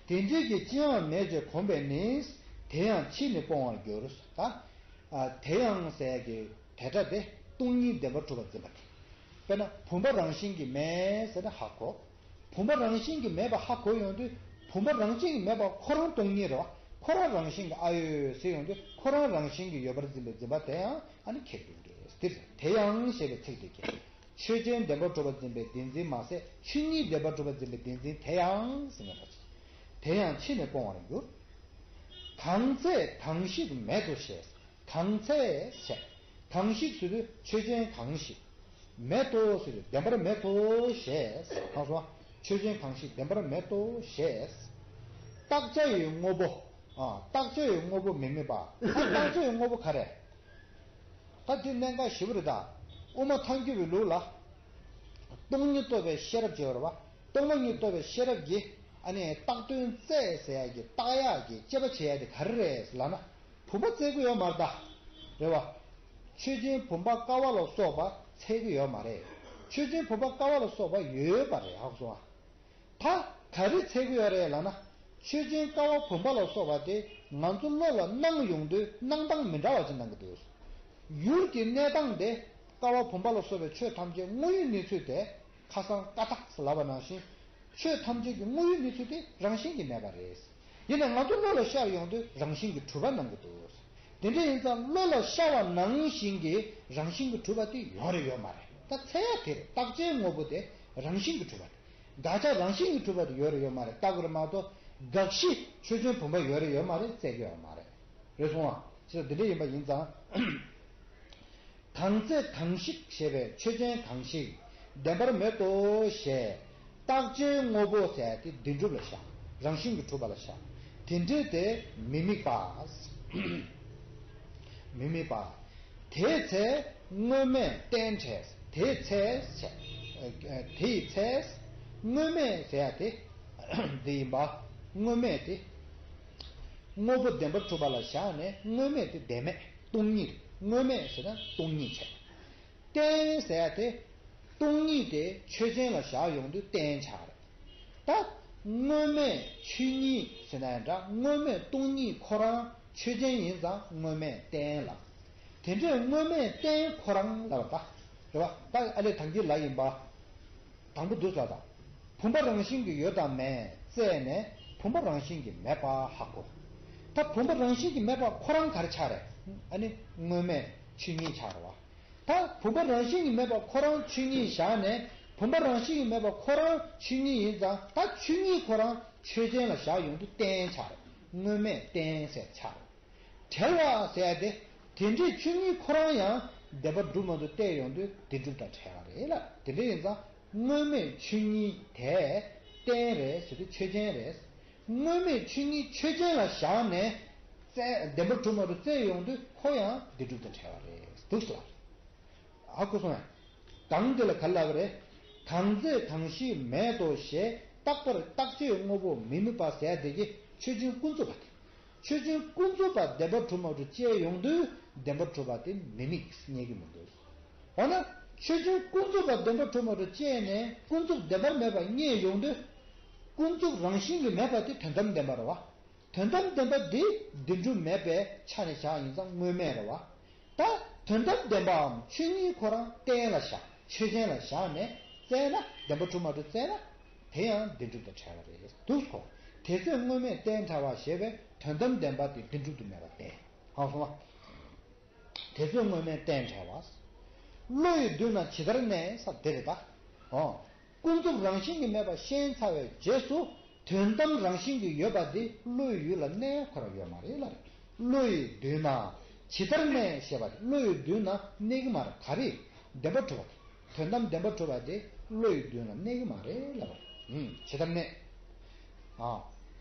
དེ་འདྲའི་གི་ཅི་ཡང་མེད་ཅེས་གོམས་པས་ནི། དེ་ཡང་ཕྱིས་ནི་སྤོང་བར་འགྱུར། ད། དེ་ཡང་ཟེར་གྱི་དེ་སྒྲ་དེ་སྟོང་ཉིད་བདེན་པར་གྲུབ་པར་འཛིན་པ་སྟེ། དཔེར་ན་བུམ་པ་རང་བཞིན་གྱིས་མེད་ཟེར་ན་ཧ་གོ། བུམ་པ་རང་བཞིན་གྱིས་མེད་པ་ཧ་གོ་ཡོང་དུས་བུམ་པ་རང་བཞིན་གྱིས་མེད་པ་ཁོ་རང་སྟོང་ཉིད་རེད་བ། ཁོ་རང་རང་བཞིན་གྱིས་ཨ་ཡོད་ཟེར་ཡོང་དུས་ཁོ་རང་རང་བཞིན་གྱིས་ཡོད་པར་འཛིན་པའི་འཛིན་པ་དེ་ཡང་ཨ་ནི་ཁེགས་འགྲོ་གི་རེད། དེ་རེད། དེ་ཡང་ཞེས་པའི་ཚིག་དེ་ཀྱང་ཆོས་ཅན་བདེན་པར་གྲུབ་པར་འཛིན་པའི་བདེན་འཛིན་མ་ཟད་ཆོས་ཉིད་བདེན་པར་གྲུབ་པར་འཛིན་པའི་བདེན་འཛིན་དེ་ཡང་ཟེར་ན་རེད། དེ་ཡང་ཕྱིས་ནས་སྤོང་བར་འགྱུར། གང་ཚེ་གང་ཞིག་མེད་དོ་ཞེས། གང་ཚེ་ཞེས། གང་ཞིག་ཟེར་དུས་ཆོས་ཅན་གང་ཞིག་མེད་དོ་ཟེར་དུས་བདེན་པར་མེད་དོ་ཞེས། གང་སོང་། ཆོས་ཅན་གང་ཞིག་བདེན་པར་མེད་དོ་ཞེས། བརྟག་བྱ་ཡི་དངོས་པོ། ཨ། བརྟག་བྱ་ཡི་དངོས་པོ་མི་དམིགས་པ། ཨ། བརྟག་བྱ་ཡི་དངོས་པོ་ག་རེ། ད་འདི་གནད་འགག་ཞེ་པོ་རེད་ད། དབུ་མ་ཐལ་འགྱུར་བའི་ལུགས་ལ། སྟོང་ཉིད་རྟོགས་པའི་ཤེས་རབ་ཅེས་པ་རེད་བ། སྟོང་པ་ཉིད་རྟོགས་པའི་ཤེས་རབ་ཀྱིས་ཨ་ནི་བཏགས་དོན་བཙལ་ཟེར་ཡ་གི་བཏགས་ཡག་གི་དཔྱད་པ་བྱེད་ཡ་དེ་ག་རེ་རེད་ལབ་ན། བུམ་པ་བཙལ་གི་ཡོད་མ་རེད་ད། རེད་བ། ཆོས་ཅན་བུམ་པ་ཀ་བ་ལ་སོགས་པ་འཚོལ་གི་ཡོད་མ་རེད། ཆོས་ཅན་བུམ་པ་ཀ་བ་ལ་སོགས་པ་ཡོད་པ་རེད་ཧ་གོ་སོང་ཨ། ད་ག་རེ་འཚོལ་གི་ཡོད་རེད་ལབ་ན། ཆོས་ཅན་ཀ་བ་བུམ་པ་ལ་སོགས་པ་དེ་ང་ཚོ་བློ་ལ་སྣང་ཡོང་དུས་སྣང་སྟངས་མི་འདྲ་བ་ཅིག་སྣང་གི་འདུག་ཡུལ་གྱི་གནས་སྟངས་དེ་ཀ་བ་བུམ་པ་ལ་སོགས་པའི་ཆོས་ཐམས་ཅད་དངོས་ཡུལ་གནས་ཚུལ་དེ་ཁ་སང་ཀ་དག་ལབ་པ་ནང་བཞིན། ཆོས་ཐམས་ཅད་ཀྱི་དངོས་ཡུལ་གནས་ཚུལ་དེ་རང་བཞིན་གྱིས་གནས་པ་རེད། ཡིན་ནའང་ང་ཚོ་བློ་ལ་ཤར་ཡོང་དུས་རང་བཞིན་གྱིས་གྲུབ་པ་སྣང་གི་འདུག་དེ་འདྲ་ཡིན་ཙང་བློ་ལ་ཤར་བ་ནང་བཞིན་གྱི་རང་བཞིན་གྱིས་གྲུབ་པ་དེ་ཡོད་རེད་ཡོད་མ་རེད། ད་འཚོལ་ཡ་དེ་རེད། བརྟག་བྱའི་དངོས་པོ་དེ་རང་བཞིན་གྱིས་གྲུབ་པ་རེད། དགག་བྱ་རང་བཞིན་གྱིས་གྲུབ་པ་དེ་ཡོད་རེད་ཡོད་མ་རེད་བལྟ་དགོས་རེད་མ་གཏོགས། དགག་གཞི་ཆོས་ཅན་བུམ་པ་ཡོད་རེད་ཡོད་མ་རེད་བཙལ་གྱི་ཡོད་མ་རེད། རེད་སོང་ཨ། ཅེས་འདི་འདྲ་ཡིན་པ་ཡིན་ཙང་། གང་ཚེ་གང་ཞིག་ཞེས་པའི་ཆོས་ཅན་གང་ཞིག་བདེན་པར་མེད་དོ་ཞེས་བརྟག་བྱའི་དངོས་པོ་ཟེར་ཏེ་བདེན་གྲུབ་ལ་བཞག་རང་བཞིན་གྱིས་གྲུབ་པ་ལ་བཞག་དེ་འདྲའི་དེ་མི་དམིགས་པ། མི་དམིགས་པ། དེའི་ཚེ་དངོས་མེད་རྟེན་བྲལ། དེའི་ཚེ་ཟེར། དེའི་ཚེ། དངོས་མེད་ཟེར་ཡ་དེ། འདི་ཡིན་པ། དངོས་མེད་དེ། དངོས་པོ་བདེན་པར་གྲུབ་པ་ལ་བཞག་ནས་དངོས་མེད་དེ་བདེན་མེད་སྟོང་ཉིད། དངོས་མེད་ཟེར་ན་སྟོང་ཉིད་བྱས། རྟེན་ཟེར་ཡ་དེ། སྟོང་ཉིད་དེ་ཆོས་ཅན་ལ་བཞག་ཡོང་དུས་རྟེན་ཆགས་རེད། ད་དངོས་མེད་ཆོས་ཉིད་ཟེར་ན་ཡང་འདྲ་དངོས་མེད་སྟོང་ཉིད་ཁོ་རང་ཆོས་ཅན་ཡིན་ཙང་དངོས་མེད་རྟེན་ལ། དེ་འདྲའི་དངོས་མེད་རྟེན་ཁོ་རང་ལབ་པ་ད། རེད་བ། ད་ཨ་ལས་དང་གི་ལ་ཡིན་པ། དང་པོ་འདུག་ཟེར་དང་། བུམ་པ་རང་བཞིན་གྱིས་ཡོད་དང་མེད་བཙལ་ནས་བུམ་པ་རང་བཞིན་གྱིས་མེད་པ་ཧ་གོ། ད་བུམ་པ་རང་བཞིན་གྱིས་མེད་པ་ཁོ་རང་ག་རེ་ཆགས་རེད། ཨ་ནི་དངོས་མེད་ཆོས་ཉིད་ཆགས་རེད་བ། ད་བུམ་པ་རང་བཞིན་གྱིས་མེད་པ་ཁོ་རང་ཆོས་ཉིད་བཞག་ནས་བུམ་པ་རང་བཞིན་གྱིས་མེད་པ་ཁོ་རང་ཆོས་ཉིད་ཡིན་ཙང་ད་ཆོས་ཉིད་ཁོ་རང་ཆོས་ཅན་ལ་བཞག་ཡོང་དུས་རྟེན་ཆགས་རེད། དངོས་མེད་རྟེན་ཟེར་ཆགས་རེད། བྲལ་བ་ཟེར་ཡ་དེ། དེ་འདྲའི་ཆོས་ཉིད་ཁོ་རང་ཡང་བདེན་པར་གྲུབ་མ་ཐུབ་བལྟས་ཡོང་དུས་བདེན་གྲུབ་དང་བྲལ་བ་རེད་ལ། དེ་འདྲ་ཡིན་ཙང་དངོས་མེད་ཆོས་ཉིད་དེ་རྟེན་རེད་ཟེར་དུས་ཆོས་ཅན་རེད། དངོས་མེད་ཆོས་ཉིད་ཆོས་ཅན་ལ་བཞག་ནས་བཙལ་བདེན་པར་གྲུབ་མ་ཐུབ་བཙལ་ཡོང་དུས་ཁོ་ཡང་བདེན་གྲུབ་དང་བྲལ་བ་རེད་འདུག་ཟེར་བ་རེད། ཧ་གོ་སོང་ངས། གང་དེ་ལ་ག་རེ་ལབ་པ་རེད། གང་ཚེ་གང་ཞིག་མེད་དོ་ཞེས། རྟག་པར་རྟག་ཆད་དངོས་པོ་མི་དམིགས་པ་ཟེར་དེ་གི་ཆོས་ཅན་ཀུན་རྫོབ་པ་དེ། ཆོས་ཅན་ཀུན་རྫོབ་པ་བདེན་པར་གྲུབ་མ་གྲུབ་དཔྱད་ཡོང་དུས་བདེན་པར་གྲུབ་པ་དེ་མི་དམིགས་རྙེད་ཀྱི་མི་འདུག་འོ་ན་ཆོས་ཅན་ཀུན་རྫོབ་པ་བདེན་པར་གྲུབ་མ་གྲུབ་དཔྱད་ནས་ཀུན་རྫོབ་བདེན་པར་མེད་པ་རྙེད་ཡོང་དུས། ཀུན་རྫོབ་རང་བཞིན་གྱིས་མེད་པ་དེ་དོན་དམ་བདེན་པ་རེད་བ། དོན་དམ་བདེན་པ་འདི་བདེན་གྲུབ་མེད་པའི་ཆ་ནས་བཞག་ཡིན་ཙང་དངོས་མེད་རེད་བ། ད་དོན་དམ་བདེན་པའམ་ཆོས་ཉིད་ཁོ་རང་གཏན་ལ་བཞག་ཆོས་ཅན་ལ་བཞག་ནས་བཙལ་ན་བདེན་པ་གྲུབ་མ་གྲུབ་བཙལ་ན་དེ་ཡང་བདེན་གྲུབ་དང་བྲལ་བ་རེད་འདུག་གོ། དེ་ཚེ་དངོས་མེད་གཏན་བྲལ་བ་ཞེས་པའི་དོན་དམ་བདེན་པ་དེ་བདེན་གྲུབ་ཏུ་མེད་པར་བསྟན། ཧང་སོང་ང་། དེ་ཚེ་དངོས་མེད་གཏན་བྲལ་བ། བློ་ཡི་མདུན་ན་ཇི་ལྟར་གནས་ས་དེ་རེད་ད། ཨོ། ཀུན་རྫོབ་རང་བཞིན་གྱིས་མེད་པ་ཤེས་ཚར་བའི་རྗེས་སུ་དོན་དམ་རང་བཞིན་གྱིས་ཡོད་པ་དེ་བློ་ཡི་ཡུལ་ལ་གནས་ཁོ་རང་ཡོད་མ་རེད་ལ། བློ་ཡི་མདུན་ན་ཇི་ལྟར་གནས་ཞེས་པ་དེ་བློ་ཡི་མདུན་ན་གནས་ཀྱི་མ་རེད། ག་རེ། བདེན་པར་གྲུབ་པ་དེ། དོན་དམ་བདེན་པར་གྲུབ་པ་དེ་བློ་ཡི་མདུན་ན་གནས་ཀྱི་མ་རེད་ལ། ཨུམ། ཇི་ལྟར་གནས། ཨ།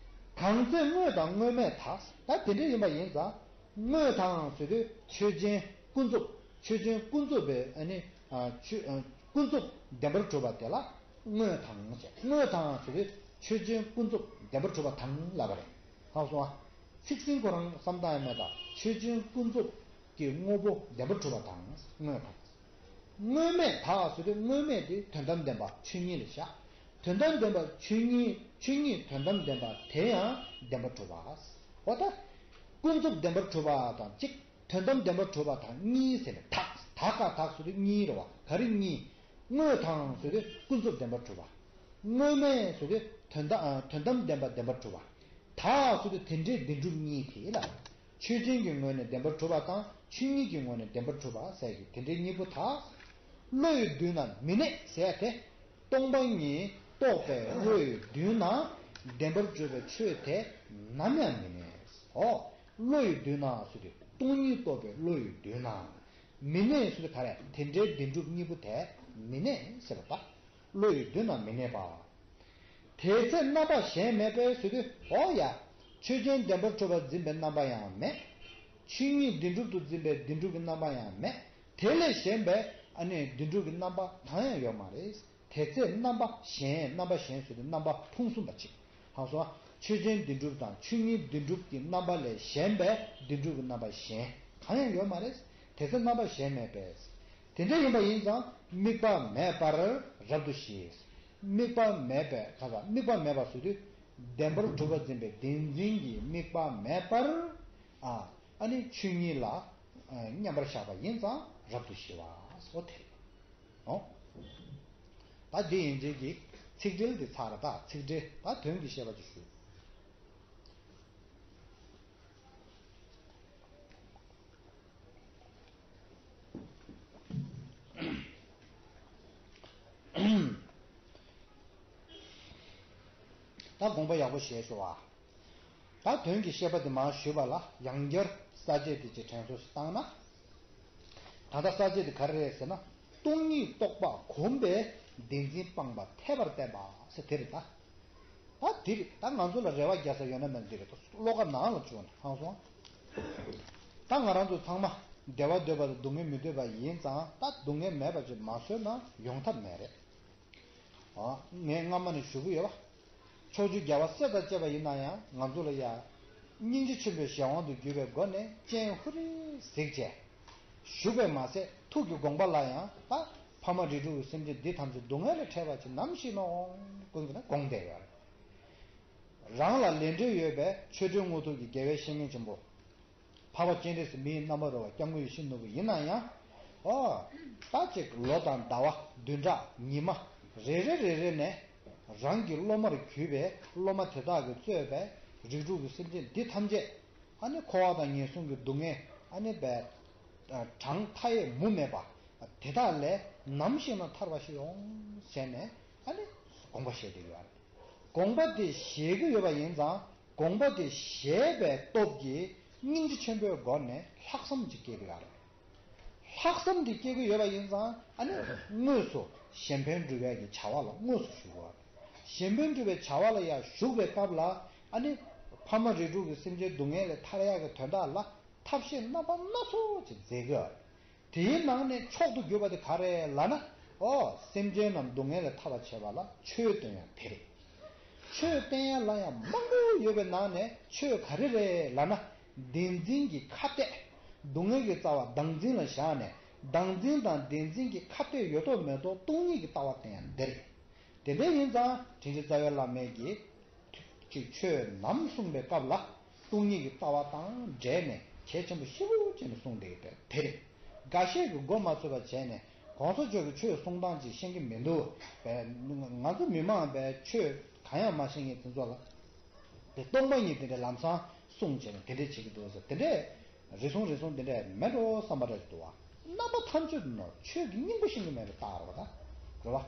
གང་ཚེ་དངོས་དང་དངོས་མེད་དག་ད་དེ་འདྲ་ཡིན་པ་ཡིན་ཙང་། དངོས་དང་ཟེར་དུས་ཆོས་ཅན་ཀུན་རྫོབ། ཆོས་ཅན་ཀུན་རྫོབ་པའི་ཨ་ནི། ཨ། ཆོས། ཨ། ཀུན་རྫོབ་བདེན་པར་གྲུབ་པ་དེ་ལ་དངོས་དང་ཟེར། དངོས་དང་ཟེར་དུས་ཆོས་ཅན་ཀུན་རྫོབ་བདེན་པར་གྲུབ་པ་དང་ལབ་པ་རེད། ཧང་སོང་ཨ། ཚིག་ཟིན་ཁོ་རང་བསམ་སྟངས་ཡང་མེད་ད། ཆོས་ཅན་ཀུན་རྫོབ་ཀྱི་དངོས་པོ་བདེན་པར་གྲུབ་པ་དང་དངོས་དང་། དངོས་མེད་དག་ཟེར་དུས་དངོས་མེད་དེ་དོན་དམ་བདེན་པ་ཆོས་ཉིད་ལ་བཞག་དོན་དམ་བདེན་པ་ཆོས་ཉིད། ཆོས་ཉིད་དོན་དམ་བདེན་པ་དེ་ཡང་བདེན་པར་གྲུབ་པ། འོ་ད། ཀུན་རྫོབ་བདེན་པར་གྲུབ་པ་དང་གཅིག་དོན་དམ་བདེན་པར་གྲུབ་པ་དང་གཉིས་ཟེར་ནས་དག་དག་ག་དག་ཟེར་དུས་གཉིས་རེད་བ། ག་རེ་གཉིས། དངོས་དང་ཟེར་དུས་ཀུན་རྫོབ་བདེན་པར་གྲུབ་པ། དངོས་མེད་ཟེར་དུས་དོན་དམ་ཨ། དོན་དམ་བདེན་པ་བདེན་པར་གྲུབ་པ། དག་ཟེར་དུས་དེ་འདྲའི་བདེན་གྲུབ་གཉིས་དེ་ལ། ཆོས་ཅན་གྱི་ངོས་ནས་བདེན་པར་གྲུབ་པ་དང་ཆོས་ཉིད་ཀྱི་ངོས་ནས་བདེན་པར་གྲུབ་པ་ཟེར་གྱི་དེ་འདྲའི་གཉིས་པོ་དག་བློ་ཡི་མདུན་ན་མི་གནས་ཟེར་ཏེ། སྟོང་པ་ཉིད་རྟོགས་པའི་བློ་ཡི་མདུན་ན་བདེན་པར་གྲུབ་པའི་ཆོས་དེ་ནམ་ཡང་མི་གནས། འོ། བློ་ཡི་མདུན་ན་ཟེར་དུས་སྟོང་ཉིད་རྟོགས་པའི་བློ་ཡི་མདུན་ན། མི་གནས་ཟེར་དུས་ག་རེ། དེ་འདྲའི་བདེན་གྲུབ་གཉིས་པོ་དེ་མི་གནས་ཟེར་བ་པ། བློ་ཡི་མདུན་ན་མི་གནས་པ། དེ་ཚེ་རྣམ་པ་གཞན་མེད་པས་ཟེར་དུས་འོ་ཡ། ཆོས་ཅན་བདེན་པར་གྲུབ་པར་འཛིན་པའི་རྣམ་པ་ཡང་མེད། ཆོས་ཉིད་བདེན་གྲུབ་ཏུ་འཛིན་པའི་བདེན་གྲུབ་ཀྱི་རྣམ་པ་ཡང་མེད། དེ་ལས་གཞན་པའི་ཨ་ནི་བདེན་གྲུབ་ཀྱི་རྣམ་པ་གང་ཡང་ཡོད་མ་རེད། དེ་ཚེ་རྣམ་པ་གཞན། རྣམ་པ་གཞན་ཟེར་དུས་རྣམ་པ་ཕུང་གསུམ་པ་གཅིག་ཧང་སོང་ཨ། ཆོས་ཅན་བདེན་གྲུབ་དང་ཆོས་ཉིད་བདེན་གྲུབ་ཀྱི་རྣམ་པ་ལས་གཞན་པའི་བདེན་གྲུབ་ཀྱི་རྣམ་པ་གཞན་གང་ཡང་ཡོད་མ་རེད། དེ་ཚེ་རྣམ་པ་གཞན་མེད་པས། དེ་འདྲ་ཡིན་པ་ཡིན་ཙང་དམིགས་པ་མེད་པར་རབ་ཏུ་ཞི། དམིགས་པ་མེད་པའི་ག་ས་དམིགས་པ་མེད་པ་ཟེར་དུས་བདེན་པར་གྲུབ་པར་འཛིན་པའི་བདེན་འཛིན་གྱི་དམིགས་པ་མེད་པར། ཨ། ཨ་ནི་ཆོས་ཉིད་ལ་མཉམ་པར་བཞག་པ་ཡིན་ཙང་རབ་ཏུ་ཞི་བ་སོགས་དེ་རེད། ཨོ། ད་འདི་ཡན་ཆད་ཀྱི་ཚིག་འགྲེལ་འདི་ཚར་རེད། ད་ཚིག་འགྲེལ་ད་དོན་གྱི་བཤད་པ་ཅིག་ཞུ། ད་དགོངས་པ་ཡག་པོ་བཞེས་ཤོག་ཨ། ད་དོན་གྱི་བཤད་པ་དེ་མར་ཞུས་པ་ལ་ཡང་བསྐྱར་ས་བཅད་དེ་ཅིག་དྲན་གསོ་ཞིག་བཏང་ན། ད་ལྟ་ས་བཅད་དེ་ག་རེ་རེད་ཟེར་ན། སྟོང་ཉིད་རྟོགས་པ་གོམས་པས་བདེན་འཛིན་སྤངས་པ་འཐད་པར་བསྟན་པ་ཟེར་དེ་རེད་ད། ད་དེ་རེད། ད་ང་ཚོ་ལ་རེ་བ་རྒྱག་ས་ཡོད་ན་མེད་ན་འདི་རེད། ད་བློ་ཁ་ནང་ལ་བཅུག་ན་ཧང་སོང་། ད་ང་རང་ཚོ་ཚང་མ་བདེ་བ་འདོད་པ་དང་སྡུག་བསྔལ་མི་འདོད་པ་ཡིན་ཙང་ད་སྡུག་བསྔལ་མེད་པ་ཅིག་མ་བཟོས་ན་ཡོང་ཐབས་མེད་རེད། ཨ། ངས་སྔ་མ་ནས་ཞུ་གི་ཡོད་པ། ཕྱོགས་བཅུའི་རྒྱལ་བ་སྲས་དང་བཅས་པ་ཡིན་ན་ཡང་ང་ཚོ་ལ་ཡ། སྙིང་རྗེ་ཆེན་པོའི་གཞན་དབང་དུ་གྱུར་པའི་སྒོ་ནས་སྤྱན་ཧུ་རེ་གཟིགས་བྱས། བཞུགས་པས་མ་ཟད་ཐུགས་ཀྱི་དགོངས་པ་ལ་ཡང་ད་ཕ་མ་རིགས་དྲུག་གི་སེམས་ཅན་འདི་ཐམས་ཅད་སྡུག་བསྔལ་ལས་ཕྲལ་བ་ཅིག་ནམ་ཞིག་ནོ། ཀུན་གྱིས་ན་དགོངས་བསྡད་ཡོད་རེད། རང་ལ་ལས་འབྲེལ་ཡོད་པའི་ཆོས་སྒྲོན་དངོས་ཐོབ་ཀྱི་དགེ་བའི་བཤེས་གཉེན་ཆེན་པོ། འཕགས་པ་སྤྱན་རས་གཟིགས་མི་ཡི་རྣམ་པར་རོལ་པ་སྐྱབས་མགོན་ཡིད་བཞིན་ནོར་བུ་ཡིན་ན་ཡང་། ཨོ། ད་ཅིག་ལོ་དང་ཟླ་བ་བདུན་ཕྲག་ཉི་མ་རེ་རེ་རེ་རེ་ནས་རང་གི་སློབ་མར་གྱུར་པའི་སློབ་མ་དེ་དག་གིས་གཙོས་པའི་རིགས་དྲུག་གི་སེམས་ཅན་འདི་ཐམས་ཅད་ཨ་ནི་འཁོར་བ་དང་ངན་སོང་གི་སྡུག་བསྔལ་ཨ་ནི་བས་གྲངས་མཐའ་ཡས་མུ་མེད་པ་དེ་དག་ལས་ནམ་ཞིག་ན་ཐར་བ་ཞིག་ཡོང་ཟེར་ནས་ཨ་ནི་དགོངས་པ་བཞེས་བསྡད་ཡོད་རེད། དགོངས་པ་དེ་བཞེས་ཀྱི་ཡོད་པ་ཡིན་ཙང་དགོངས་པ་དེ་བཞེས་པའི་སྟོབས་ཀྱིས་སྙིང་རྗེ་ཆེན་པོའི་སྒོ་ནས་ལྷག་བསམ་ཅིག་སྐྱེ་གི་ཡོད་རེད། ལྷག་བསམ་དེ་སྐྱེ་གི་ཡོད་པ་ཡིན་ཙང་ཨ་ནི་དངོས་སུ་གཞན་ཕན་སྒྲུབ་ཡག་གི་བྱ་བ་ལ་དངོས་སུ་ཞུགས་པ་རེད། གཞན་ཕན་སྒྲུབ་པའི་བྱ་བ་ལ་ཡང་ཞུགས་པའི་སྐབས་ལ་ཨ་ནི་ཕ་མ་རིགས་དྲུག་གི་སེམས་ཅན་སྡུག་བསྔལ་ལས་ཐར་ཡག་གི་དོན་དག་ལ་ཐབས་ཤེས་རྣམ་པ་སྣ་ཚོགས་ཅིག་མཛད་ཀྱི་ཡོད་རེད། དེའི་ནང་ནས་མཆོག་ཏུ་གྱུར་པ་དེ་ག་རེ་ལབ་ན། ཨོ། སེམས་ཅན་རྣམས་སྡུག་བསྔལ་ལས་ཐར་བར་བྱེད་པ་ལ་ཆོས་སྟོན་ཡ་དེ་རེད། ཆོས་བསྟན་ཡ་ལ་ཡང་མང་པོ་ཡོད་པའི་ནང་ནས་ཆོས་ག་རེ་རེད་ལབ་ན། བདེན་འཛིན་གྱི་ཁ་གཏད། སྡུག་བསྔལ་གྱི་རྩ་བ་བདག་འཛིན་ལ་བཞག་ནས། བདག་འཛིན་དང་བདེན་འཛིན་གྱི་ཁ་གཏད་ཡོད་དོ་མེད་དོ་སྟོང་ཉིད་ཀྱི་ལྟ་བ་བསྟན་ཡ་འདི་རེད། དེ་འདྲ་ཡིན་ཙང་དྲིན་ཅན་རྩ་བའི་བླ་མས་ཀྱིས། ཅིག་ཆོས་ནམ་གསུངས་པའི་སྐབས་ལ་སྟོང་ཉིད་ཀྱི་ལྟ་བ་དང་འབྲེལ་ནས་གལ་ཆེན་པོ་ཞེ་པོ་བྱས་ནས་གསུངས་བསྡད་ཡོད་པས་དེ་རེད། འགའ་ཤས་ཀྱིས་མགོ་མ་ཚོས་པ་བྱས་ནས་གོང་ས་མཆོག་གིས་ཆོས་གསུང་སྟངས་ཅིག་ཤེས་ཀྱི་མི་འདུག་པས། ང་ཚོ་མི་མང་པས་ཆོས་གང་ཡང་མ་ཤེས་མཁན་དེ་ཚོ་ལ་དེ་སྟོང་པ་ཉིད་དེ་འདྲ་ལམ་སང་གསུངས་བྱས་ནས་དེ་འདྲ་བྱེད་ཀྱི་འདུག་ཟེར་དེ་འདྲས། རེ་ཟུང་རེ་ཟུང་དེ་འདྲས་མེད་འགྲོ་བསམ་པ་འདྲ་ཞིག་འདུག་བ། རྣམ་པ་ཐམས་ཅད་དུ་ནོར་ཆོས་ཀྱི་སྙིང་པོ་ཤེས་ཀྱི་མེད་པའི་རྟགས་རེད་བ་ད། རེད་བ།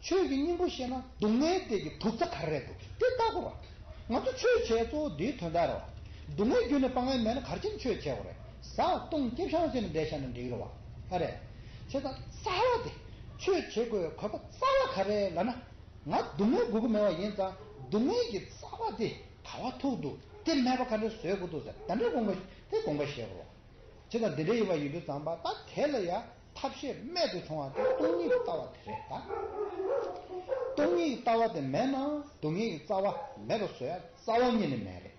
ཆོས་ཀྱི་སྙིང་པོ་ཤེས་ན་སྡུག་བསྔལ་དེ་གི་དུག་རྩ་ག་རེ་རེད་འདུག་དེ་བལྟ་དགོས་ར། ང་ཚོ་ཆོས་བྱས་གཙོ་བོ་དེའི་དོན་དག་རེད་བ། སྡུག་བསྔལ་བརྒྱུད་ནས་སྤང་ཡ་མེད་ན་ག་རེ་བྱས་ནས་ཆོས་བྱས་དགོས་རེད། ཟ་བཏུང་སྐྱེ་བཤང་བྱས་ནས་བསྡད་བཞག་ན་འགྲིག་རེད་བ། ཨ་རེད། བྱས་ཙང་རྩ་བ་དེ་ཆོས་བྱེད་དགོས་པའི་དགོས་པ་རྩ་བ་ག་རེ་ལབ་ན། ང་སྡུག་བསྔལ་དགོས་ཀྱི་མེད་པ་ཡིན་ཙང་སྡུག་བསྔལ་གྱི་རྩ་བ་དེ་ག་བ་ཐུག་འདུག་དེ་མེད་པ་ག་འདྲ་བཟོ་དགོས་འདུག་ཟེར་ད་འདྲ་དགོངས་པ་དེ་དགོངས་པ་བཞེས་དགོས། བྱས་ཙང་འདི་འདྲ་ཡིན་པ་ཡིན་དུས་ཙམ་པ་ད་དེ་ལ་ཡང་ཐབས་ཤེས་རྨད་དུ་བྱུང་བ་དེ་སྟོང་ཉིད་ཀྱི་ལྟ་བ་དེ་རེད་ད། སྟོང་ཉིད་ཀྱི་ལྟ་བ་དེ་མེད་ན་སྡུག་བསྔལ་གྱི་རྩ་བ་མེད་པ་བཟོ་ཡ་རྩ་བ་ཉིད་ནས་མེད་རེད།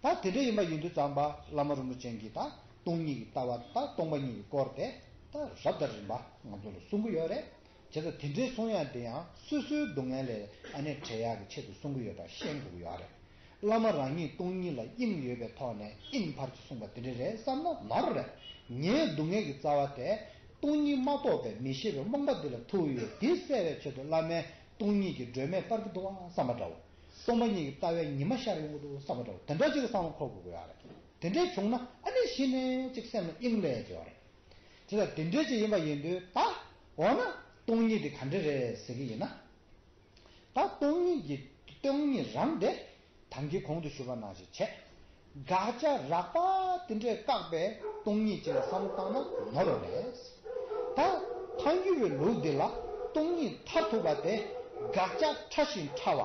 ད་དེ་འདྲ་ཡིན་པ་ཡིན་དུས་ཙམ་པ་བླ་མ་རིན་པོ་ཆེ་གིས་ད་སྟོང་ཉིད་ཀྱི་ལྟ་བ་ད་སྟོང་པ་ཉིད་ཀྱི་སྐོར་དེ་ད་རབ་དང་རིམ་པ་ང་ཚོ་ལ་གསུང་གི་ཡོད་རེད། བྱས་ཙང་དེ་འདྲའི་གསུང་ཡ་དེ་ཡང་སོ་སོའི་སྡུག་བསྔལ་ལས་ཨ་ནེ་བྲལ་ཡག་གི་ཆེད་དུ་གསུང་གི་ཡོད་པ་ཤེས་དགོས་ཀྱི་ཡོད་རེད། བླ་མ་རང་ཉིད་སྟོང་ཉིད་ལ་དབྱིངས་ཡོད་པའི་ཐོག་ནས་དབྱིངས་ཕར་ཚུར་གསུངས་པ་དེ་འདྲ་རེད་བསམ་ན་ནོར་རེད། ངའི་སྡུག་བསྔལ་གྱི་རྩ་བ་དེ་སྟོང་ཉིད་མ་རྟོགས་པའི་མི་ཤེས་པའི་རྨོངས་པ་འདི་ལ་ཐུག་ཡོད། འདི་བསལ་བའི་ཆེད་དུ་བླ་མས་སྟོང་ཉིད་ཀྱི་སྒྲོན་མེ་སྤར་གྱི་འདུག་བ་བསམ་པ་འདྲ་བོ། སྟོང་པ་ཉིད་ཀྱི་ལྟ་བའི་ཉི་མ་ཤར་ཡོང་གི་འདུག་བསམ་པ་འདྲ་བོ་དེ་འདྲ་ཅིག་གི་བསམ་བློ་འཁོར་དགོས་ཀྱི་ཡོད་རེད། དེ་འདྲས་བྱུང་ན་ཨ་ནི་གཞི་ནས་ཅིག་སེམས་ལ་དབྱིངས་སླེབས་ཀྱི་ཡོད་རེད། དེ་ལ་དེ་འདྲས་ཅིག་ཡིན་པ་ཡིན་དུས་ད་འོ་ན་སྟོང་ཉིད་དེ་ག་འདྲ་རེད་ཟེར་གྱི་ཡིན་ན། ད་སྟོང་ཉིད་ཀྱི་སྟོང་ཉིད་རང་དེ་ད་གིན་གོང་དུ་ཞུས་པ་ནང་བཞིན་བྱས། དགག་བྱ་རགས་པ་དེ་འདྲས་བཀག་པའི་སྟོང་ཉིད་ཅིག་ལ་བསམ་བློ་བཏང་ན་ནོར་བ་རེད། ད་ཐལ་འགྱུར་བའི་ལུགས་འདི་ལ་སྟོང་ཉིད་མཐར་ཐུག་པ་དེ་དགག་བྱ་ཕྲ་ཞིང་ཕྲ་བ་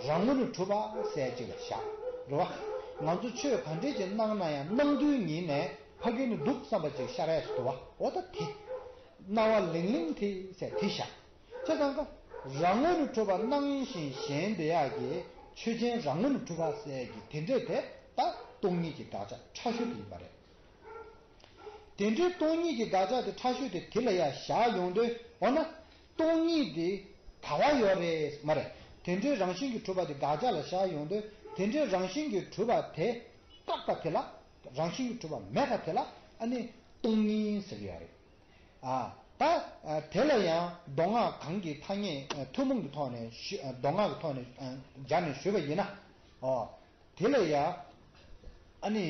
རང་ངོས་ནས་གྲུབ་པ་ཟེར་ཅིག་ལ་བཞག་རེད་བ། ང་ཚོ་ཆོས་ག་འདྲས་ཅིག་གནང་ན་ཡང་གནང་དུས་ཉིད་ནས་ཕ་གི་ནས་འདུག་བསམ་པ་ཅིག་ཤར་ཡས་སུ་འདུག་བ། འོ་ད་དེ། སྣང་བ་ལིང་ལིང་དེ་ཟེར་དེ་བཞག་བྱས་ཙང་ཀ། རང་ངོས་ནས་གྲུབ་པ་སྣང་ཞིང་ཞེན་བདེ་ཡག་གི་ཆོས་ཅན་རང་ངོས་ནས་གྲུབ་པ་ཟེར་གྱི་དེ་འདྲས་དེ་ད་སྟོང་ཉིད་ཀྱི་དགག་བྱ་ཕྲ་ཤོས་དེ་ཡིན་པ་རེད། དེ་འདྲའི་སྟོང་ཉིད་ཀྱི་དགག་བྱ་དེ་ཕྲ་ཤོས་དེ་དེ་ལ་ཡང་བཞག་ཡོང་དུས་འོ་ན། སྟོང་ཉིད་དེ་ག་བ་ཡོད་རེད་མ་རེད། དེ་འདྲའི་རང་བཞིན་གྱིས་གྲུབ་པ་དེ་དགག་བྱ་ལ་བཞག་ཡོང་དུས་དེ་འདྲའི་རང་བཞིན་གྱིས་གྲུབ་པ་དེ་བཀག་པ་དེ་ལ་རང་བཞིན་གྱིས་གྲུབ་པ་མེད་པ་དེ་ལ་ཨ་ནི་སྟོང་ཉིད་ཟེར་གྱི་ཡོད་རེད། ཨ། ད། ཨ། དེ་ལ་ཡང་མདོ་སྔགས་གང་གི་ཐ་སྙད་ཨ་ཐུན་མོང་གི་ཐོག་ནས་ཞུ་ཨ་མདོ་སྔགས་ཀྱི་ཐོག་ནས་ཨ་སྦྱར་ནས་ཞུས་པ་ཡིན་ན། ཨོ། དེ་ལ་ཡང་། ཨ་ནི།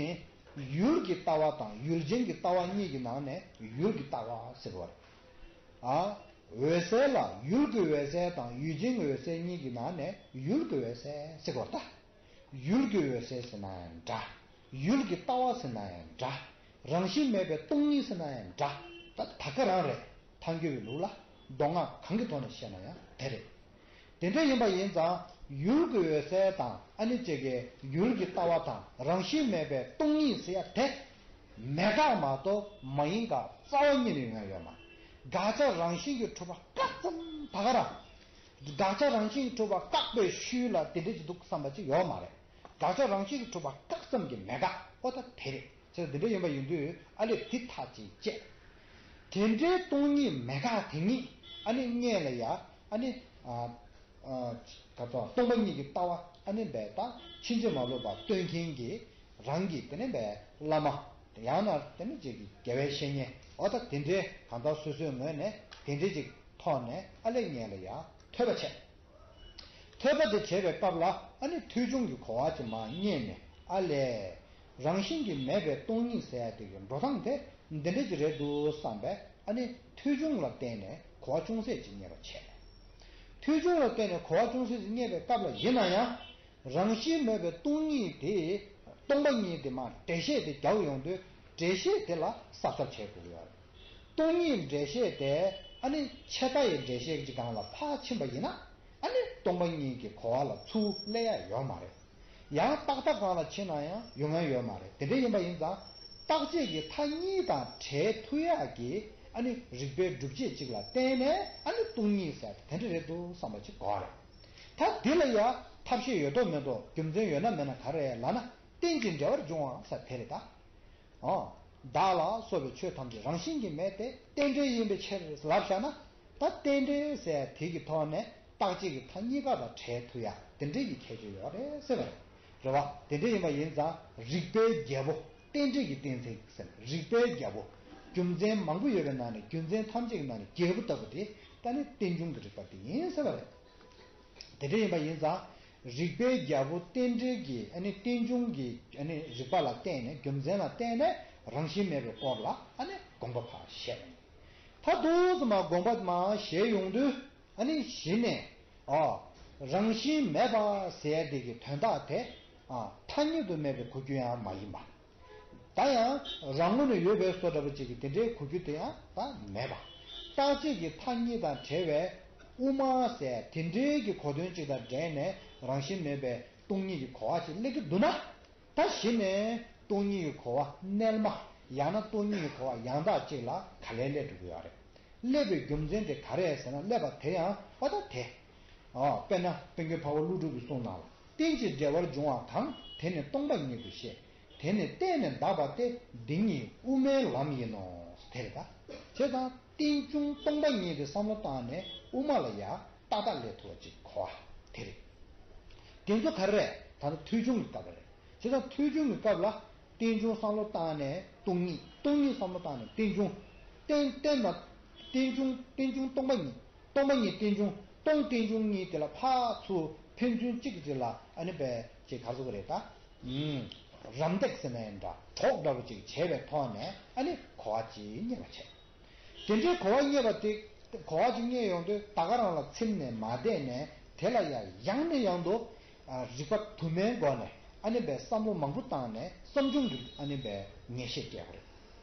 ཡུལ་གྱི་ལྟ་བ་དང་ཡུལ་ཅན་གྱི་ལྟ་བ་གཉིས་ཀྱི་ནང་ནས་ཡུལ་གྱི་ལྟ་བ་ཟེར་བ་རེད། ཨ། འོད་གསལ་ལ་ཡུལ་གྱི་འོད་གསལ་དང་ཡུལ་ཅན་གྱི་འོད་གསལ་གཉིས་ཀྱི་ནང་ནས་ཡུལ་གྱི་འོད་གསལ་ཟེར་བ་རེད་ད། ཡུལ་གྱི་འོད་གསལ་ཟེར་ན་ཡང་འདྲ། ཡུལ་གྱི་ལྟ་བ་ཟེར་ན་ཡང་འདྲ། རང་བཞིན་མེད་པའི་སྟོང་ཉིད་ཟེར་ན་ཡང་འདྲ། ད་ད་ག་རང་རེད། ཐལ་འགྱུར་བའི་ལུགས་ལ་མདོ་སྔགས་གང་གི་ཐོག་ནས་བཤད་ན་ཡང་དེ་རེད། དེ་འདྲ་ཡིན་པ་ཡིན་ཙང་ཡུལ་གྱི་འོད་གསལ་དང་ཨ་ནི་ཅིག་གི་ཡུལ་གྱི་ལྟ་བ་དང་རང་བཞིན་མེད་པའི་སྟོང་ཉིད་ཟེར་ཡ་དེ། མེད་དགག་མ་གཏོགས་མ་ཡིན་དགག་རྩ་བ་ཉིད་ནས་ཡོང་ཡ་ཡོད་མ་རེད། དགག་བྱ་རང་བཞིན་གྱིས་གྲུབ་པ་བཀག་ཙམ་ད་ག་རང་། དགག་བྱ་རང་བཞིན་གྱིས་གྲུབ་པ་བཀག་པའི་ཤུལ་ལ་དེ་འདྲ་ཅིག་འདུག་བསམ་པ་ཅིག་ཡོད་མ་རེད། དགག་བྱ་རང་བཞིན་གྱིས་གྲུབ་པ་བཀག་ཙམ་གྱི་མེད་དགག་ཨོ་ད་དེ་རེད། ཅེས་འདི་འདྲ་ཡིན་པ་ཡིན་དུས་ཨ་ལས་དེ་ཐག་ཅིག་བཅད། དེ་འདྲའི་སྟོང་ཉིད་མེད་དགག་དེ་ཉིད་ཨ་ནི་སྔོན་ལ་ཡ་ཨ་ནི་ཨ་ཨ་ག་ཚོད་སྟོང་པ་ཉིད་ཀྱི་ལྟ་བ་ཨ་ནི་བས་ད་ཕྱིན་ཅི་མ་ལོག་པ་སྟོན་མཁན་གྱི་རང་གི་དེ་ནས་བས་བླ་མ་ཡང་ན་དེ་ནས་ཅིག་གི་དགེ་བའི་བཤེས་གཉེན་ཨོ་ད་དེ་འདྲའི་གང་ལྟར་སོ་སོའི་ངོས་ནས་དེ་འདྲའི་ཅིག་ཐོག་ནས་ཨ་ལས་སྔོན་ལ་ཡ་ཐོས་པ་བྱས། ཐོས་པ་དེ་བྱེད་པའི་སྐབས་ལ་ཨ་ནི་ཐོས་བྱུང་གི་གོ་བ་ཅིག་མར་རྙེད་ནས་ཨ་ལས། རང་བཞིན་གྱིས་མེད་པའི་སྟོང་ཉིད་ཟེར་ཡ་དེ་གི་འགྲོ་སྟངས་དེ་འདི་འདྲ་ཅིག་རེད་འདུག་བསམ་པས་ཨ་ནི་ཐོས་བྱུང་ལ་བརྟེན་ནས་གོ་བ་ཅུང་ཟད་ཅིག་རྙེད་པ་བྱས། ཐོས་བྱུང་ལ་བརྟེན་ནས་གོ་བ་ཅུང་ཟད་ཅིག་རྙེད་པའི་སྐབས་ལ་ཡིན་ན་ཡང་། རང་བཞིན་མེད་པའི་སྟོང་ཉིད་དེ་སྟོང་པ་ཉིད་དེ་མར་འགྲེལ་བཤད་དེ་རྒྱག་ཡོང་དུས་འགྲེལ་བཤད་དེ་ལ་གཟབ་གཟབ་བྱེད་དགོས་ཀྱི་ཡོད་རེད། སྟོང་ཉིད་འགྲེལ་བཤད་དེ་ཨ་ནི་ཆད་ལྟ་ཡི་འགྲེལ་བཤད་ཀྱི་སྒང་ལ་ཕར་ཕྱིན་པ་ཡིན་ན་ཨ་ནི་སྟོང་པ་ཉིད་ཀྱི་གོ་བ་ལ་ཚུར་སླེབས་ཡ་ཡོད་མ་རེད། ཡང་རྟག་མཐའ་སྒང་ལ་ཕྱིན་ན་ཡང་ཡོང་ཡ་ཡོད་མ་རེད། དེ་འདྲ་ཡིན་པ་ཡིན་ཙང་རྟག་ཆད་ཀྱི་མཐའ་གཉིས་དང་བྲལ་ཐུབ་ཡ་གི་ ཨ་ནི་རིགས་པའི་སྒྲུབ་བྱེད་ཅིག་ལ་བརྟེན་ནས་ཨ་ནི་སྟོང་ཉིད་ཟེར་དེ་འདྲ་རེད་འདུག་བསམ་པ་ཅིག་དགོས་རེད། ད་འདི་ལ་ཡ་ཐབས་ཤེས་ཡོད་དོ་མེད་དོ་རྒྱུ་མཚན་ཡོད་ན་མེད་ན་ག་རེ་ལབ་ན་རྟེན་ཅིང་འབྲེལ་བར་འབྱུང་བ་ཟེར་དེ་རེད་ད། ཨོ། བདག་ལ་སོགས་པའི་ཆོས་ཐམས་ཅད་རང་བཞིན་གྱིས་མེད་དེ་རྟེན་འབྲེལ་ཡིན་པའི་ཕྱིར་ལབ་བཞག་ན། ད་རྟེན་འབྲེལ་ཟེར་དེ་གི་ཐོག་ནས་རྟག་གཅིག་གི་མཐའ་གཉིས་ཀ་དང་བྲལ་ཐུབ་ཡ་དེ་འདྲའི་གི་ཁྱད་ཆོས་ཡོད་རེད་ཟེར་བ་རེད། རེད་བ། དེ་འདྲ་ཡིན་པ་ཡིན་ཙང་རིགས་པའི་རྒྱལ་པོ་རྟེན་འབྲེལ་གྱི་གཏན་ཚིགས་ཟེར་རིགས་པའི་རྒྱལ་པོ། རྒྱུ་མཚན་མང་པོ་ཡོད་པའི་ནང་ནས་རྒྱུ་མཚན་ཐམས་ཅད་ཀྱི་ནང་ནས་རྒྱལ་པོ་ལྟ་བུ་དེ་ད་ནི་རྟེན་འབྱུང་གི་རིགས་པ་དེ་ཡིན་ཟེར་བ་རེད། དེ་འདྲ་ཡིན་པ་ཡིན་ཙང་། རིགས་པའི་རྒྱལ་པོ་རྟེན་འབྲེལ་གྱི་ཨ་ནི་རྟེན་འབྱུང་གི་ཨ་ནི་རིགས་པ་ལ་བརྟེན་ནས་རྒྱུ་མཚན་ལ་བརྟེན་ནས་རང་བཞིན་མེད་པའི་སྐོར་ལ་ཨ་ནི་དགོངས་པ་ཕར་བཞེས་པ་ཡིན། ད་འདུག་སེ་མར་དགོངས་པ་མར་བཞེས་ཡོང་དུས་ཨ་ནི་གཞི་ནས་ཨོ་རང་བཞིན་མེད་པ་ཟེར་ཡ་དེ་གི་དོན་དག་དེ་ཨ་ཐ་སྙད་དུ་མེད་པའི་གོ་རྒྱུ་ཡང་མ་ཡིན་པ། ད་ཡང་རང་ངོས་ནས་ཡོད་པའི་བཟོ་འདྲ་པོ་ཅིག་གི་དེ་འདྲའི་གོ་རྒྱུ་དེ་ཡང་ད་མེད་པ། རྟག་གཅིག་གི་མཐའ་གཉིས་དང་བྲལ་བའི་དབུ་མ་ཟེར་དེ་འདྲའི་གི་གོ་དོན་ཅིག་དང་འབྲེལ་ནས་རང་བཞིན་མེད་པའི་སྟོང་ཉིད་ཀྱི་གོ་བ་ཅིག་སླེབས་ཀྱི་འདུག་ན། ད་གཞི་ནས་སྟོང་ཉིད་ཀྱི་གོ་བ་རྣལ་མ་ཡང་ན་སྟོང་ཉིད་ཀྱི་གོ་བ་ཡང་དག་ཅིག་ལ་ག་ལེར་སླེབས་འགྲོ་གི་ཡོད་རེད། སླེབས་པའི་རྒྱུ་མཚན་དེ་ག་རེ་ཟེར་ན་སླེབས་པ་དེ་ཡང་ཨ་ད་དེ། ཨོ། དཔེར་ན་དཔལ་མགོན་འཕགས་པ་ཀླུ་སྒྲུབ་ཀྱི་གསུང་ནང་ལ་རྟེན་ཅིང་འབྲེལ་བར་འབྱུང་བ་དང་དེ་ནི་སྟོང་པ་ཉིད་དུ་ཤེས། དེ་ནི་བརྟེན་ནས་འདག་པ་སྟེ་འདི་ཉིད་དབུ་མའི་ལམ་ཡིན་ནོ། དེ་རེད་ད། བྱས་ཙང་རྟེན་འབྱུང་སྟོང་པ་ཉིད་དེ་བསམ་བློ་བཏང་ནས་དབུ་མ་ལ་ཡ་ཏག་ཏག་སླེབས་ཐུབ་པ་ཅིག་གོ་བ་དེ་རེད། དེ་ཚོ་ག་རེ་རེད་ད་ནི་ཐོས་བྱུང་གི་སྐབས་རེད། བྱས་ཙང་ཐོས་བྱུང་གི་སྐབས་ལ། རྟེན་འབྱུང་བསམ་བློ་བཏང་ནས་སྟོང་ཉིད། སྟོང་ཉིད་བསམ་བློ་བཏང་ནས་རྟེན་འབྱུང་། རྟེན་རྟེན་ན། རྟེན་འབྱུང་རྟེན་འབྱུང་སྟོང་པ་ཉིད། སྟོང་པ་ཉིད་རྟེན་འབྱུང་། སྟོང་རྟེན་འབྱུང་གཉིས་དེ་ལ་ཕར་ཚུར་ཕན་ཚུན་གཅིག་གིས་གཅིག་ལ་ཨ་ནི་བས་ཅིག་ག་རེ་ཟེར་དགོས་རེད་ད། ཨུམ། རམ་འདེགས་ཟེར་ན་ཡང་འདྲ་གྲོགས་འདྲ་བོ་ཅིག་བྱས་པའི་ཐོག་ནས་ཨ་ནི་གོ་བ་ཅིག་རྙེད་པ་བྱས། དེ་འདྲའི་གོ་བ་རྙེད་པ་དེ་གོ་བ་ཅིག་རྙེད་ཡོང་དུས་ད་ག་རང་ལ་ཚིམ་ནས་མ་བསྡད་ནས་དེ་ལ་ཡང་ཡང་ནས་ཡང་དུ་རིག་པ་དུ་མའི་སྒོ་ནས་ཨ་ནི་བས་བསམ་བློ་མང་པོ་བཏང་ནས་བསམ་བྱུང་གི་ཨ་ནི་བས་ངེས་ཤེས་སྐྱེ་བ་རེད།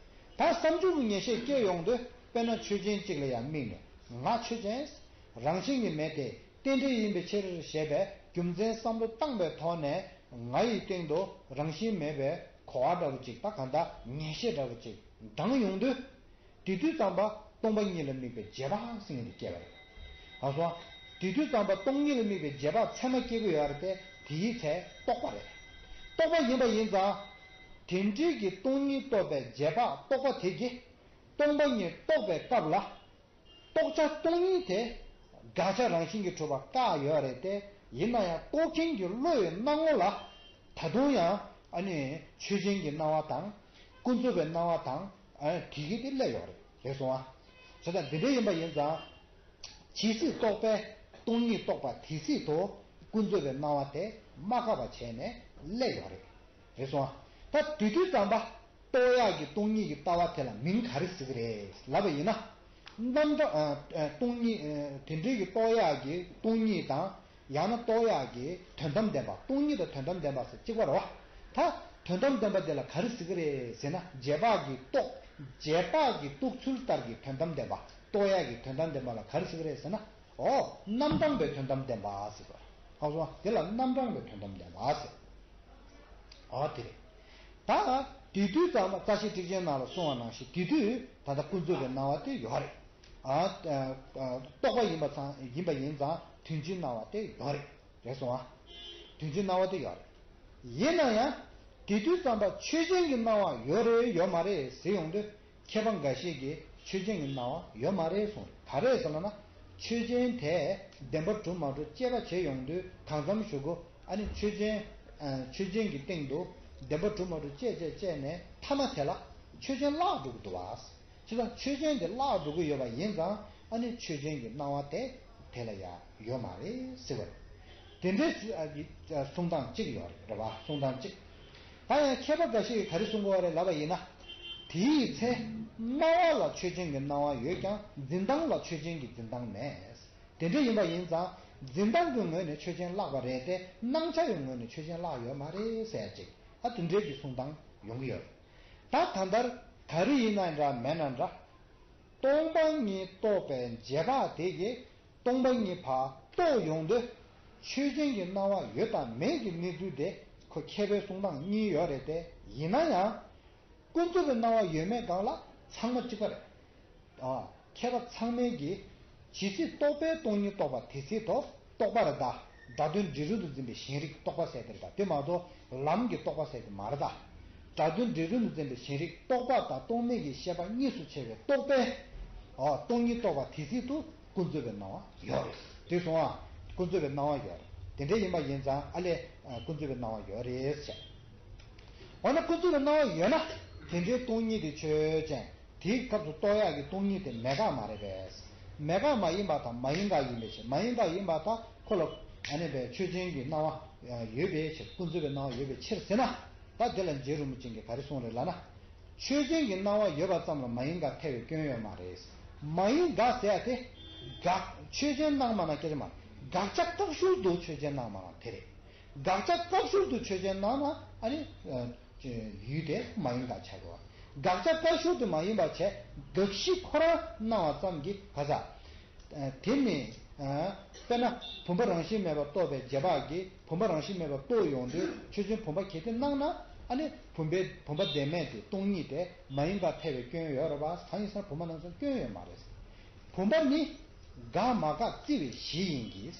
ད་བསམ་བྱུང་གི་ངེས་ཤེས་སྐྱེ་ཡོང་དུས་དཔེར་ན་ཆོས་ཅན་གཅིག་ལ་ཡང་དམིགས་ནས་ང་ཆོས་ཅན། རང་བཞིན་གྱིས་མེད་དེ་རྟེན་འབྲེལ་ཡིན་པའི་ཕྱིར་ཞེས་པའི་རྒྱུ་མཚན་བསམ་བློ་བཏང་པའི་ཐོག་ནས་ང་ཡི་སྟེང་དུ་རང་བཞིན་མེད་པའི་གོ་བ་འདྲ་བོ་ཅིག་ད་གང་ལྟར་ངེས་ཤེས་འདྲ་བོ་ཅིག་འདང་ཡོང་དུས། དེ་དུས་ཙམ་པ་སྟོང་པ་ཉིད་ལ་དམིགས་པའི་རྗེས་དཔག་ཟེར་མཁན་དེ་སྐྱེ་བ་རེད། ཨ་སོ། དེ་དུས་ཙམ་པ་སྟོང་ཉིད་ལ་དམིགས་པའི་རྗེས་དཔག་ཚད་མ་སྐྱེ་གི་ཡོད་རེད་དེ་དེའི་ཚེ་རྟོག་པ་རེད། རྟོག་པ་ཡིན་པ་ཡིན་ཙང་། དེ་འདྲའི་གི་སྟོང་ཉིད་རྟོགས་པའི་རྗེས་དཔག་རྟོག་པ་དེ་གིས་སྟོང་པ་ཉིད་རྟོགས་པའི་སྐབས་ལ། རྟོགས་བྱ་སྟོང་ཉིད་དེ་དགག་བྱ་རང་བཞིན་གྱིས་གྲུབ་པ་བཀག་ཡོད་རེད་དེ་ཡིན་ན་ཡང་རྟོགས་མཁན་གྱི་བློ་ཡི་སྣང་ངོ་ལ་ད་དུང་ཡང་ཨ་ནི་ཆོས་ཅན་གྱི་སྣང་བ་དང་ཀུན་རྫོབ་པའི་སྣང་བ་དང་ཨ་དེ་གི་དེ་སླེབས་ཡོད་རེད། རེད་སོང་ཨ། བྱས་ཙང་འདི་འདྲ་ཡིན་པ་ཡིན་ཙང་ཇི་སྲིད་རྟོག་པས་སྟོང་ཉིད་རྟོགས་པ་དེ་སྲིད་དུ་ཀུན་རྫོབ་པའི་སྣང་བ་དེ་མ་བཀག་པ་བྱས་ནས་སླེབས་ཡོད་རེད། རེད་སོང་ཨ། ད་དེ་དུས་ཙམ་པ། རྟོགས་ཡག་གི་སྟོང་ཉིད་ཀྱི་ལྟ་བ་དེ་ལ་མིང་ག་རེ་ཟེར་གི་རེད་ལབ་པ་ཡིན་ན། རྣམ་གྲངས་ཨ་ཨ་སྟོང་ཉིད་ཨ་དེ་འདྲའི་གི་རྟོགས་ཡག་གི་སྟོང་ཉིད་དང་ཡང་ན་རྟོགས་ཡག་གི་དོན་དམ་བདེན་པ་སྟོང་ཉིད་དང་དོན་དམ་བདེན་པ་ཟེར་གཅིག་པ་རེད་བ། ད་དོན་དམ་བདེན་པ་དེ་ལ་ག་རེ་ཟེར་གི་རེད་ཟེར་ན་རྗེས་དཔག་གི་རྟོག་རྗེས་དཔག་གི་རྟོགས་ཚུལ་ལྟར་གྱི་དོན་དམ་བདེན་པ་རྟོགས་ཡག་གི་དོན་དམ་བདེན་པ་ལ་ག་རེ་ཟེར་གི་རེད་ཟེར་ན། ཨོ། རྣམ་གྲངས་པའི་དོན་དམ་བདེན་པ་ཟེར་བ། ཨོ་སོ། དེ་ལ་རྣམ་གྲངས་པའི་དོན་དམ་བདེན་པ་ཟེར། ཨོ་དེ་རེད། ད་དེ་དུས་ཙམ་པ་རྩ་ཤེ་ཊཱིཀ་ཆེན་ནང་ལ་གསུངས་པ་ནང་བཞིན་དེ་དུས་ད་ལྟ་ཀུན་རྫོབ་པའི་སྣང་བ་དེ་ཡོད་རེད། ཨ་ཨ་རྟོག་པ་ཡིན་པ་ཚང་ཡིན་པ་ཡིན་ཙང་དོན་སྤྱིའི་སྣང་བ་དེ་ཡོད་རེད། རེད་སོང་ཨ། དོན་སྤྱིའི་སྣང་བ་དེ་ཡོད་རེད། ཡིན་ན་ཡང་། དེ་དུས་ཙམ་པ་ཆོས་ཅན་གྱི་སྣང་བ་ཡོད་རེད་ཡོད་མ་རེད་ཟེར་ཡོང་དུས། མཁས་པ་འགའ་ཤས་ཀྱིས་ཆོས་ཅན་གྱི་སྣང་བ་ཡོད་མ་རེད་གསུངས་རེད། ག་རེ་ཟེར་ན། ཆོས་ཅན་དེས་བདེན་པ་གྲུབ་མ་གྲུབ་དཔྱད་པ་བྱེད་ཡོང་དུས་གང་འཚམ་ཞུ་དགོས། ཨ་ནི་ཆོས་ཅན། ཨ་ཆོས་ཅན་གྱི་སྟེང་དུ་བདེན་པ་གྲུབ་མ་གྲུབ་དཔྱད་དཔྱད་དཔྱད་ནས་མཐའ་མ་དེ་ལ་ཆོས་ཅན་བརླག་འགྲོ་གི་འདུག་བ། བྱས་ཙང་ཆོས་ཅན་དེ་བརླག་འགྲོ་གི་ཡོད་པ་ཡིན་ཙང་ཨ་ནི་ཆོས་ཅན་གྱི་སྣང་བ་དེ་དེ་ལ་ཡང་ཡོད་མ་རེད་ཟེར་བ་རེད། དེ་འདྲའི་ཨ་གསུང་སྟངས་གཅིག་ཡོད་རེད་བ། གསུང་སྟངས་གཅིག་ད་ཡང་མཁས་པ་འགའ་ཤས་ཀྱིས་ག་རེ་གསུང་གི་ཡོད་རེད་ལབ་པ་ཡིན་ན། དེའི་ཚེ་སྨྲ་བ་ལ་ཆོས་ཅན་གྱི་སྣང་བ་ཡོད་ཀྱང་འཛིན་སྟངས་ལ་ཆོས་ཅན་གྱི་འཛིན་སྟངས་མེད། དེ་འདྲ་ཡིན་པ་ཡིན་ཙང་འཛིན་སྟངས་ཀྱི་ངོས་ནས་ཆོས་ཅན་བརླག་པ་རེད་དེ་སྣང་ཆ་ཡི་ངོས་ནས་ཆོས་ཅན་བརླག་ཡོད་མ་རེད་ཟེར་ཅིག་ཨ་དེ་འདྲའི་གི་གསུང་སྟངས་ཡོང་གི་ཡོད་རེད། ད་ད་ལྟར་ག་རེ་ཡིན་ན་འདྲ་མེད་ན་འདྲ། སྟོང་པ་ཉིད་རྟོགས་པའི་རྗེས་དཔག་དེ་གིས་སྟོང་པ་ཉིད་ཕར་རྟོགས་ཡོང་དུས་ཆོས་ཅན་གྱི་སྣང་བ་ཡོད་དང་མེད་ཀྱི་གནས་ཚུལ་དེ་ཁོ་མཁས་པའི་གསུང་སྟངས་གཉིས་ཡོད་རེད་དེ་ཡིན་ན་ཡང་། ཀུན་རྫོབ་པའི་སྣང་བ་ཡོད་མེད་སྒང་ལ་ཚང་མ་གཅིག་པ་རེད། ཨ། མཁས་པ་ཚང་མས་ཀྱིས་ཇི་སྲིད་རྟོག་པས་སྟོང་ཉིད་རྟོགས་པ་དེ་སྲིད་དུ་རྟོག་པ་རེད་ད། སྒྲ་དོན་འབྲས་རུལ་དུ་འཛིན་པའི་ཞེན་རིག་རྟོག་པ་ཟེར་དེ་རེད་ད། དེ་མ་གཏོགས་ལམ་གྱི་རྟོག་པ་ཟེར་དེ་མ་རེད་ད། སྒྲ་དོན་འབྲས་རུལ་དུ་འཛིན་པའི་ཞེན་རིག་རྟོག་པ་དང་རྟོག་མེད་ཀྱི་ཤེས་པ་གཉིས་སུ་ཕྱེ་བའི་རྟོག་པས། ཨ། སྟོང་ཉིད་རྟོགས་པ་དེ་སྲིད་དུ་ཀུན་རྫོབ་པའི་སྣང་བ་ཡོད་རེད། དེ་སོང་ཨ། ཀུན་རྫོབ་པའི་སྣང་བ་ཡོད་རེད། དེ་འདྲ་ཡིན་པ་ཡིན་ཙང་ཨ་ལས། ཨ། ཀུན་རྫོབ་པའི་སྣང་བ་ཡོད་རེད་ཟེར། འོ་ན་ཀུན་རྫོབ་པའི་སྣང་བ་ཡོད་ན། དེ་འདྲའི་སྟོང་ཉིད་དེ་ཆོས་ཅན། དེའི་སྐབས་སུ་རྟོགས་ཡག་གི་སྟོང་ཉིད་དེ་མེད་དགག་མ་རེད་པས། མེད་དགག་མ་ཡིན་པ་དང་མ་ཡིན་དགག་ཡིན་པའི་ཕྱིར། མ་ཡིན་དགག་ཡིན་པ་དང་ཁོ་ལ་ཨ་ནི་པའི་ཆོས་ཅན་གྱི་སྣང་བ་ཡོད་པའི་ཕྱིར། ཀུན་རྫོབ་པའི་སྣང་བ་ཡོད་པའི་ཕྱིར་ཟེར་ན། ད་དེ་ལ་རྗེ་རིན་པོ་ཆེ་གིས་ག་རེ་གསུངས་རེད་ལབ་ན། ཆོས་ཅན་གྱི་སྣང་བ་ཡོད་པ་ཙམ་ལ་མ་ཡིན་དགག་ཐལ་བའི་སྐྱོན་ཡོད་མ་རེད། མ་ཡིན་དགག་ཟེར་ཡ་དེ། དགག་ཆོས་ཅན་སྣང་མ་ན་སྐད་ཆ་མ། དགག་བྱ་བཀག་ཤུལ་དུ་ཆོས་ཅན་སྣང་མ་ན་དེ་རེད། དགག་བྱ་བཀག་ཤུལ་དུ་ཆོས་ཅན་སྣང་ན་ཨ་ནི། ཨ། ཡུལ་དེ་མ་ཡིན་དགག་བྱ་དགོས། དགག་བྱ་བཀག་ཤུལ་དུ་མ་ཡིན་པ་བྱས། དགག་གཞི་ཁོ་རང་སྣང་བ་ཙམ་གྱིས་ག་ས། ཨ། དེ་ནི། ཨ། དཔེར་ན་བུམ་པ་རང་བཞིན་མེད་པར་རྟོགས་པའི་རྗེས་དཔག་གིས་བུམ་པ་རང་བཞིན་མེད་པར་རྟོགས་ཡོང་དུས་ཆོས་ཅན་བུམ་པ་གལ་ཏེ་སྣང་ན། ཨ་ནི་བུམ་པའི་བུམ་པ་བདེན་མེད་དེ་སྟོང་ཉིད་དེ་མ་ཡིན་དགག་ཐལ་བའི་སྐྱོན་ཡོད་རེད་པ། གང་ཡིན་ཟེར་ན་བུམ་པ་སྣང་ཙང་སྐྱོན་ཡོད་མ་རེད། བུམ་པ་ནི་དགག་མ་དགག་བརྩི་བའི་གཞི་ཡིན་གྱི།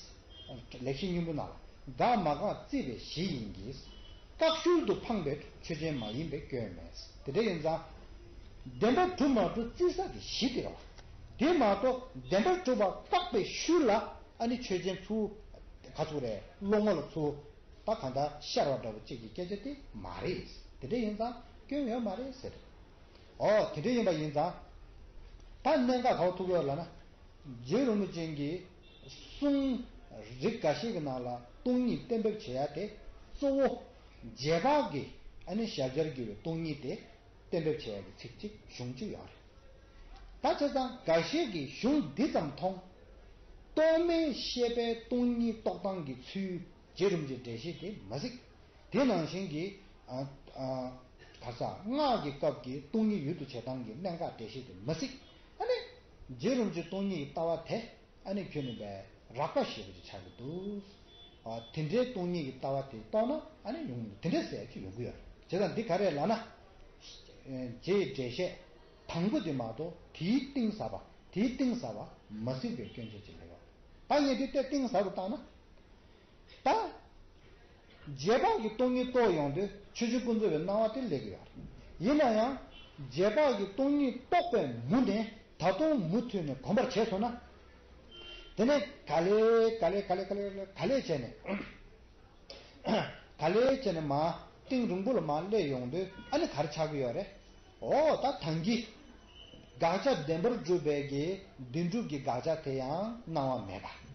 ལེགས་བཤད་སྙིང་པོ་ནང་ལ། དགག་མ་དགག་བརྩི་བའི་གཞི་ཡིན་གྱི། བཀག་ཤུལ་དུ་འཕངས་པའི་ཆོས་ཅན་མ་ཡིན་པའི་སྐྱོན་མེད། དེ་འདྲ་ཡིན་ཙང་། བདེན་པར་གྲུབ་མ་གྲུབ་བརྩི་ས་གི་གཞི་དེ་རེད་བ། དེ་མ་གཏོགས་བདེན་པར་གྲུབ་པ་བཀག་པའི་ཤུལ་ལ་ཨ་ནི་ཆོས་ཅན་ཚུར་ག་ཚུགས་རེད། བློ་ངོ་ལ་ཚུར་ད་གང་ལྟར་ཤར་བ་འདྲ་བོ་གཅིག་གི་སྐད་ཆ་དེ་མ་རེད། དེ་འདྲ་ཡིན་ཙང་སྐྱོན་ཡོད་མ་རེད་ཟེར། ཨོ། དེ་འདྲ་ཡིན་པ་ཡིན་ཙང་། ད་གནད་འགག་ག་པར་ཐུག་ཡོད་ལབ་ན། རྗེ་རིན་པོ་ཆེ་གིས་གསུང་རིགས་འགའ་ཤས་ཀྱི་ནང་ལ་སྟོང་ཉིད་གཏན་འབེབས་བྱེད་ཡ་དེ་གཙོ་བོ། རྗེས་དཔག་གིས་ཨ་ནི་ཞལ་སྦྱར་བགྱི་བའི་སྟོང་ཉིད་དེ་གཏན་འབེབས་བྱེད་ཡ་གི་ཚིག་གཅིག་གཞུང་གཅིག་ཡོད་རེད། ད་བྱས་ཙང་འགའ་ཤས་ཀྱིས་གཞུང་འདི་ཙམ་མཐོང་། རྟོག་མེད་ཤེས་པའི་སྟོང་ཉིད་རྟོགས་སྟངས་ཀྱི་ཚུལ་རྗེ་རིན་པོ་ཆེའི་འགྲེལ་བཤད་དེ་མ་གཟིགས། དེ་ནང་བཞིན་གྱི། ཨ། ཨ། ག་ས་སྔགས་ཀྱི་སྐབས་ཀྱི་སྟོང་ཉིད་ཡུལ་དུ་བྱེད་སྟངས་ཀྱི་གནད་འགག་འགྲེལ་བཤད་དེ་མ་གཟིགས། ཨ་ནི། རྗེ་རིན་པོ་ཆེའི་སྟོང་ཉིད་ཀྱི་ལྟ་བ་དེ་ཨ་ནི་ཁྱོན་ནས་པའི་རགས་པ་ཞེ་པོ་ཅིག་ཆགས་ཀྱི་འདུག། ཨ། དེ་འདྲའི་སྟོང་ཉིད་ཀྱི་ལྟ་བ་དེ་རྟོགས་ན་ཨ་ནི་ཡོང་གི་འདུག། དེ་འདྲ་ཟེར་གྱི་ཡོང་གི་ཡོད་རེད། བྱས་ཙང་འདི་ག་རེ་ལབ་ན། རྗེའི་འགྲེལ་བཤད་དང་པོ་དེ་མ་གཏོགས་དེའི་གཏིང་ཟབ་པ། དེའི་གཏིང་ཟབ་པ་མ་གཟིགས་པའི་སྐྱོན་ཆ་ཅིག་སླེབས་ཡོད། ད་ངས་འདི་ལྟའི་གཏིང་ཟབ་ཏུ་བཏང་ན། ད། རྗེས་དཔག་གིས་སྟོང་ཉིད་རྟོགས་ཡོང་དུས་ཆོས་ཅན་ཀུན་རྫོབ་པའི་སྣང་བ་དེ་སླེབས་ཀྱི་ཡོད་རེད། ཡིན་ན་ཡང་། རྗེས་དཔག་གིས་སྟོང་ཉིད་རྟོགས་པའི་མུ་ནས་ད་དུང་མུ་མཐུད་ནས་གོམས་པར་བྱས་སོང་ན། དེ་ནས་ག་ལེ་ག་ལེ་ག་ལེ་ག་ལེ་ག་ལེ་བྱས་ནས། ག་ལེ་བྱས་ནས་མར་གཏིང་རིང་པོ་ལ་མར་སླེབས་ཡོང་དུས་ཨ་ནི་ག་རེ་ཆགས་ཀྱི་ཡོད་རེད། འོ་ད་ད་གིན། དགག་བྱ་བདེན་པར་གྲུབ་པའི་གི་བདེན་གྲུབ་ཀྱི་དགག་བྱ་དེ་ཡང་སྣང་བ་མེད་པ།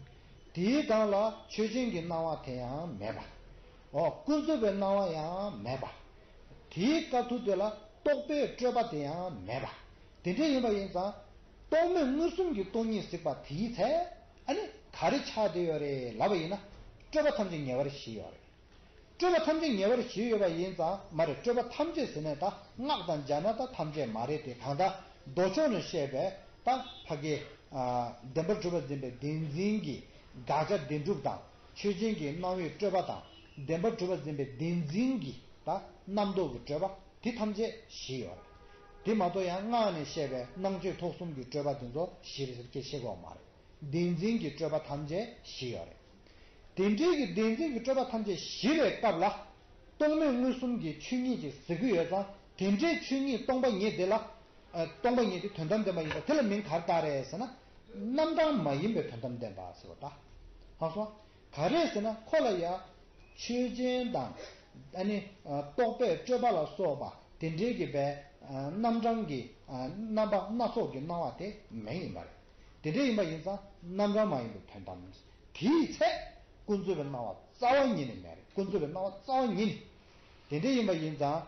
དེའི་སྒང་ལ་ཆོས་ཅན་གྱི་སྣང་བ་དེ་ཡང་མེད་པ། འོ་ཀུན་རྫོབ་པའི་སྣང་བ་ཡང་མེད་པ། དེའི་སྐབས་ཐུག་དེ་ལ་རྟོག་པའི་སྤྲོས་པ་དེ་ཡང་མེད་པ། དེ་འདྲ་ཡིན་པ་ཡིན་ཙང་། རྟོག་མེད་མངོན་སུམ་གྱི་སྟོང་ཉིད་གཟིགས་པ་དེའི་ཚེ། ཨ་ནི་ག་རེ་ཆགས་བསྡད་ཡོད་རེད་ལབ་པ་ཡིན་ན། སྤྲོས་པ་ཐམས་ཅད་ཉེ་བར་ཞི་ཡོད་རེད། སྤྲོས་པ་ཐམས་ཅད་ཉེ་བར་ཞི་ཡོད་པ་ཡིན་ཙང་མ་རེད། སྤྲོས་པ་ཐམས་ཅད་ཟེར་ནས་ད་སྔགས་དང་སྦྱར་ན་ད་ཐམས་ཅད་མ་རེད་དེ། གང་ལྟར་མདོ་ཕྱོགས་ནས་བཤད་པའི་ད་ཕ་གི། ཨ། བདེན་པར་གྲུབ་པར་འཛིན་པའི་བདེན་འཛིན་གྱི་དགག་བྱ་བདེན་གྲུབ་དང་། ཆོས་ཅན་གྱི་སྣང་བའི་སྤྲོས་པ་དང་། བདེན་པར་གྲུབ་པར་འཛིན་པའི་བདེན་འཛིན་གྱི་ད་རྣམ་རྟོག་གི་སྤྲོས་པ་དེ་ཐམས་ཅད་ཞི་ཡོད་རེད། དེ་མ་གཏོགས་ཡང་སྔགས་ནས་བཤད་པའི་སྣང་མཆེད་ཐོབ་གསུམ་གྱི་སྤྲོས་པ་དེ་ཚོ་ཞི་རེད་ཟེར་སྐད་བཤད་དགོས་མ་རེད། བདེན་འཛིན་གྱི་སྤྲོས་པ་ཐམས་ཅད་ཞི་ཡོད་རེད། དེ་འདྲའི་གི་བདེན་འཛིན་གྱི་སྤྲོས་པ་ཐམས་ཅད་ཞི་བའི་སྐབས་ལ། རྟོག་མེད་མངོན་སུམ་གྱི་ཆོས་ཉིད་ཅིག་གཟིགས་ཀྱི་ཡོད་ཙང་། དེ་འདྲའི་ཆོས་ཉིད་སྟོང་པ་ཉིད་དེ་ལ། ཨ། སྟོང་པ་ཉིད་དེ་དོན་དམ་བདེན་པ་ཡིན་ཙང་དེ་ལ་མིང་ག་རེ་བཏགས་རེད་ཟེར་ན། རྣམ་གྲངས་མ་ཡིན་པའི་དོན་དམ་བདེན་པ་ཟེར་བ་ད། ཧ་གོ་སོང་། ག་རེ་ཟེར་ན་ཁོ་ལ་ཡ། ཆོས་ཅན་དང་། ཨ་ནི། ཨ། རྟོག་པས་སྤྲོས་པ་ལ་སོགས་པ་དེ་འདྲའི་གི་པའི། ཨ། རྣམ་གྲངས་ཀྱི། ཨ། རྣམ་པ་སྣ་ཚོགས་ཀྱི་སྣང་བ་དེ་མེད་ཡིན་པ་རེད། དེ་འདྲ་ཡིན་པ་ཡིན་ཙང་རྣམ་གྲངས་མ་ཡིན་པའི་དོན་དམ། དེའི་ཚེ། ཀུན་རྫོབ་པའི་སྣང་བ་རྩ་བ་ཉིད་ནས་མེད་རེད། ཀུན་རྫོབ་པའི་སྣང་བ་རྩ་བ་ཉིད་ནས། དེ་འདྲ་ཡིན་པ་ཡིན་ཙང་།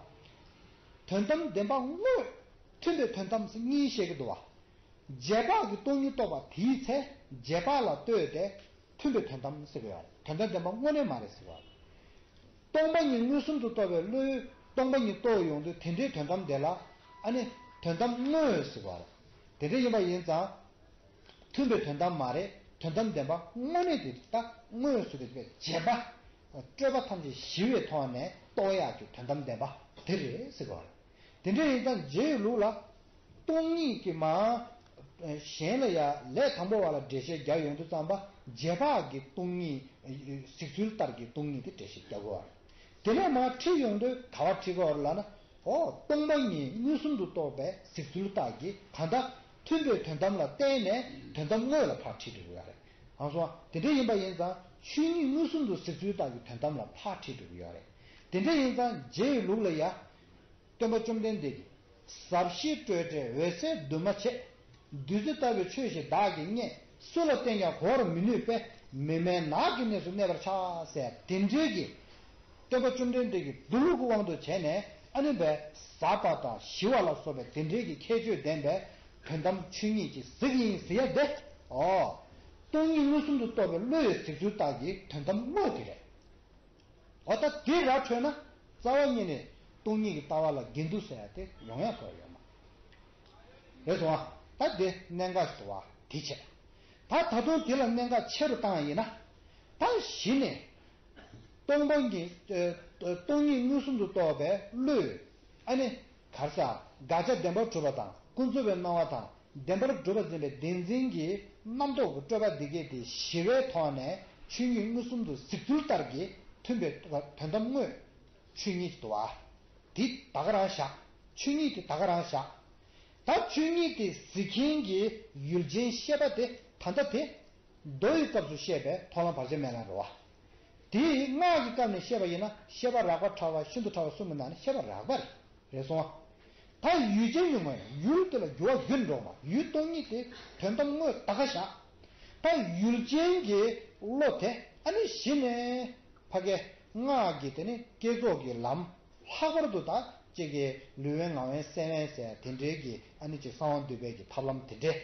དོན་དམ་བདེན་པ་དངོས། མཐུན་པའི་དོན་དམ་ཟེར་གཉིས་བཤད་ཀྱི་འདུག་བ། རྗེས་དཔག་གིས་སྟོང་ཉིད་རྟོགས་པ་དེའི་ཚེ་རྗེས་དཔག་ལ་ལྟོས་ཏེ་མཐུན་པའི་དོན་དམ་ཟེར་གྱི་ཡོད་རེད། དོན་དམ་བདེན་པ་དངོས་གནས་མ་རེད་ཟེར་གྱི་ཡོད་རེད། སྟོང་པ་ཉིད་མངོན་སུམ་དུ་རྟོགས་པའི་བློས་སྟོང་པ་ཉིད་རྟོགས་ཡོང་དུས་དེ་འདྲའི་དོན་དམ་དེ་ལ་ཨ་ནི་དོན་དམ་དངོས་ཟེར་གྱི་ཡོད་རེད། དེ་འདྲ་ཡིན་པ་ཡིན་ཙང་། མཐུན་པའི་དོན་དམ་མ་རེད། དོན་དམ་བདེན་པ་དངོས་གནས་དེ་ད་དངོས་སུ་དེ་བས་རྗེས་དཔག་སྤྲོས་པ་ཐམས་ཅད་ཞི་བའི་ཐོག་ནས་རྟོགས་ཡག་གི་དོན་དམ་བདེན་པ་དེ་རེད་ཟེར་གྱི་ཡོད་རེད། དེ་འདྲ་ཡིན་ཙང་རྗེའི་ལུགས་ལ། སྟོང་ཉིད་ཀྱི་མ། གཞན་ལ་ཡང་ལས་དང་པོ་བ་ལ་འགྲེལ་བཤད་རྒྱག་ཡོང་དུས་ཙམ་པ་རྗེས་དཔག་གི་སྟོང་ཉིད། གཟིགས་ཚུལ་ལྟར་གྱི་སྟོང་ཉིད་དེ་འགྲེལ་བཤད་རྒྱག་དགོས་པ་རེད། དེ་ནས་མར་ཁྲིད་ཡོང་དུས་ག་བ་ཁྲིད་དགོས་པ་རེད་ལབ་ན། ཨོ། སྟོང་པ་ཉིད་མངོན་སུམ་དུ་རྟོགས་པའི་གཟིགས་ཚུལ་ལྟར་གྱི་གང་ལྟར་མཐུན་པའི་དོན་དམ་ལ་བརྟེན་ནས་དོན་དམ་དངོས་ལ་ཕར་ཁྲིད་འགྲོ་དགོས་ཡ་རེད། ཨང་སོང་། དེ་འདྲ་ཡིན་པ་ཡིན་ཙང་ཆོས་ཉིད་མངོན་སུམ་དུ་གཟིགས་ཚུལ་ལྟར་གྱི་དོན་དམ་ལ་ཕར་ཁྲིད་འགྲོ་གི་ཡོད་རེད། དེ་འདྲ་ཡིན་ཙང་རྗེ་ཡི་ལུགས་ལ་ཡ། སྟོན་པ་བཅོམ་ལྡན་འདས་ཀྱིས། ཟབ་ཞི་སྤྲོས་བྲལ་འོད་གསལ་འདུས་མ་བྱས། བདུད་རྩི་ལྟ་བུའི་ཆོས་ཤིག་བདག་གིས་རྙེད། སུ་ལ་བསྟན་ཀྱང་གོ་བར་མི་ནུས་པས། མི་མེད་ནགས་ཀྱི་གནས་སུ་གནས་པར་བྱ། ཟེར་དེ་འདྲའི་གི། སྟོན་པ་བཅོམ་ལྡན་འདས་ཀྱི་མདོ་ལུགས་ཀྱི་དབང་དུ་བྱས་ནས་ཨ་ནི་བས་ཟབ་པ་དང་ཞི་བ་ལ་སོགས་པའི་དེ་འདྲའི་གི་ཁྱད་ཆོས་ལྡན་པའི་དོན་དམ་ཆོས་ཉིད་ཀྱི་གཟིགས་ཡིན་ཟེར་ཡ་དེ། ཨོ། སྟོང་ཉིད་མངོན་སུམ་དུ་རྟོགས་པའི་བློ་ཡི་གཟིགས་ཚུལ་ལྟར་གྱི་དོན་དམ་དངོས་དེ་རེད། འོ་ད་དེ་ར་འཕྲོད་ན་རྩ་བ་ཉིད་ནས་སྟོང་ཉིད་ཀྱི་ལྟ་བ་ལ་འགལ་འདུ་ཟེར་ཡ་དེ་ཡོང་ཡ་ཐོག་ཡོད་མ་རེད་སོང་ཨ། ད་དེ་གནད་འགག་ཞིག་འདུག་བ། དེ་བྱས། ད་ད་དུང་དེ་ལ་གནད་འགག་ཆེ་རུ་བཏང་ཡིན་ན། ད་གཞི་ནས་སྟོང་པ་ཉིད། ཨ། སྟོང་ཉིད་མངོན་སུམ་དུ་རྟོགས་པའི་བློས། ཨ་ནི། གར་ས། དགག་བྱ་བདེན་པར་གྲུབ་པ་དང་ཀུན་རྫོབ་པའི་སྣང་བ་དང་བདེན་པར་གྲུབ་པར་འཛིན་པའི་བདེན་འཛིན་གྱི་རྣམ་རྟོག་གི་སྤྲོས་པ་འདི་གས་དེ་ཞི་བའི་ཐོག་ནས་ཆོས་ཉིད་མངོན་སུམ་དུ་གཟིགས་ཚུལ་ལྟར་གྱི་མཐུན་པའི་དོན་དམ་དངོས་ཆོས་ཉིད་དུ་བ། དེ་ད་ག་རང་བཞག་ཆོས་ཉིད་དེ་ད་ག་རང་བཞག་ད་ཆོས་ཉིད་དེ་གཟིགས་མཁན་གྱི་ཡུལ་ཅན་ཤེས་པ་དེ་ད་ལྟ་དེ། མདོ་ཡི་སྐབས་སུ་བཤད་པའི་མཐོང་ལམ་བར་ཆད་མེད་ལམ་རེད་བ། དེའི་སྔགས་ཀྱི་སྐབས་ནས་བཤད་པ་ཡིན་ན་ཤེས་པ་རགས་པ་ཕྲ་བ་ཤིན་ཏུ་ཕྲ་བ་གསུམ་གྱི་ནང་ནས་ཤེས་པ་རགས་པ་རེད། རེད་སོང་ཨ། ད་ཡུལ་ཅན་གྱི་ངོས་ནས་ཡུལ་དེ་ལ་འགྱུར་བ་འགྱུར་འགྲོ་བ་ཡུལ་སྟོང་ཉིད་དེ་དོན་དམ་དངོས་ད་ག་བཞག་ད་ཡུལ་ཅན་གྱི་བློ་དེ་ཨ་ནི་གཞི་ནས་ཕ་གའི་སྔགས་ཀྱི་དེ་ནི་བསྐྱེད་རྫོགས་ཀྱི་ལམ། ལྷག་པར་དུ་ད་ཅིག་གི་ལུས་དབེན་ངག་དབེན་སེམས་དབེན་ཟེར་དེ་འདྲའི་གི་ཨ་ནི་ཅིག་གསང་བ་འདུས་པའི་གི་ཐབས་ལམ་དེ་འདྲས།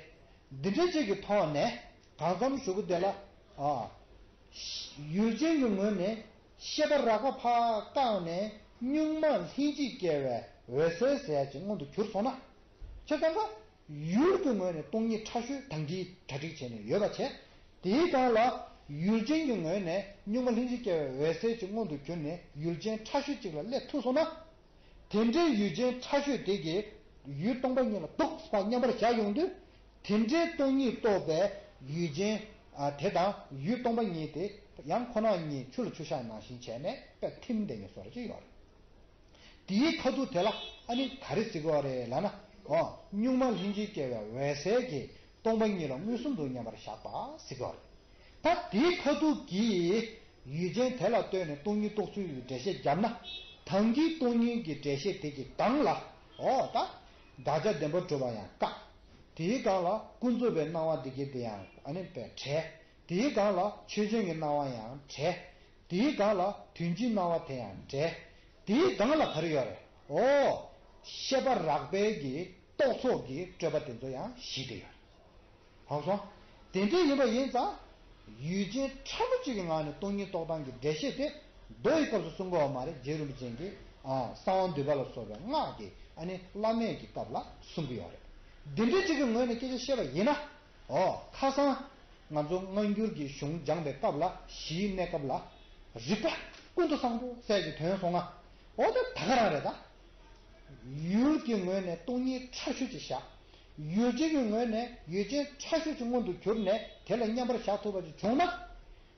འདི་འདྲའི་ཅིག་གི་ཐོག་ནས་གང་འཚམ་ཞུ་གི་དེ་ལ། ཨ། ཡུལ་ཅན་གྱི་ངོས་ནས་ཤེས་པ་རགས་པ་ཕར་བཀག་ནས་གཉུག་མ་ལྷན་ཅིག་སྐྱེས་པའི་འོད་གསལ་ཟེར་ཅིག་མངོན་དུ་གྱུར་སོང་ན། བྱས་ཙང་ཀ་ཡུལ་གྱི་ངོས་ནས་སྟོང་ཉིད་ཕྲ་ཤོས་དང་གིས་གྲ་སྒྲིག་བྱས་ནས་ཡོད་པ་བྱས། དེའི་སྒང་ལ་ཡུལ་ཅན་གྱི་ངོས་ནས་གཉུག་མ་ལྷན་ཅིག་སྐྱེས་པའི་འོད་གསལ་གྱི་མངོན་དུ་གྱུར་ནས་ཡུལ་ཅན་ཕྲ་ཤོས་གཅིག་ལ་སླེབས་ཐུབ་སོང་ན། དེ་འདྲའི་ཡུལ་ཅན་ཕྲ་ཤོས་དེ་གིས་ཡུལ་སྟོང་པ་ཉིད་ལ་འདུག་པ་མཉམ་པར་བཞག་ཡོང་དུས། དེ་འདྲའི་སྟོང་ཉིད་རྟོགས་པའི་ཡུལ་ཅན་དེ་དང་ཡུལ་སྟོང་པ་ཉིད་དེ་ཡང་ཁོ་ན་ཉིད་ཆུ་ལ་ཆུ་བཞག་ནང་བཞིན་བྱས་ནས་དཔེ་ཐིམ་བསྡད་ནས་བཟོ་འདྲ་ཅིག་ཡོད་རེད། དེའི་ཁ་ཐུག་དེ་ལ་ཨ་ནི་ག་རེ་ཟེར་གྱི་ཡོད་རེད་ལབ་ན། འོ། གཉུག་མ་ལྷན་ཅིག་སྐྱེས་པའི་འོད་གསལ་གྱིས་སྟོང་པ་ཉིད་ལ་མངོན་སུམ་དུ་མཉམ་པར་བཞག་པ་ཟེར་གྱི་ཡོད་རེད། ད་དེའི་ཁ་ཐུག་གིས་ཡུལ་ཅན་དེ་ལ་ལྟོས་ནས་སྟོང་ཉིད་རྟོགས་ཚུལ་གྱི་འགྲེལ་བཤད་བརྒྱབ་ན། དང་གི་སྟོང་ཉིད་ཀྱི་འགྲེལ་བཤད་དེ་གི་སྒང་ལ། འོ་ད། དགག་བྱ་བདེན་པར་གྲུབ་པ་ཡང་བཀག་དེའི་སྒང་ལ་ཀུན་རྫོབ་པའི་སྣང་བ་འདི་གི་དེ་ཡང་ཨ་ནི་བྲལ། དེའི་སྒང་ལ་ཆོས་ཅན་གྱི་སྣང་བ་ཡང་བྲལ། དེའི་སྒང་ལ་དོན་སྤྱིའི་སྣང་བ་དེ་ཡང་བྲལ། དེའི་སྒང་ལ་ག་རེ་ཡོད་རེད། འོ། ཤེས་པ་རགས་པའི་གི་རྟོག་ཚོགས་ཀྱི་སྤྲོས་པ་དེ་ཚོ་ཡང་ཞི་བསྡད་ཡོད་རེད། ཧང་སོང་། དེ་འདྲ་ཡིན་པ་ཡིན་ཙང་། ཡུལ་ཅན་ཕྲ་མོ་གཅིག་གི་ངང་ནས་སྟོང་ཉིད་རྟོགས་སྟངས་ཀྱི་འགྲེལ་བཤད་དེ་མདོ་ཡི་སྐབས་སུ་གསུང་གི་ཡོད་མ་རེད། རྗེ་རིན་པོ་ཆེ་གིས་ཨ་གསང་བ་འདུས་པ་ལ་སོགས་པའི་སྔགས་ཀྱི་ཨ་ནི་བླ་མེད་ཀྱི་སྐབས་ལ་གསུང་གི་ཡོད་རེད། འདི་འདྲ་གཅིག་གི་ངོས་ནས་སྐད་ཆ་བཤད་པ་ཡིན་ན། ཨོ་ཁ་སང་ང་ཚོ་སྔ་འགྱུར་གྱི་གཞུང་སྦྱངས་པའི་སྐབས་ལ་གཞིའི་གནས་སྐབས་ལ་རིགས་པ་ཀུན་ཏུ་བཟང་པོ་ཟེར་གྱི་དོན་སོང་ང་། ཨོ་ད་ད་ག་རང་རེད་ད། ཡུལ་གྱི་ངོས་ནས་སྟོང་ཉིད་ཕྲ་ཤོས་ཅིག་བཞག་ཡུལ་ཅན་གྱི་ངོས་ནས་ཡུལ་ཅན་ཕྲ་ཤོས་ཅིག་མངོན་དུ་གྱུར་ནས་དེ་ལ་མཉམ་པར་བཞག་ཐུབ་པ་ཅིག་བྱུང་ན།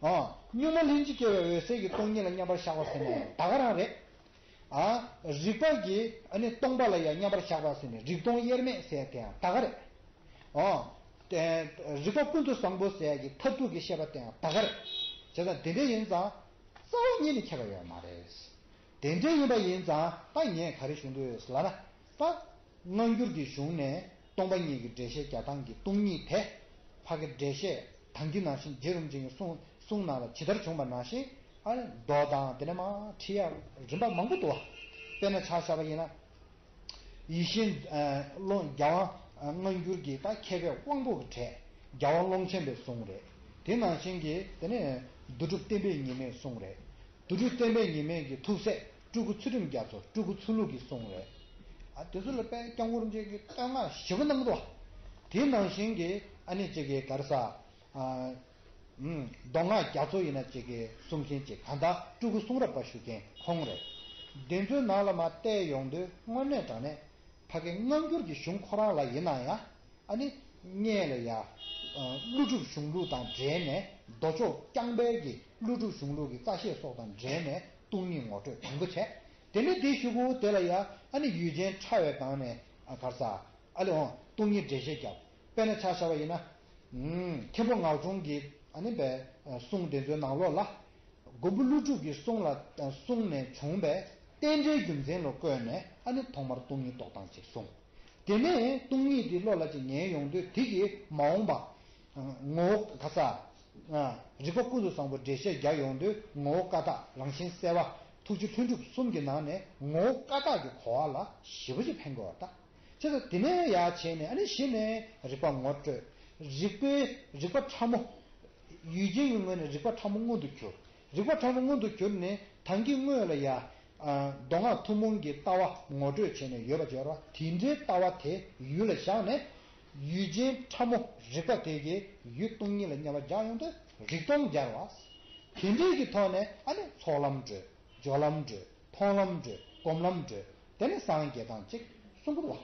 ཨ། གཉུག་མ་ལྷན་ཅིག་སྐྱེས་པའི་འོད་གསལ་གྱི་སྟོང་ཉིད་ལ་མཉམ་པར་བཞག་པ་ཟེར་ནས་ད་ག་རང་རེད། ཨ། རིགས་པ་གི་ཨ་ནི་སྟོང་པ་ལ་ཡང་མཉམ་པར་བཞག་པ་ཟེར་ནས་རིག་སྟོང་དབྱེར་མེད་ཟེར་དེ་ཡང་ད་ག་རེད། ཨ། དེ་རིགས་པ་ཀུན་ཏུ་བཟང་པོ་ཟེར་གྱི་མཐར་ཐུག་གི་བཤད་པ་དེ་ཡང་ད་ག་རེད། བྱས་ཙང་དེ་འདྲ་ཡིན་ཙང་རྩ་བ་ཉིད་ནས་ཁྱད་པར་ཡོད་མ་རེད། དེ་འདྲ་ཡིན་པ་ཡིན་ཙང་ད་ངས་ག་རེ་ཞུ་འདོད་ཡོད་ལབ་ན། ད་སྔ་འགྱུར་གྱི་གཞུང་ནས་སྟོང་པ་ཉིད་ཀྱི་འགྲེལ་བཤད་རྒྱག་སྟངས་ཀྱི་སྟོང་ཉིད་དེ་ཕ་གི་འགྲེལ་བཤད་དང་གི་ནང་བཞིན་རྗེ་རིན་པོ་ཆེ་གི་གསུང་གསུང་ནང་ལ་ཇི་ལྟར་བྱུང་བ་ནང་བཞིན་ཨ་ནི་མདོ་དང་དེ་ནས་མར་ཁྲིད་ཡག་རིམ་པ་མང་པོ་འདུག་བ། དཔེར་ན་ཆ་བཞག་པ་ཡིན་ན། ཡེ་ཤེས་ཀློང་རྒྱལ་དབང་སྔ་འགྱུར་གྱི་ད་མཁས་པའི་དབང་པོ་གི་གྲས་རྒྱལ་དབང་ཀློང་ཆེན་པའི་གསུང་རེད། དེ་ནང་བཞིན་གྱི་དེ་ནས་བསྡུ་སྒྲུབ་བསྟན་པའི་ཉི་མའི་གསུང་རེད། བསྡུ་སྒྲུབ་བསྟན་པའི་ཉི་མའི་གི་ཐུགས་སྲས་སྤྲུལ་སྐུ་ཚུལ་ཁྲིམས་རྒྱ་མཚོ་སྤྲུལ་སྐུ་ཚུལ་ལུགས་ཀྱི་གསུང་རེད། ཨ་དེ་ཚོ་ལ་དཔལ་སྐྱབས་མགོན་རིན་པོ་ཆེ་གིས་བསྟོད་བསྔགས་ཞེ་པོ་གནང་འདུག་དེ་ནང་བཞིན་གྱི་ཨ་ནི་ཅིག་གི་ག་རེ་ཟ། ཨ། ཨུམ། མདོ་སྔགས་རྒྱ་མཚོ་ཡིན་ན་ཅིག་གི་གསུང་མཁན་ཅིག་གང་ལྟར་སྤྲུལ་སྐུ་གསུང་རབ་པ་ཞུ་མཁན་ཁོང་རེད། དེ་ཚོའི་ནང་ལ་མར་བལྟས་ཡོང་དུས་དངོས་གནས་དྲང་གནས་ཕ་གི་སྔ་འགྱུར་གྱི་གཞུང་ཁོ་རང་ལ་ཡིན་ན་ཡང་ཨ་ནི་ སྔོན་ལ་ཡ། ཀླུ་སྒྲུབ་གཞུང་ལུགས་དང་འབྲེལ་ནས་མདོ་ཕྱོགས་རྐྱང་པའི་གི་ཀླུ་སྒྲུབ་གཞུང་ལུགས་ཀྱི་རྩ་བཤད་སོགས་དང་འབྲེལ་ནས་སྟོང་ཉིད་ངོ་སྤྲོད་དང་པོ་བྱས། དེ་ནས་དེའི་གཞུག་གུ་དེ་ལ་ཡ་ཨ་ནི་ཡུལ་ཅན་ཕྲ་བའི་སྒང་ནས་ག་རེ་ཟ། ཨ་ལེ་འོང་སྟོང་ཉིད་འགྲེལ་བཤད་བརྒྱབ། དཔེར་ན་ཆ་བཞག་པ་ཡིན་ན། མཁན་པོ་ངག་སྐྱོང་གི་ཨ་ནི་པའི་གསུང་དེ་ཚོའི་ནང་ལོགས་ལ། མགོན་པོ་ཀླུ་སྒྲུབ་ཀྱི་གསུང་ལ་གསུང་ནས་བྱུང་བའི་རྟེན་འབྲེལ་རྒྱུ་མཚན་ལ་བཀོད་ནས་ཨ་ནི་ཐོག་མར་སྟོང་ཉིད་རྟོགས་སྟངས་ཅིག་གསུངས། དེ་ནས་སྟོང་ཉིད་དེ་བློ་ལ་ཅིག་ངེས་ཡོང་དུས་དེ་གིས་མ་འོངས་པ། ངོ་བོ་ག་ས། རིག་པ་ཀུན་ཏུ་བཟང་པོ་འགྲེལ་བཤད་རྒྱག་ཡོང་དུས་ངོ་བོ་ཀ་དག་རང་བཞིན་གསལ་བ་ཐུགས་རྗེ་ལྷུན་གྲུབ་གསུམ་གྱི་ནང་ནས་ངོ་བོ་ཀ་དག་གི་གོ་བ་ལ་ཞེ་པོ་ཅིག་ཕན་གྱི་ཡོད་ད། བྱས་ཙང་དེ་ནས་ཡར་བྱས་ནས་ཨ་ནི་གཞི་ནས་རིག་པ་ངོ་སྤྲོད། རིག་པའི་རིག་པ་ཕྲ་མོ། ཡུལ་ཅན་གྱི་ངོས་ནས་རིག་པ་ཕྲ་མོ་མངོན་དུ་གྱུར། རིག་པ་ཕྲ་མོ་མངོན་དུ་གྱུར་ནས་ད་གིན་སྔོན་ལ་ཡ། མདོ་སྔགས་ཐུན་མོང་གི་ལྟ་བ་ངོ་སྤྲོད་བྱས་ནས་ཡོད་པ་སྦྱོར་བ་དེ་འདྲའི་ལྟ་བ་དེ་ཡུལ་ལ་བཞག་ནས། ཡུལ་ཅན་ཕྲ་མོ་རིག་པ་དེ་གའི་ཡུལ་སྟོང་ཉིད་ལ་དམྱལ་བ་རྒྱག་ཡོང་དུས་རིག་སྟོང་སྦྱར་བ། དེ་འདྲའི་གི་ཐོག་ནས་ཨ་ནི་ཚོགས་ལམ་བགྲོད། སྦྱོར་ལམ་བགྲོད། མཐོང་ལམ་བགྲོད། སྒོམ་ལམ་བགྲོད། དེ་ནས་སངས་རྒྱས་དང་གཅིག་གསུང་གི་འདུག་བ།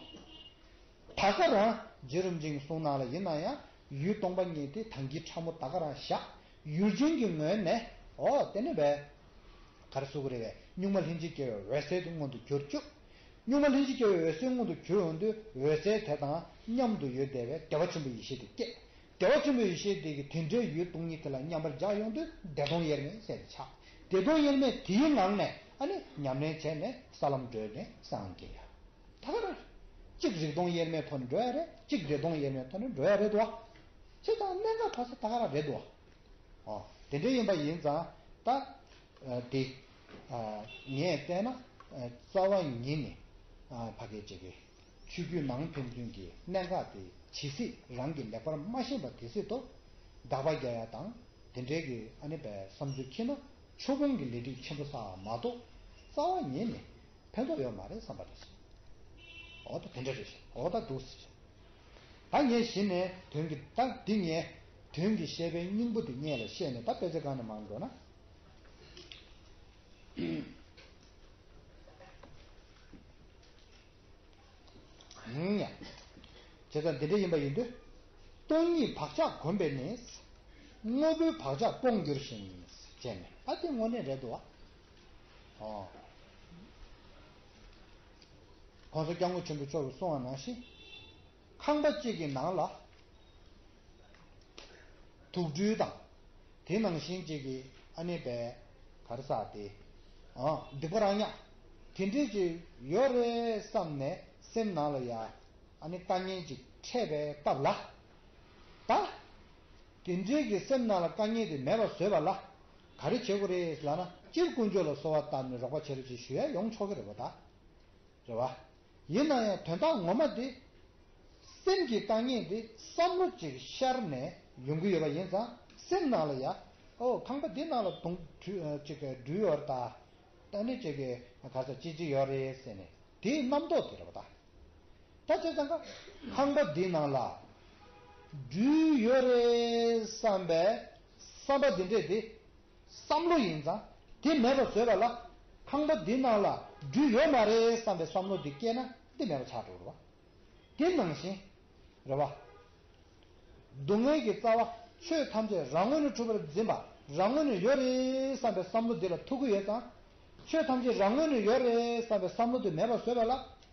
ད་ག་རང་རྗེ་རིན་པོ་ཆེའི་གསུང་ནང་ལ་ཡིན་ན་ཡང་ཡུལ་སྟོང་པ་ཉིད་དེ་ད་གིན་ཕྲ་མོ་ད་ག་རང་བཞག་ཡུལ་ཅན་གྱི་ངོས་ནས་ཨོ་དེ་ནི་བས། ག་རེ་ཟེར་གི་རེད་བས། གཉུག་མ་ལྷན་ཅིག་སྐྱེ་བའི་འོད་གསལ་དུ་མངོན་དུ་གྱུར་བཅུག་གཉུག་མ་ལྷན་ཅིག་སྐྱེ་བའི་འོད་གསལ་མངོན་དུ་གྱུར་ཡོང་དུས་འོད་གསལ་དེ་དང་མཉམ་དུ་ཡོད་བསྡད་པའི་བདེ་བ་ཆེན་པོའི་ཡེ་ཤེས་དེ་སྐྱེས། བདེ་བ་ཆེན་པོའི་ཡེ་ཤེས་དེ་གིས་དེ་འདྲའི་ཡུལ་སྟོང་ཉིད་དེ་ལ་མཉམ་པར་སྦྱར་ཡོང་དུས་བདེ་སྟོང་དབྱེར་མེད་ཟེར་ཏེ་ཆགས། བདེ་སྟོང་དབྱེར་མེད་དེའི་ངང་ནས་ཨ་ནི་ཉམས་ལེན་བྱས་ནས་ས་ལམ་བགྲོད་ནས་སངས་རྒྱས་ཡ། ད་ག་རང་། གཅིག་རིག་སྟོང་དབྱེར་མེད་ཐོག་ནས་འགྲོ་ཡ་རེད། གཅིག་བདེ་སྟོང་དབྱེར་མེད་ཐོག་ནས་འགྲོ་ཡ་རེད་དོ། བྱས་ཙང་གནད་འགག་ག་ས་ད་ག་རང་རེད་དོ། ཨོ། དེ་འདྲ་ཡིན་པ་ཡིན་ཙང་ད། དེ། ངས་བལྟས་ན། རྩ་བ་ཉིད་ནས། ཕ་གི་ཅིག་གི་ཆོས་བརྒྱུད་ནང་ཕན་ཚུན་གྱི་གནད་འགག་དེ་ཇི་སྲིད་རང་གིས་ལེགས་པར་མ་ཤེས་པ་དེ་སྲིད་དུ། དགག་པ་རྒྱག་ཡ་དང་། དེ་འདྲའི་གི་ཨ་ནི་པའི་བསམ་ཚུལ་འཁྱེར་ན་ཆོས་སྤོང་གི་ལས་སྒྲིབ་ཆེན་པོ་བསགས་པ་མ་གཏོགས། རྩ་བ་ཉིད་ནས་ཕན་ཐོགས་ཡོད་མ་རེད་བསམ་པ་རེད། འོ་ད་དེ་འདྲ་རེད། འོ་ད་འདུག་ཟེར། ད་ངས་གཞི་ནས་དོན་གྱི་ད་འདི་ངས་དོན་གྱི་བཤད་པའི་སྙིང་པོ་འདི་སྔོན་ལ་བཤད་ནས་ད་དཔེ་ཆ་སྒང་ནས་མར་འགྲོ་ན། ཡིན་ཡང་། བྱས་ཙང་འདི་འདྲ་ཡིན་པ་ཡིན་དུས། སྟོང་ཉིད་བག་ཆགས་གོམས་པས་ནི། དངོས་པོའི་བག་ཆགས་སྤོང་འགྱུར་ཞིང་། བྱས་ནས་ད་དེ་དངོས་གནས་རེད་འདུག་བ། ཨོ། ༸གོང་ས་སྐྱབས་མགོན་ཆེན་པོ་མཆོག་གིས་གསུངས་པ་ནང་བཞིན། ཁང་པ་གཅིག་གི་ནང་ལ་དུག་སྦྲུལ་དང་། དེ་ནང་བཞིན་གཅིག་གི་ཨ་ནི་པའི་ག་རེ་ཟེར་དེ། ཨ། སྡིག་པ་རང་ཉག་དེ་འདྲས་ཅིག་ཡོད་རེད་བསམ་ནས་སེམས་ནང་ལ་ཡ་ཨ་ནི་དཀའ་ངལ་ཅིག་འཕྲད་པའི་སྐབས་ལ། ད། དེ་འདྲས་ཀྱི་སེམས་ནང་ལ་དཀའ་ངལ་དེ་མེད་པ་བཟོས་པ་ལ། ག་རེ་བྱེད་དགོས་རེད་ལབ་ན་སྤྱིར་དཀོན་མཆོག་ལ་གསོལ་བ་བཏབ་ནས་རོགས་པ་བྱེད་རོགས་ཅེས་ཞུ་ཡ་ཡོང་ཆོག་གི་རེད་པ་ད། རེད་བ། ཡིན་ན་ཡང་དོན་དག་ངོ་མ་དེ། སེམས་ཀྱི་དཀའ་ངལ་དེ་བསམ་བློ་ཅིག་ཤར་ནས་ཡོང་གི་ཡོད་པ་ཡིན་ཙང་སེམས་ནང་ལ་ཡ། ཨོ་ཁང་པ་འདི་ནང་ལ་དུང་ཅིག་སྦྲུལ་ཡོད་རེད་ད། ཨ་ནི་ཅིག་གི་ག་ས་ཅི་ཅི་ཡོད་རེད་ཟེར་ནས་དེའི་རྣམ་རྟོག་དེ་རེད་པ་ད། ད་བྱས་ཙང་ཁང་པ་འདི་ནང་ལ་སྦྲུལ་ཡོད་རེད་བསམ་པའི་བསམ་པ་འདི་འདྲས་དེ། བསམ་བློ་ཡིན་ཙང་དེ་མེད་པ་བཟོས་པ་ལ། ཁང་པ་འདི་ནང་ལ་སྦྲུལ་ཡོད་མ་རེད་བསམ་པའི་བསམ་བློ་འདི་སྐྱེས་ན་འདི་མེད་པ་ཆགས་འགྲོ་རེད་བ། དེ་ནང་བཞིན། རེད་བ། སྡུག་བསྔལ་གྱི་རྩ་བ་ཆོས་ཐམས་ཅད་རང་ངོས་ནས་གྲུབ་པར་འཛིན་པ་རང་ངོས་ནས་ཡོད་རེད་བསམ་པའི་བསམ་བློ་འདི་ལ་ཐུག་གི་ཡོད་ཙང་། ཆོས་ཐམས་ཅད་རང་ངོས་ནས་ཡོད་རེད་བསམ་པའི་བསམ་བློ་འདི་མེད་པ་བཟོས་པ་ལ་